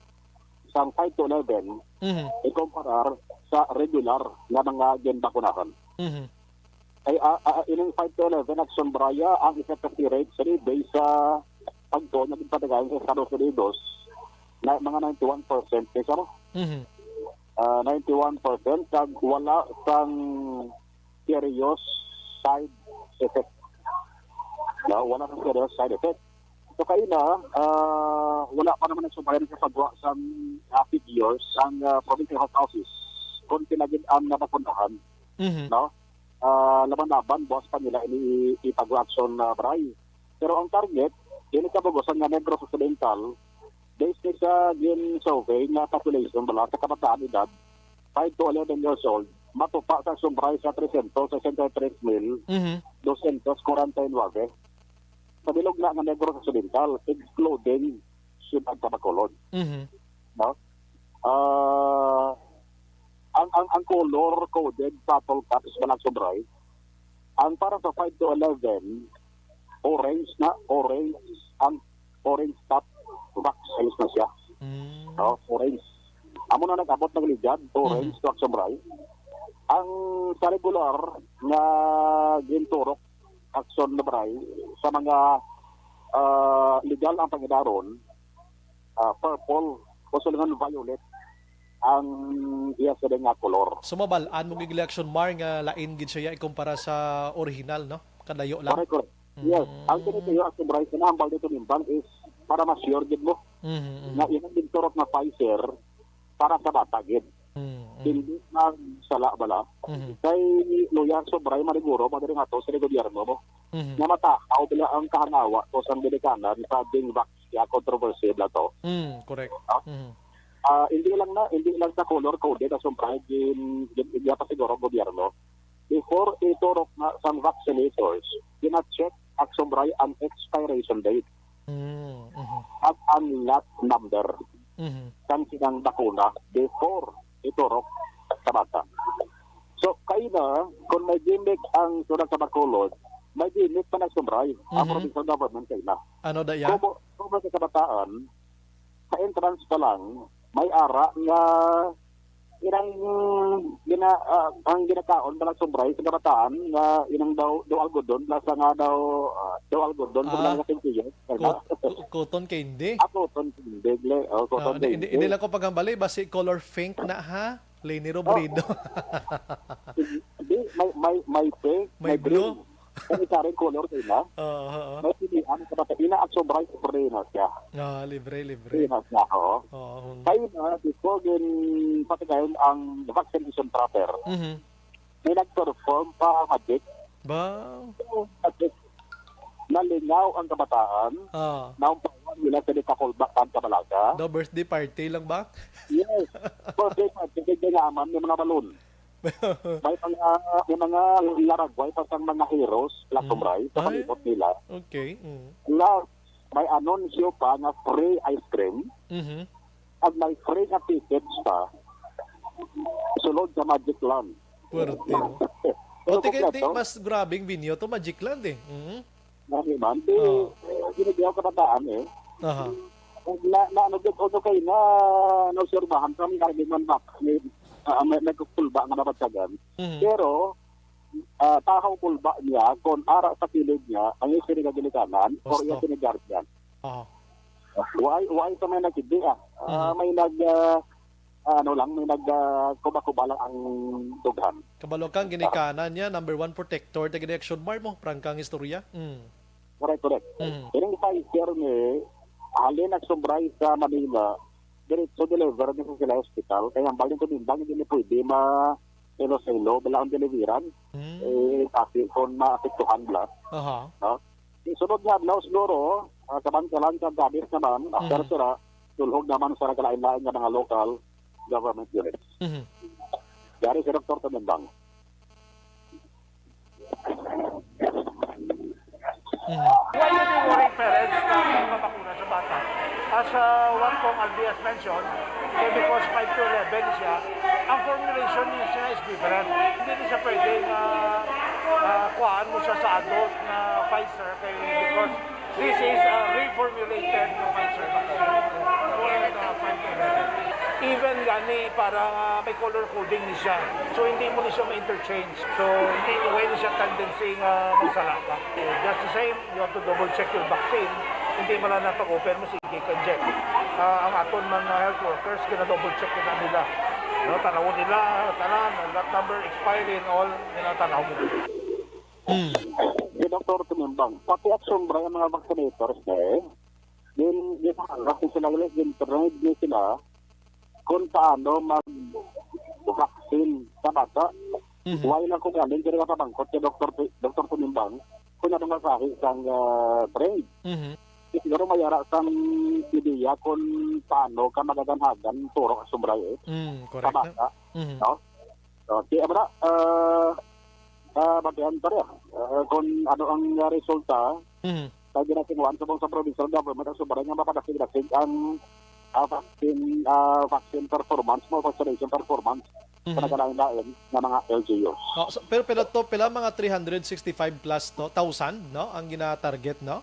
sang five to eleven Mhm. ikumparar sa regular nga mga ginbakunahan. Mhm. Ay, ah, ah, ining five to eleven, Aksyon Bray, ang efficacy rate sa based sa pagtuon nga ginpatigayon sa Estados Unidos, na mga ninety-one percent ni, ano? Mhm. Ah, ninety-one percent, kag wala sang serious side effect. No, wala sang serious side effect. So, kaina, ah, wala pa naman nagsubayan sa pagwa sang, ah, figures ang, ah, Provincial Health Office kung pila gid ang nabakunahan, Mhm. no? Ah, laban-laban, buwas pa nila ini i-, ipag-action, ah, Bray. Pero ang target, ini kabugusan nga Negros Occidental, based ni sa gin-survey nga population bala sa kabataan edad, five to eleven years old, matupa sa Aksyon Bray sa trescientos sesenta y tres mil Mhm. doscientos cuarenta y nueve. Sa bilog na nga Negros Occidental, excluding Siyudad sa Bacolod. Mhm. No? Ah, ang, ang, ang color coded sa bottle caps, Aksyon Bray, ang para sa five to eleven, orange na, orange, ang orange top, vax size na siya. Mm. No? Orange. Amo na nag-abot, nagligad, orange Mhm. to, Aksyon Bray. Ang sa regular nga ginturok, Aksyon Bray, sa mga, ah, legal ang pangidaron, ah, purple, o sa lingon violet ang iya sila nga kolor. So, mabal-an mo gid, Aksyon Mar, nga lain gid siya ikumpara sa original, no? Kadayo lang. Correct, correct. Yes. Ang Mm. Kinitiyo, Aksyon Bray, sa nahambal dito nimbang is para ma-sure gid mo Mhm, mhm. nga inang ginturok nga Pfizer para sa bata gid. Mhm, mhm. Hindi magsala bala. Mhm. Kay Luya, Aksyon Bray, maniguro, madali nga to sa gobyerno mo. Mhm. Nga matahaw bala ang kahangawa to sang ginikanan sa ding vax, ya controversy bala to. Mm, correct. No? Mhm. Ah, hindi lang na, hindi lang sa color coded, Aksyon Bray, gin, gin, gin, pa siguro ang gobyerno. Before iturok na sang vaccinators, gina-check, Aksyon Bray, ang expiration date Mm, mhm. at ang lot number Mhm. sang sinang bakuna before iturok sa bata. So, kaina, kung may gimmick ang Siyudad sa Bacolod, may gimmick pa, Aksyon Bray ang Mhm. provincial government kaina. Ano da ya? Kumo, kumo sa kabataan, sa entrance pa lang, may ara nga inang gina-, ah, ang ginakaon bala, Aksyon Bray, sa kabataan nga inang daw, daw algodon, bala sa nga daw, ah, daw algodon, sa Ah. mga sentiyo, ano? Kot-, ko-, cotton candy? Ah, cotton candy, gle-, oh, cotton Ah, hindi, hindi, candy. Hindi lang ko pagambali, basi color pink na, ha? Leni Robredo. Oh. Hindi, may, may, may pink, May may blue. green. Kung isa rin color, di ba? Oo, oo. May pilihan sa bata. Ina, Aksyon Bray, libre na siya. Ah, libre, libre. Libre na siya, oo. Oo. Kayo na, before din patigayon ang vaccination proper, Mhm. may nag-perform pa magic. Ba? Oo, magic. Nalingaw ang kabataan, Ah. naumpawan nila sa di kakulba kag kabalaga. Daw birthday party lang ba? Yes. Birthday party, kay ginaman may mga balon. May mga, may mga laragway pa sang mga heroes, Black Mm. Bray, sa Ay. palibot nila. Okay, mm. Plus, may anunsyo pa nga free ice cream Mhm. at may free nga tickets pa sulod sa Magic Land. Puwerte, no? Pero O, tika, kompleto. Ti, mas grabing venue to, Magic Land, eh. Mhm. Nani man, di, Oo. eh, ginagawa kabataan, eh. Aha. Na, na, ano, gid, ano kayo, na, naobserbahan kami, nga di man ba, may, ah, may, may kukulba nga nabatyagan. Mhm. Pero, ah, tahaw kulba niya, kung ara sa kilid niya, ang iyang sinigaginikanan, or Gusto. iyang sinigardian. Aha. Why, why sa may nagkindi, ah? Ah, Mhm. may nag, ah, ah, ano lang, may nag, ah, kuba-kuba lang ang dughan. Kabalo kang ginikanan niya, number one protector, taga Action Mar mo, prangkang istorya. Mm. Correct, correct. Mm. Ining Pfizer ni, halin nagsumbray sa Manila, diretso deliver ni sa sila hospital. Kaya ang bali ko din, bang hindi pwede ma, ilo sa ilo, bala ang deliveran, Mm. eh, kasi kung maapektuhan bala. Aha. No? Sunod nga adlaw siguro, ah, kabantalan sa gabis naman, after Mhm. sira, tulhog naman sa nagkalain-lain nga mga local government units. Mhm. Dari si Doktor Tumindang. Mhm. Why you do worry parents na hindi mabakuna sa bata? As, uh, what Cong Albi has mentioned, eh, because five to eleven siya, ang formulation niya siya is different. Hindi na siya pwedeng, uh, uh, kuhaan mo siya sa adult na Pfizer kay, because this is a reformulated na Pfizer na Cong. For the five to eleven. Even gani, para, uh, may color coding ni siya. So, hindi mo ni siya ma-interchange. So, hindi, way na siya tendency nga magsala ka. Just the same, you have to double check your vaccine. Hindi man lang pag-open mo, sige ka inject. Ah, ang aton man nga health workers, gina-double check na nila. No, tanaw nila, tanan, lot number, expiry and all, ginatanaw mo. Hmm. Si Doktor Tinimbang, pati Action Bray ang mga vaccinators na eh. Din, din, din sila, din trained ni sila kung paano mag-vaccine sa bata. Mhm. Why lang kung alin, kaya nga pamangkot kay Doktor Ti-, Doktor Tunimbang, kung ano nga sahi sang, ah, trade. Mhm. Siguro may ara sang ideya kung paano ka magaganhagan turo ka sumbray, eh, Mm, sa correct na. bata. Mhm. No? So, di, abra, ah, ah, bagian pa rin, ah, kung ano ang, ah, resulta, Mhm. Kay ginatinguhan subong sa provincial government ang sumbray nga mapadasig-dasig ang, ah, vaccine, ah, vaccine performance mo, vaccination performance sa Mhm. nagkalain-lain nga mga L G Us. Oh, so, pero pila to, pila mga three hundred sixty-five plus to, thousand, no? Ang gina-target, no?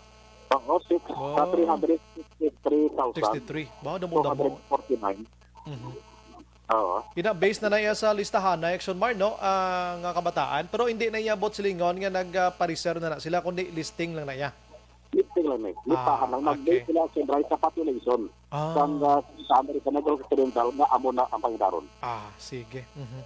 Oo, six, ah, Oh. three hundred sixty-three thousand Sixty-three. Ba, damo-damo. two hundred forty-nine. Mhm. Oo. Ina, based na na iya sa listahan na Action Mar, no? Ah, nga kabataan, pero hindi na iya bot silingon nga nag, ah, pareser na na sila, kundi listing lang na iya. Listing lang na. Listahan Ah, lang. Nag-base okay. sila sa right sa population. Ah. Sang, ah, sa American Negro Occidental nga amo na ang pangidaron. Ah, sige. Mhm.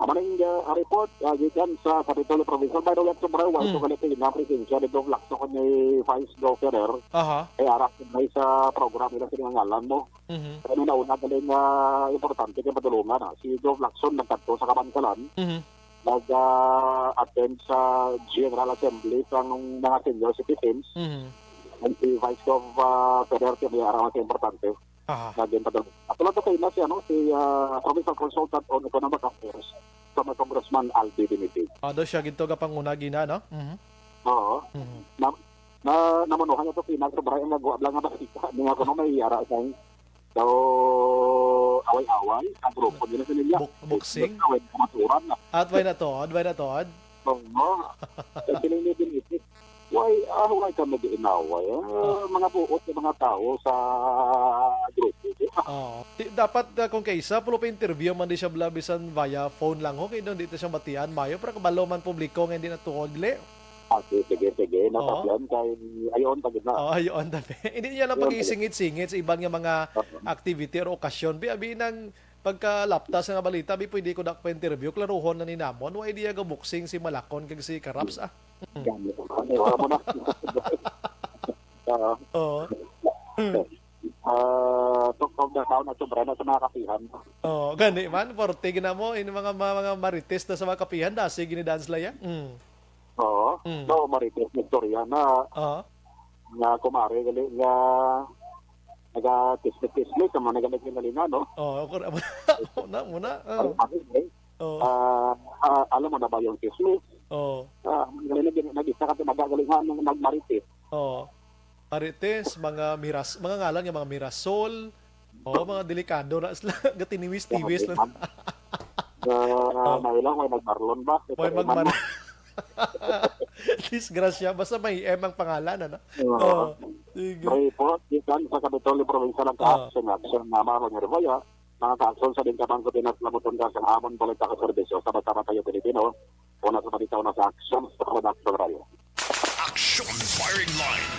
Amo na yung, ah, report, ah, gikan sa Kapitolyo Provincial. By the way, Action Mar, wala Mm. ko kalitin na presensya ni Gov Lacson ni Vice Gov Ferrer. Aha. Ay, arak na sa program nila sa ngalan mo. Mhm. Kaya nung nauna, galing, ah, importante kay madulungan, ah. Si Gov Lacson nagkadto sa kabansalan, Mhm. nag, ah, attend sa General Assembly sang mga senior citizens. Mhm. And si Vice Gov, ah, Ferrer, kaya may araw sa importante. Aha. Naging padulungan. At tulad ko kayo na si, ano, si, ah, Provincial Consultant on Economic Affairs, former Congressman Albi Benitez. Ah, daw siya ginto ka panguna gina, no? Mhm. Oo. Mhm. Na, na, namunuhan niya to, pinagsobra yung nagawa lang nga basika. Hindi nga kuno may iyara sa, so, away-away, ang grupo nila sa nila. Buk-, boxing? Away, kamaturan na. At way na to, at way na to, at? Oo. Sa siling ni Benitez, why, ah, why kami di inaway? Ah, Oh. mga buot ng mga tao sa grupo. Oo. Di, dapat, ah, kung kaisa, pulo pa interview man di siya bala, bisan via phone lang, ho, kay doon dito siyang batian, mayo, pero kabalo man publiko nga hindi natuhod, dili? Ah, sige, sige, sige. No Oo. problem. Kay ayon, tagid na. Oo, ayon, tabi. Hindi niya lang Ayon, tagid. pag-isingit-singit sa iban nga mga Oo. activity or okasyon. Bi, abi nang pagkalaptas nga balita, bi, pwede ko dak pa interview. Klaruhon na ni namon. Wa idea ga boxing si Malakon kag si Karaps, ah. Mm. Gani. Ano, wala mo na. Ah, Oo. ah, talk of the town at sobra na sa mga kapihan. Oo, gani man. Forte gina mo, in mga, mga, mga marites na sa mga kapihan, dasi gini dance laya. Mm. Oo. Mm. No, marites na istorya na Oo. nga kumare gali nga naga-tismis-tismis, sa mga nagaling-galing, no? Oo, ako na, muna, muna. Ay, Oo. pare, eh. Oo. Ah, ah, alam mo na ba yung tismis? Oo. Ah, nag-, nag-, nag-isa ka, nagagaling nga, nag-, nagmarites. Oo. Marites, mga miras-, mga ngalan nga mga mirasol. Oo, mga delikado na sila. Gatiniwis-tiwis lang. Ah, Oh. may lang, may nagmarlon ba? May Ito, magmar-, man. Disgrasya. Basta may M ang pangalan, ano? Oo. Oo. Sige. May po, gikan sa Kapitolyo Provincial ang Oo. ka-action, action na Amaro Nervoya, mga ka-action sa Bingkamang Kupinas, Labuton ka sa amon, balik ka sa serbisyo sa Bata Matayo Pilipino, una sa balita, una sa action, sa Production Radio. Action Firing Line.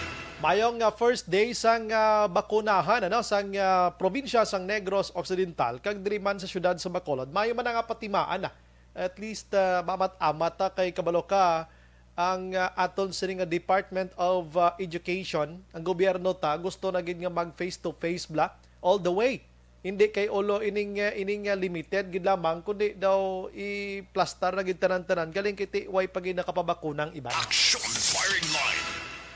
Mayong, ah, first day sang, ah, bakunahan, ano, sang, ah, probinsya sang Negros Occidental, kag diri man sa siyudad sa Bacolod, mayo man nga patimaan na. At least, ah, maamat-amat ta kay kabalo ka ang, ah, aton sini nga Department of, ah, Education, ang gobyerno ta, gusto na gid nga mag face to face bla all the way. Hindi kay ulo ining, ah, ining, ah, limited gid lamang, kundi daw iplastar na gid tanan-tanan, galing kay ti way pa gid nakapabakunang iban. Action firing line.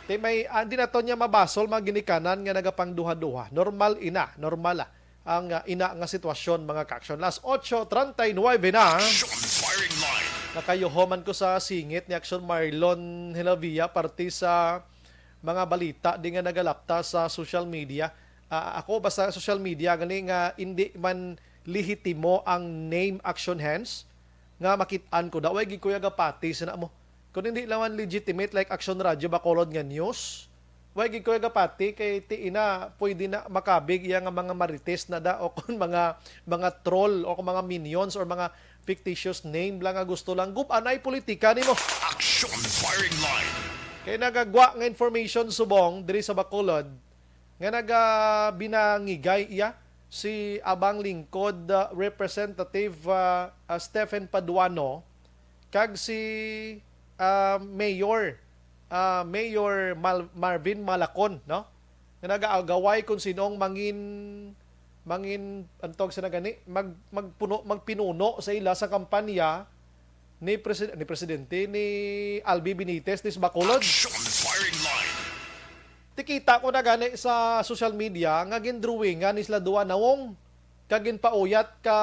Ti may, ah, di naton niya mabasol mga ginikanan nga nagapangduha-duha. Normal ina, normal, ah, ang, ah, ina nga sitwasyon, mga ka-action. Las ocho treinta y nueve na. Action firing line. Nakayuho man ko sa singit ni Action Marlon Hilavia, parte sa mga balita di nga nagalapta sa social media. Ah, ako, basta social media gani nga hindi man lehitimo ang name Action Hands, nga makit-an ko daw, way gid ko ya gapati sa namo. Kung hindi lang man legitimate like Action Radio Bacolod nga news, way gid ko ya gapati kay ti ina pwede na makabig iya nga mga marites na da o kung mga, mga troll o kung mga minions or mga fictitious name lang nga gusto lang gub-anay politika nimo. Action firing line. Kay nagagwa nga information subong diri sa Bacolod nga nagabinangigay iya si abang lingkod, ah, Representative, ah, ah, Stephen Paduano kag si, ah, Mayor, ah, Mayor Mal-, Marvin Malacon, no? Nga nagaagaway kung sinong mangin, mangin, antog sa nagani, mag, magpuno, magpinuno sa ila sa kampanya ni Presid-, ni Presidente, ni Albi Benitez, ni sa Bacolod. Action firing line. Tikita ko na gani sa social media nga gindrawingan ni sila duwa nawong kag ginpauyat ka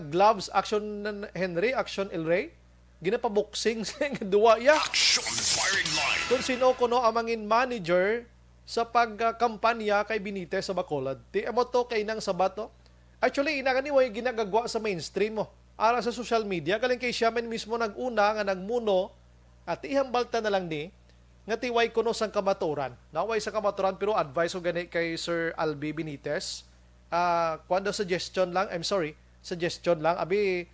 gloves, Action Henry, Action El Rey. Ginapaboxing sa duwa iya. Action firing line. Kung sino kuno ang mangin manager sa pagkampanya kay Benitez sa Bacolod. Ti amo to kay nang sabat, no? Actually, ina gani way ginagagwa sa mainstream mo. Ara sa social media, galing kay siya man mismo nag-una nga nagmuno, at ihambal ta na lang ni, nga ti way kuno sang kamaturan. Na way sa kamaturan, pero advice ko gani kay Sir Albi Benitez. Ah, kuwan daw, suggestion lang, I'm sorry, suggestion lang. Abi,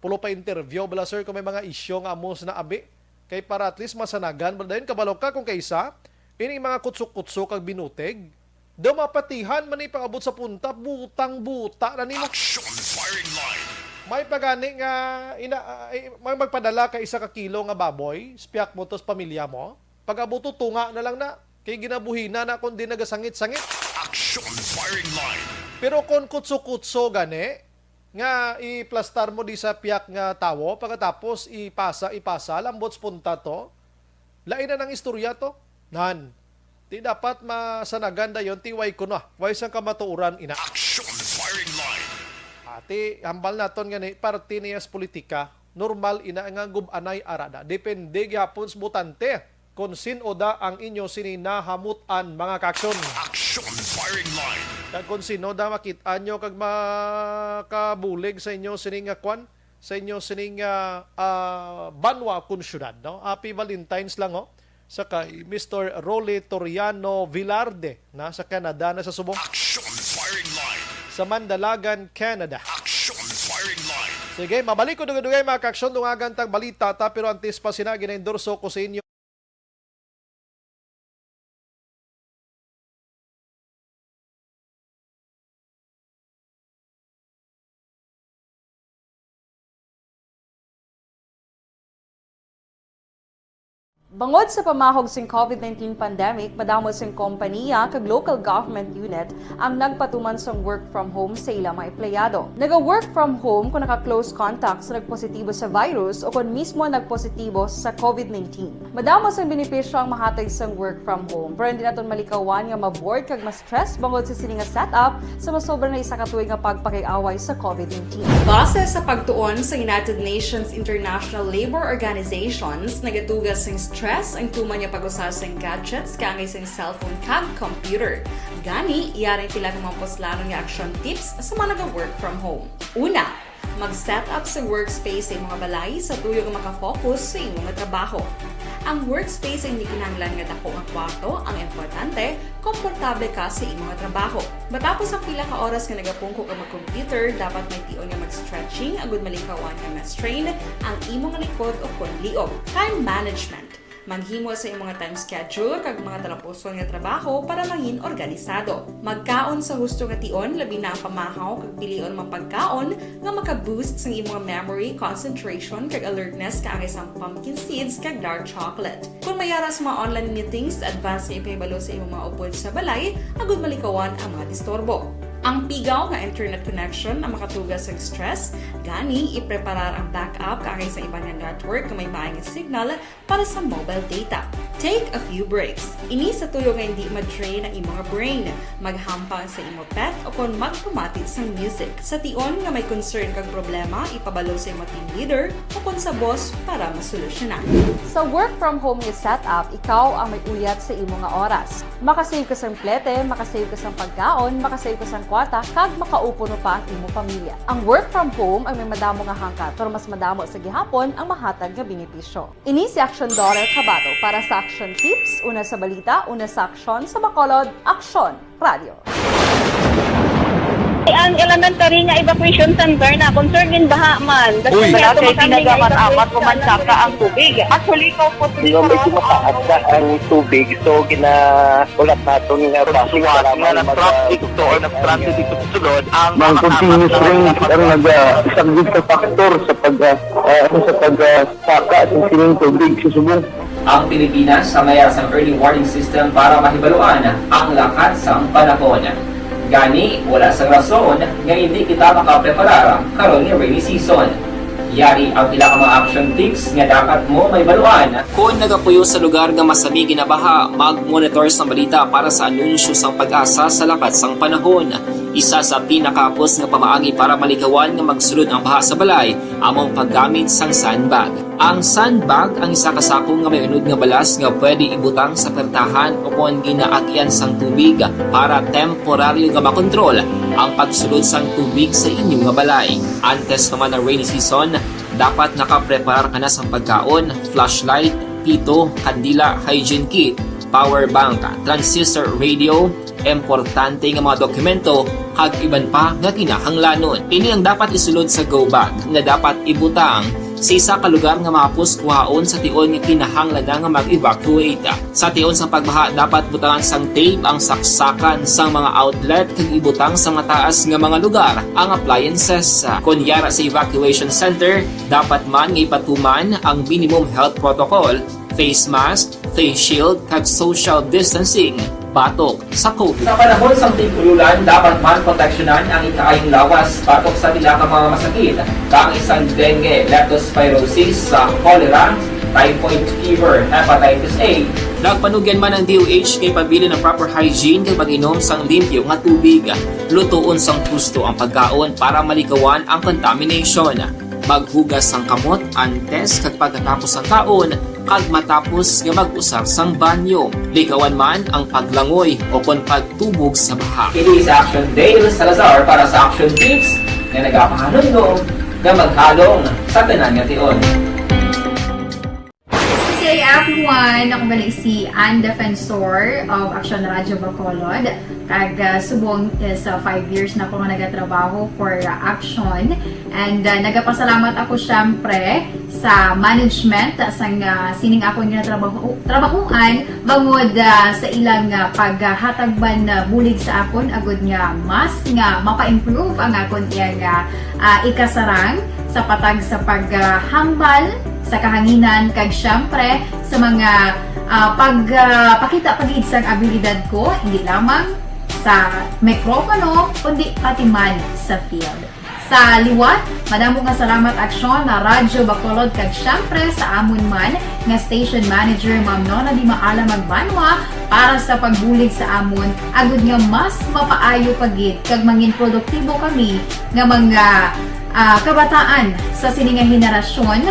pulo pa interview bala, sir, kung may mga issue nga amo sa naabi. Kay para at least masanagan, bala dayon kabalo ka kung kaisa, ining mga kutso-kutso kag binutig, daw mapatihan man ni pag-abot sa punta, butang-buta na nimo. Action firing line. May pagani nga ina, ah, eh, may magpadala ka isa ka kilo nga baboy, spiak mo to sa pamilya mo. Pag-abot to, tunga na lang na. Kay ginabuhina na kung di nagasangit-sangit. Action firing line. Pero kung kutso-kutso gani, nga iplastar mo di sa piyak nga tawo, pagkatapos ipasa, ipasa, lambot sa punta to, lain na nang istorya to. Nan, di dapat masanagan dayon, ti way ko na, way sang kamatuoran ina. Action firing line. Ati, hambal naton nga ni, parte niya sa politika, normal ina nga gub-anay arada. Depende gyapon sa botante. Kon sin-o da ang inyo sini nahamut-an, mga ka-aksyon. Action firing line. Kag kon sin-o da makit-an nyo kag makabulig sa inyo sini nga kwan, sa inyo sini nga, ah, banwa kun syudad, no? Happy Valentine's lang, ho. Sa kay Mister Rolly Toriano Velarde, na sa Canada, na sa subong. Action firing line. Sa Mandalagan, Canada. Action firing line. Sige, mabalik ko dugay-dugay, mga ka-aksyon, dungagan tag balita ta, pero antes pa sina, ginaendorso ko sa inyo. Bangod sa pamahog sing COVID nineteen pandemic, madamo sing kompaniya kag local government unit ang nagpatuman sang work from home sa ila mga empleyado. Naga-work from home kung naka-close contact sa nagpositibo sa virus o kung mismo nagpositibo sa COVID nineteen. Madamo sang benepisyo ang mahatag sang work from home, pero hindi naton malikawan nga ma-bored kag ma-stress bangod sa sini nga setup sa masobra na isa ka tuig nga pagpakig-away sa COVID nineteen. Base sa pagtuon sa United Nations International Labour Organizations, nagatuga sing stress ang tuman nga pag-usa sing gadgets kaangay sing cellphone kag computer. Gani, yari sila nga mga puslanon nga action tips sa mga naga-work from home. Una, mag-set up sa workspace sa imong balay sa tuyo nga makafocus sa imo nga trabaho. Ang workspace ay hindi kinahanglan nga dako nga kwarto, ang importante, komportable ka sa imo nga trabaho. Matapos ang pila ka oras nga nagapungko ka mag-computer, dapat may tion nga mag-stretching agud malikawan nga ma-strain ang imo nga likod o kon liog. Time management. Maghimo sa imong time schedule kag mga talapuson nga trabaho para mangin organisado. Magkaon sa husto nga tion, labi na ang pamahaw kag pilion mga pagkaon nga maka-boost sang imong memory, concentration, kag alertness kaangay sang pumpkin seeds kag dark chocolate. Kung may ara sa mga online meetings, advance nga ipahibalo sa imong mga upod sa balay agud malikawan ang mga disturbo. Ang pigaw nga internet connection ang makatuga sa stress, gani ipreparar ang backup kaangay sa iban nga network nga may maayong signal para sa mobile data. Take a few breaks. Ini sa tuyo nga hindi ma-drain ang imong brain. Maghampang sa imo pet o kon magpamati sang music. Sa tion nga may concern kag problema, ipabalo sa imo team leader o kon sa boss para masolusyonan. Sa work from home nga setup, ikaw ang may uyat sa imo nga oras. Makasave ka sang plete, makasave ka sang pagkaon, makasave ka sang kwarta, kag makaupo pa ang imo pamilya. Ang work from home ang may madamo nga hangkat, pero mas madamo sa gihapon ang mahatag nga benepisyo. Ini si Action Daughter Kabato para sa Action Tips, una sa balita, una sa aksyon, sa Bacolod, Aksyon Radio. Ang elementary nga evacuation center na concern in baha man. Uy. Wala kay pinagamat-amat, pumansaka ang tubig. Actually, ikaw po, medyo mataas na ang tubig, so ginahulat naton nga traffic, kailangan na mag-, traffic to or nag-transit ito sulod ang mga continuous rain ang nag-, ah, isang sa factor sa pag, ah, ah, ano, sa pag, ah, saka sa sining tubig sa subong. Ang Pilipinas ang may sang early warning system para mahibaluan ang lakat sang panahon. Gani, wala sang rason nga hindi kita makapreparar karon nga rainy season. Yari ang pila ka mga action tips nga dapat mo mahibaluan. Kon nagapuyo sa lugar nga masami ginabaha, mag-monitor sang balita para sa anunsyo sang PAGASA sa lakat sang panahon. Isa sa pinakahapos nga pamaagi para malikawan nga magsulod ang baha sa balay amo ang paggamit sang sandbag. Ang sandbag ang isa ka sako nga may unod nga balas nga pwede ibutang sa pertahan o kon ginaagyan sang tubig para temporaryo nga makontrol ang pagsulod sang tubig sa inyo nga balay. Antes pa man ang rainy season, dapat nakapreparar ka na sang pagkaon, flashlight, pito, kandila, hygiene kit, power bank, transistor radio, importante nga mga dokumento, kag iban pa nga kinahanglanon. Ini ang dapat isulod sa go bag nga dapat ibutang sa isa ka lugar nga mahapos kuhaon sa tion nga kinahanglan na nga mag-evacuate. Sa tion sang pagbaha, dapat butangan sang tape ang saksakan sang mga outlet kag ibutang sa mataas nga mga lugar ang appliances. Kon yara sa evacuation center, dapat man nga ipatuman ang minimum health protocol, face mask, face shield, kag social distancing batok sa COVID. Sa panahon sang tig-ululan, dapat man proteksyonan ang ikaayong lawas batok sa pila ka mga masakit, kaangay sang dengue, leptospirosis, sa cholera, typhoid fever, hepatitis A. Nagpanugyan man ang D O H nga ipabilin ang proper hygiene kag pag-inom sang limpyo nga tubig. Lutoon sang husto ang pagkaon para malikawan ang contamination. Maghugas sang kamot antes kag pagkatapos sang kaon, kag matapos nga mag-usar sang banyo. Likawan man ang paglangoy o kon pagtubog sa baha. Kini si Action Dale Salazar para sa Action Tips nga nagapahanumdom nga maghalong sa tanan nga tion. Good day, everyone! Ako gali si Ann Defensor of Action Radio Bacolod. Kag, ah, subong is, ah, five years na ako nga nagatrabaho for, ah, Action. And, ah, nagapasalamat ako, syempre, sa management, ah, sang, ah, sining akon nga trabaho, trabahuan, bangod, ah, sa ilang, ah, paghatag man, ah, bulig sa akon, agud nga mas nga mapa-improve ang akon iyang, ah, ah, ikasarang sa patag sa paghambal sa kahanginan, kag syempre sa mga, ah, pag, ah, pakita pa gid sang abilidad ko, hindi lamang sa mikropono, kundi pati man sa field. Sa liwat, madamo nga salamat, Aksyon, na Radyo Bacolod, kag syempre sa amon man nga station manager, Ma'am Nona Di Maala Magbanwa, para sa pagbulig sa amon, agud nga mas mapaayo pa gid kag mangin produktibo kami nga mga, ah, kabataan sa sini nga henerasyon.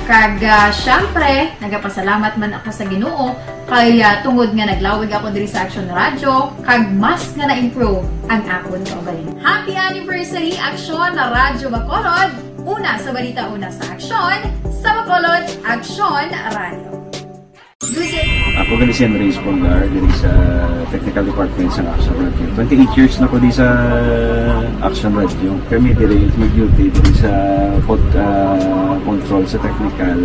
Kag, ah, syempre, nagapasalamat man ako sa Ginoo kay, ah, tungod nga naglawig ako diri sa Action Radio, kag mas nga na-improve ang akon kaugalingon. Happy anniversary, Action Radyo Bacolod! Una sa balita, una sa aksyon, sa Bacolod, Action Radio. Good day. Ako gali si Andres Polgar, diri sa Technical Department sa Action Radio. Twenty-eight years na ko di sa Action Radio. Kami diri mag-duty diri sa pod-, ah, control sa technical.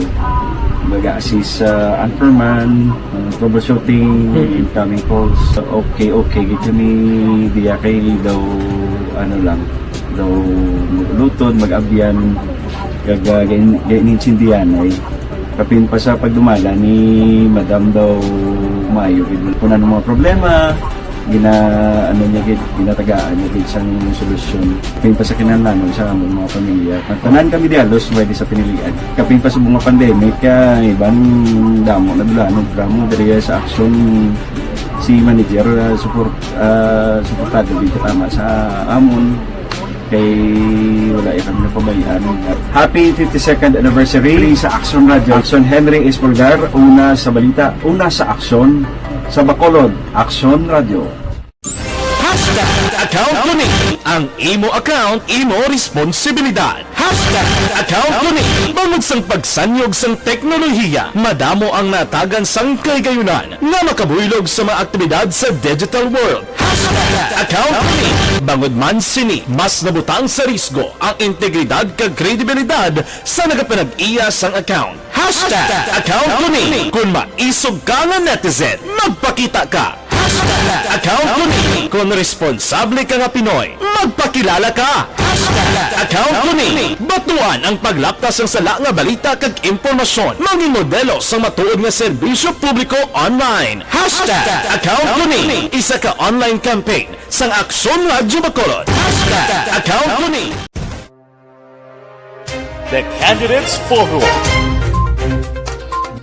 Mag-assist sa anchorman, uh, troubleshooting, incoming calls. Okay, okay, gid kami diya kay daw, ano lang, daw lutod, mag-abyan, kag, uh, gain-, gainintindihan ay. Kapin pa sa pagdumala ni Madam daw maayo gid. Kung ano mga problema, gina-, ano niya gid, ginatagaan niya gid sang solusyon. Kapin pa sa kinahanglanon sa among mga pamilya. Tanan kami di halos pwede sa pinilian. Kapin pa sa mga pandemic, kaya iban damo na dulanon kamo diri sa aksyon si manager, ah, support, ah, suportado gid tama sa amon. Kay wala ya kami napabayaan. Happy fifty-second anniversary sa Aksyon Radio. Aksyon Henry Espolgar, una sa balita, una sa aksyon, sa Bacolod, Aksyon Radio. Hashtag account ko ni. Ang imo account, imo responsibilidad. Hashtag account ko ni. Bangod sang pagsanyog sang teknolohiya, madamo ang natagan sang kahigayunan nga makabuylog sa mga aktibidad sa digital world. Hashtag account ko ni. Bangod man sini, mas nabutang sa risgo ang integridad kag kredibilidad sa nagapanag-iya sang account. Hashtag account ko ni. Kung maisog ka nga netizen, magpakita ka. Hashtag account ko ni. Kung responsable ka nga Pinoy, magpakilala ka. Hashtag account ko ni. Batuan ang paglapta sang sala nga balita kag impormasyon. Mangin modelo sang matuod nga serbisyo publiko online. Hashtag account ko ni. Isa ka online campaign sang Aksyon Radyo Bacolod. Hashtag account ko ni. The Candidates Forum.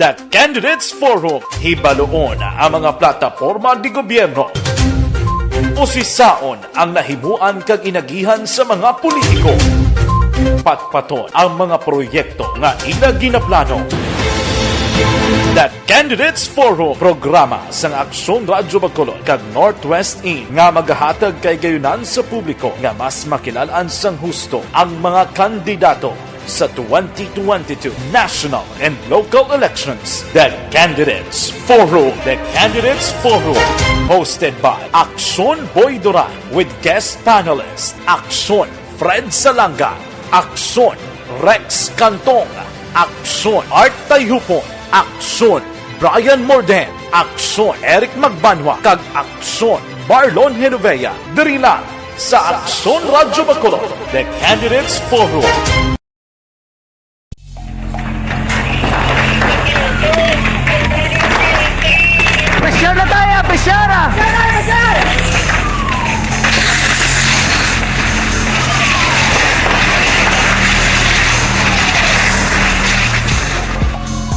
The Candidates Forum, hibaluon ang mga plataporma de gobyerno. Usisaon ang nahimuan kag inagihan sa mga politiko. Patpaton ang mga proyekto nga ila ginaplano. The Candidates Forum, programa sang Aksyon Radyo Bacolod kag Northwest In nga magahatag kahigayunan sa publiko nga mas makilal-an sang husto ang mga kandidato sa twenty twenty-two national and local elections. The Candidates Forum. The Candidates Forum, hosted by Aksyon Boy Duran with guest panelist Aksyon Fred Salanga, Aksyon Rex Cantong, Aksyon Art Tayhupon, Aksyon Brian Morden, Aksyon Eric Magbanwa, kag Aksyon Marlon Genovea, diri lang sa Aksyon Radyo Bacolod, The Candidates Forum. Pressure na tayo, pressure!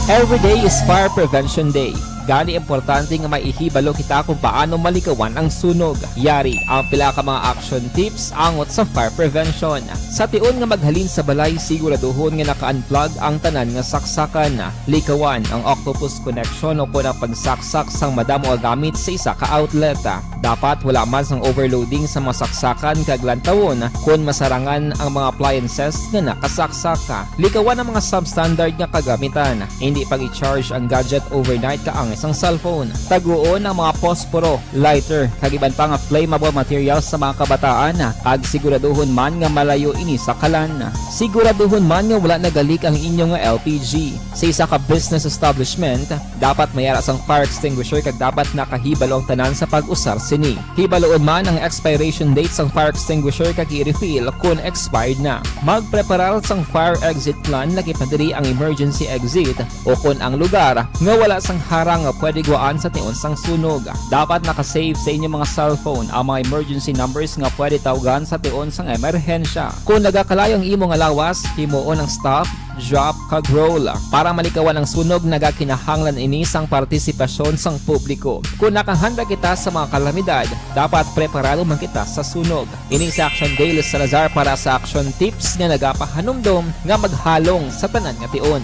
Every day is Fire Prevention Day. Gani, importante nga maihibalo kita kung paano malikawan ang sunog. Yari ang pila ka mga action tips angot sa fire prevention. Sa tion nga maghalin sa balay, siguraduhon nga naka-unplug ang tanan nga saksakan. Likawan ang octopus connection o kon ang pagsaksak sang madamo nga gamit sa isa ka outlet. Dapat wala man sang overloading sa mga saksakan kag lantawon kon masarangan ang mga appliances nga nakasaksak. Likawan ang mga substandard nga kagamitan. Indi pag-i-charge ang gadget overnight kaangay sang cellphone. Taguon ang mga posporo, lighter, kag iban pa nga flammable materials sa mga kabataan, kag siguraduhon man nga malayo ini sa kalan. Siguraduhon man nga wala nagalik ang inyo nga L P G. Sa isa ka business establishment, dapat may ara sang fire extinguisher kag dapat nakahibalo ang tanan sa pag-usar sini. Hibaluon man ang expiration date sang fire extinguisher kag i-refill kon expired na. Magpreparar sang fire exit plan, lakip na diri ang emergency exit, o kon ang lugar nga wala sang harang nga pwede gwaan sa tion sang sunog. Dapat naka-save sa inyo mga cellphone ang mga emergency numbers nga pwede tawgan sa tion sang emerhensya. Kon nagakalayo ang imo nga lawas, himuon ang stop, drop, kag roll. Para malikawan ang sunog, nagakinahanglan ini sang partisipasyon sang publiko. Kon nakahanda kita sa mga kalamidad, dapat preparado man kita sa sunog. Ini si Action Dale Salazar para sa Action Tips nga nagapahanumdom nga maghalong sa tanan nga tion.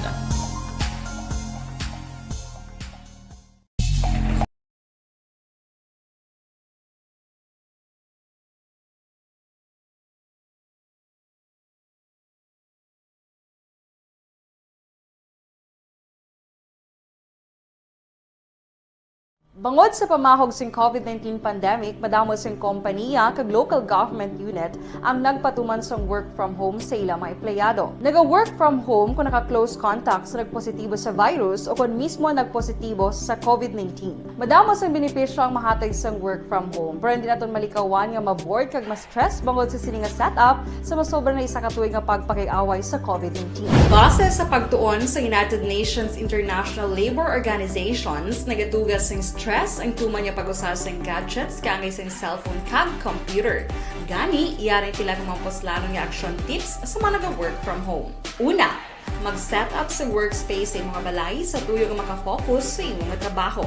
Bangod sa pamahog sing COVID nineteen pandemic, madamo sing kompaniya kag local government unit ang nagpatuman sang work from home sa ila mga empleyado. Naga-work from home kung naka-close contact sa nagpositibo sa virus o kon mismo nagpositibo sa COVID nineteen. Madamo sang benepisyo ang mahatag sang work from home, pero hindi naton malikawan nga ma-bored kag ma-stress bangod sa sini nga setup sa masobra na isa ka tuig nga pagpakig-away sa COVID nineteen. Base sa pagtuon sa United Nations International Labour Organizations, nagatuga sing stress ang tuman nga pag-usa sing gadgets kaangay sing cellphone kag computer. Gani, yari ang pila ka mga puslanon nga action tips sa mga naga-work from home. Una, mag-set up sa workspace sa imong balay sa tuyo nga makafocus sa imong trabaho.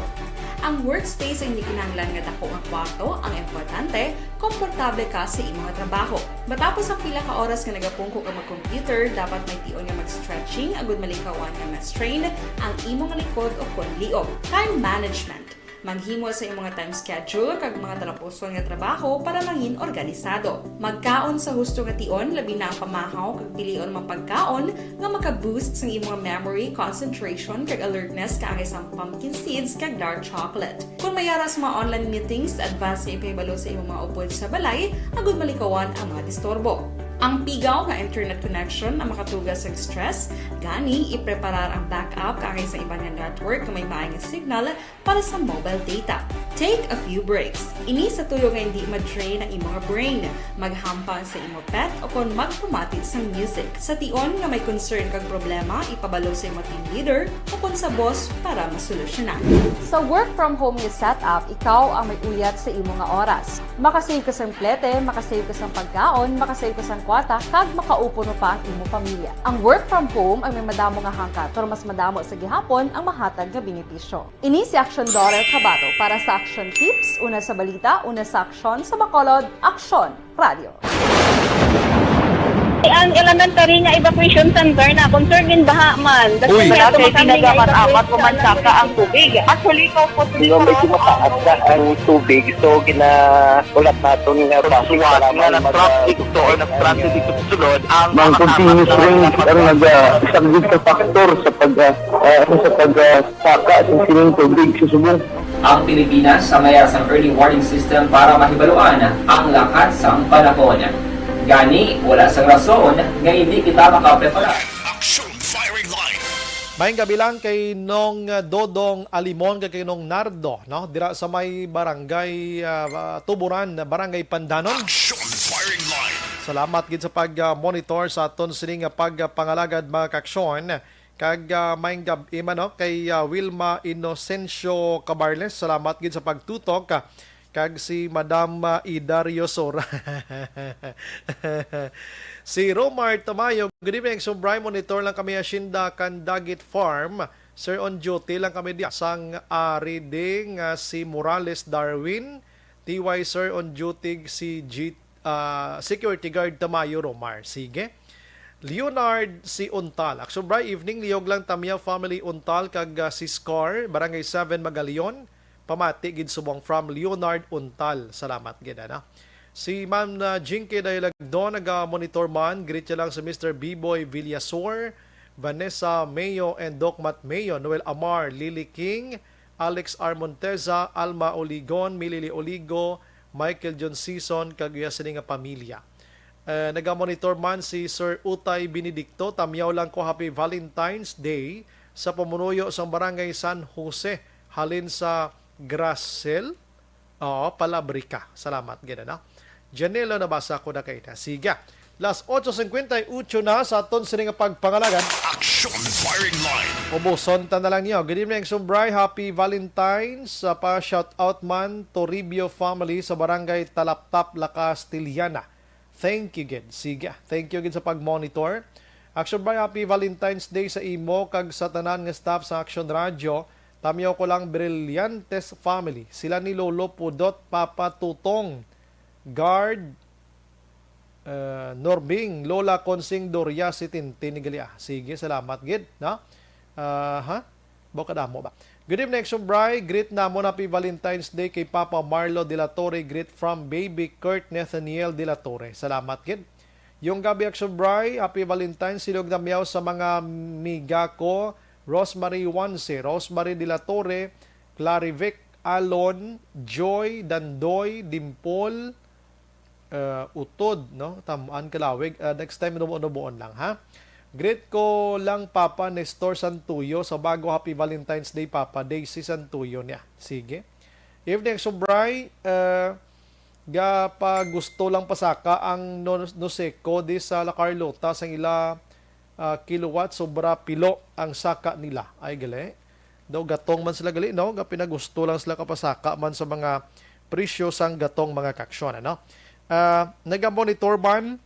Ang workspace ay hindi kinahanglan nga dako nga kwarto, ang importante, komportable ka sa imong trabaho. Matapos ang pila ka oras nga nagapungko ka mag-computer, dapat may tion nga mag-stretching agud malikawan nga ma-strain ang imong likod o kon liog. Time management. Maghimo sa imong time schedule kag mga talapuson nga trabaho para mangin organisado. Magkaon sa husto nga tion, labi na ang pamahaw kag pilion mga pagkaon nga maka-boost sang imong memory, concentration, kag alertness kaangay sang pumpkin seeds kag dark chocolate. Kung may ara sa mga online meetings, advance nga ipahibalo sa imong mga upod sa balay agud malikawan ang mga disturbo. Ang pigaw nga internet connection ang makatuga sa stress, gani ipreparar ang backup kaangay sa iban nga network nga may maay nga signal para sa mobile data. Take a few breaks. Ini sa tuyo nga hindi ma-drain ang imong brain. Maghampang sa imo pet o kon magpamati sang music. Sa tion nga may concern kag problema, ipabalo sa imo team leader o kon sa boss para masolusyonan. Sa work from home nga setup, ikaw ang may uyat sa imo nga oras. Makasave ka sang plete, makasave ka sang pagkaon, makasave ka sang kwarta, kag makaupo pa ang imo pamilya. Ang work from home ang may madamo nga hangkat, pero mas madamo sa gihapon ang mahatag nga benepisyo. Ini si Action Daughter Kabato para sa Action Tips, una sa balita, una sa aksyon, sa Bacolod, Aksyon Radio. Ang elementary nga evacuation center na concern gin baha man. Uy. Wala kay ginagamit-amat ko man saka ang tubig. Actually, ikaw po, medyo mataas na ang tubig, so gina-, ulat naton nga traffic. Suwat nga na traffic to or na traffic to sulod ang mga continuous rain ang nag-, ah, isang big factor sa pag, ah, ah, sa pag, ah, saka sa sining tubig sa subong. Ang Pilipinas ang may sang early warning system para mahibaluan ang lakat sang panahon. Gani, wala sang rason nga hindi kita makapreparar. Action Firing Line. Maayong gabi lang kay Nong Dodong Alimon kag kay Nong Nardo, no? Dira sa may barangay, ah, Tuburan, barangay Pandanon. Action Firing Line. Salamat gid sa pag, ah, monitor sa aton sini nga pagpangalagad, mga kaaksyon. Kag, ah, maayong gab-i man, no, kay, ah, Wilma Inocencio Cabarles, salamat gid sa pagtutok, ah, kag si Madam, ah, Idario Sora. Si Romar Tamayo, "Good evening, Subray. Monitor lang kami Hacienda Candagit Farm. Sir, on duty lang kami diya. Sang ari ding, ah, si Morales Darwin, T Y, sir, on duty si G-, ah, security guard Tamayo Romar." Sige. Leonard si Untal. "Aksyon Bri, evening, lihog lang Tamayo family Untal kag, ah, si Scar, Barangay seven, Magalion. Pamati gid subong from Leonard Untal." Salamat gid, ano. Si Ma'am, ah, Jinky Dayalagdon, naga-monitor man. Greet niya lang si Mister Biboy Villasor, Vanessa Mayo, and Doc Matt Mayo, Noel Amar, Lily King, Alex R. Monteza, Alma Oligon, Milili Oligo, Michael John Season, kag iya sini nga pamilya. Eh, naga-monitor man si Sir Utay Benedicto. "Tamayo lang ko, Happy Valentine's Day sa pamunuyo sang Barangay San Jose, halin sa Gracel." Oo, Palabrica. Salamat gid, ano? Janelo, nabasa ko na kaina. Sige. Las otso cincuenta y ocho na sa aton sini nga pagpangalagad. Action Firing Line. Ubuson ta na lang niyo. Good evening, Subray. Happy Valentine's. Sa pa shout out man, Toribio family sa Barangay Talaptap, La Castellana. Thank you gid. Sige. Thank you gid sa pag-monitor. Action Bri, Happy Valentine's Day sa imo kag sa tanan nga staff sa Action Radio. Tamayo ko lang Brillantes family. Sila ni Lolo Pudot, Papa Tutong, Guard, eh, Norbing, Lola Consing Doria, si Tintin ni Galia. Sige, salamat gid, no? Aha. Baw kadamo ba? Good evening, Action Bri. Greet namon Happy Valentine's Day kay Papa Marlo de la Torre. Greet from Baby Kurt Nathaniel de la Torre. Salamat gid. Yung gabi, Action Bri, Happy Valentine's. Silog na miyaw sa mga miga ko, Rosemary Wanse, Rosemary de la Torre, Clarivic, Alon, Joy, Dandoy, Dimpol, uh, Utod, no? Tamuan, Kalawig. Uh, next time, nubuon-nubuon lang, ha? Greet ko lang, Papa Nestor Santuyo, sa bago. Happy Valentine's Day, Papa. Daisy Santuyo niya. Sige. Evening, Subray. Uh, gapagusto lang pasaka ang no-, Noseco di sa La Carlota sang ila, ah, kilowatt, sobra pilo ang saka nila. Ay, gali. Daw gatong man sila gali, no? Gapinagusto lang sila kapasaka man sa mga presyo sang gatong, mga kaaksyon, ano? Ah, nagamonitor man,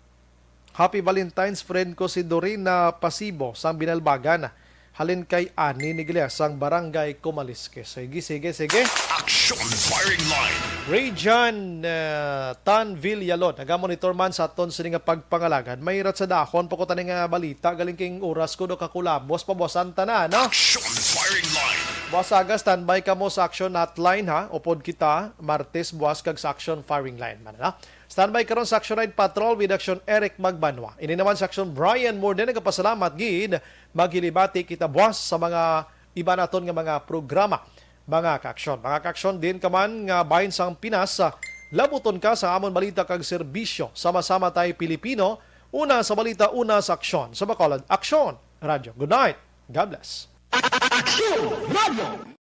Happy Valentine's, friend ko si Dorina Pasibo sang Binalbagan. Halin kay Ani Niglia sang Barangay Kumalisque. Sige, sige, sige. Action Firing Line. Ray John, uh, Tan Villalon, nagamonitor man sa aton sini nga pagpangalagad. May ratsadahon pa ko tani nga balita, galing king oras ko do kakulabos, pabuasan ta na, no? Action Firing Line. Buas aga, standby kamo sa Action Hotline, ha? Upod kita, Martes, buas kag sa Action Firing Line man, ha? Standby karon sa Action Night Patrol with Action Eric Magbanwa. Ini naman sa Action Brian Morden, nagapasalamat gid. Maghilibati kita buas sa mga iba naton nga mga programa. Mga kaaksyon, mga kaaksyon, diin ka man nga bahin sang Pinas, ah, labuton ka sa amon balita kag serbisyo. Sama-sama tay Pilipino, una sa balita, una sa aksyon. Sa Bacolod, Aksyon Radyo. Good night. God bless. Aksyon Radyo.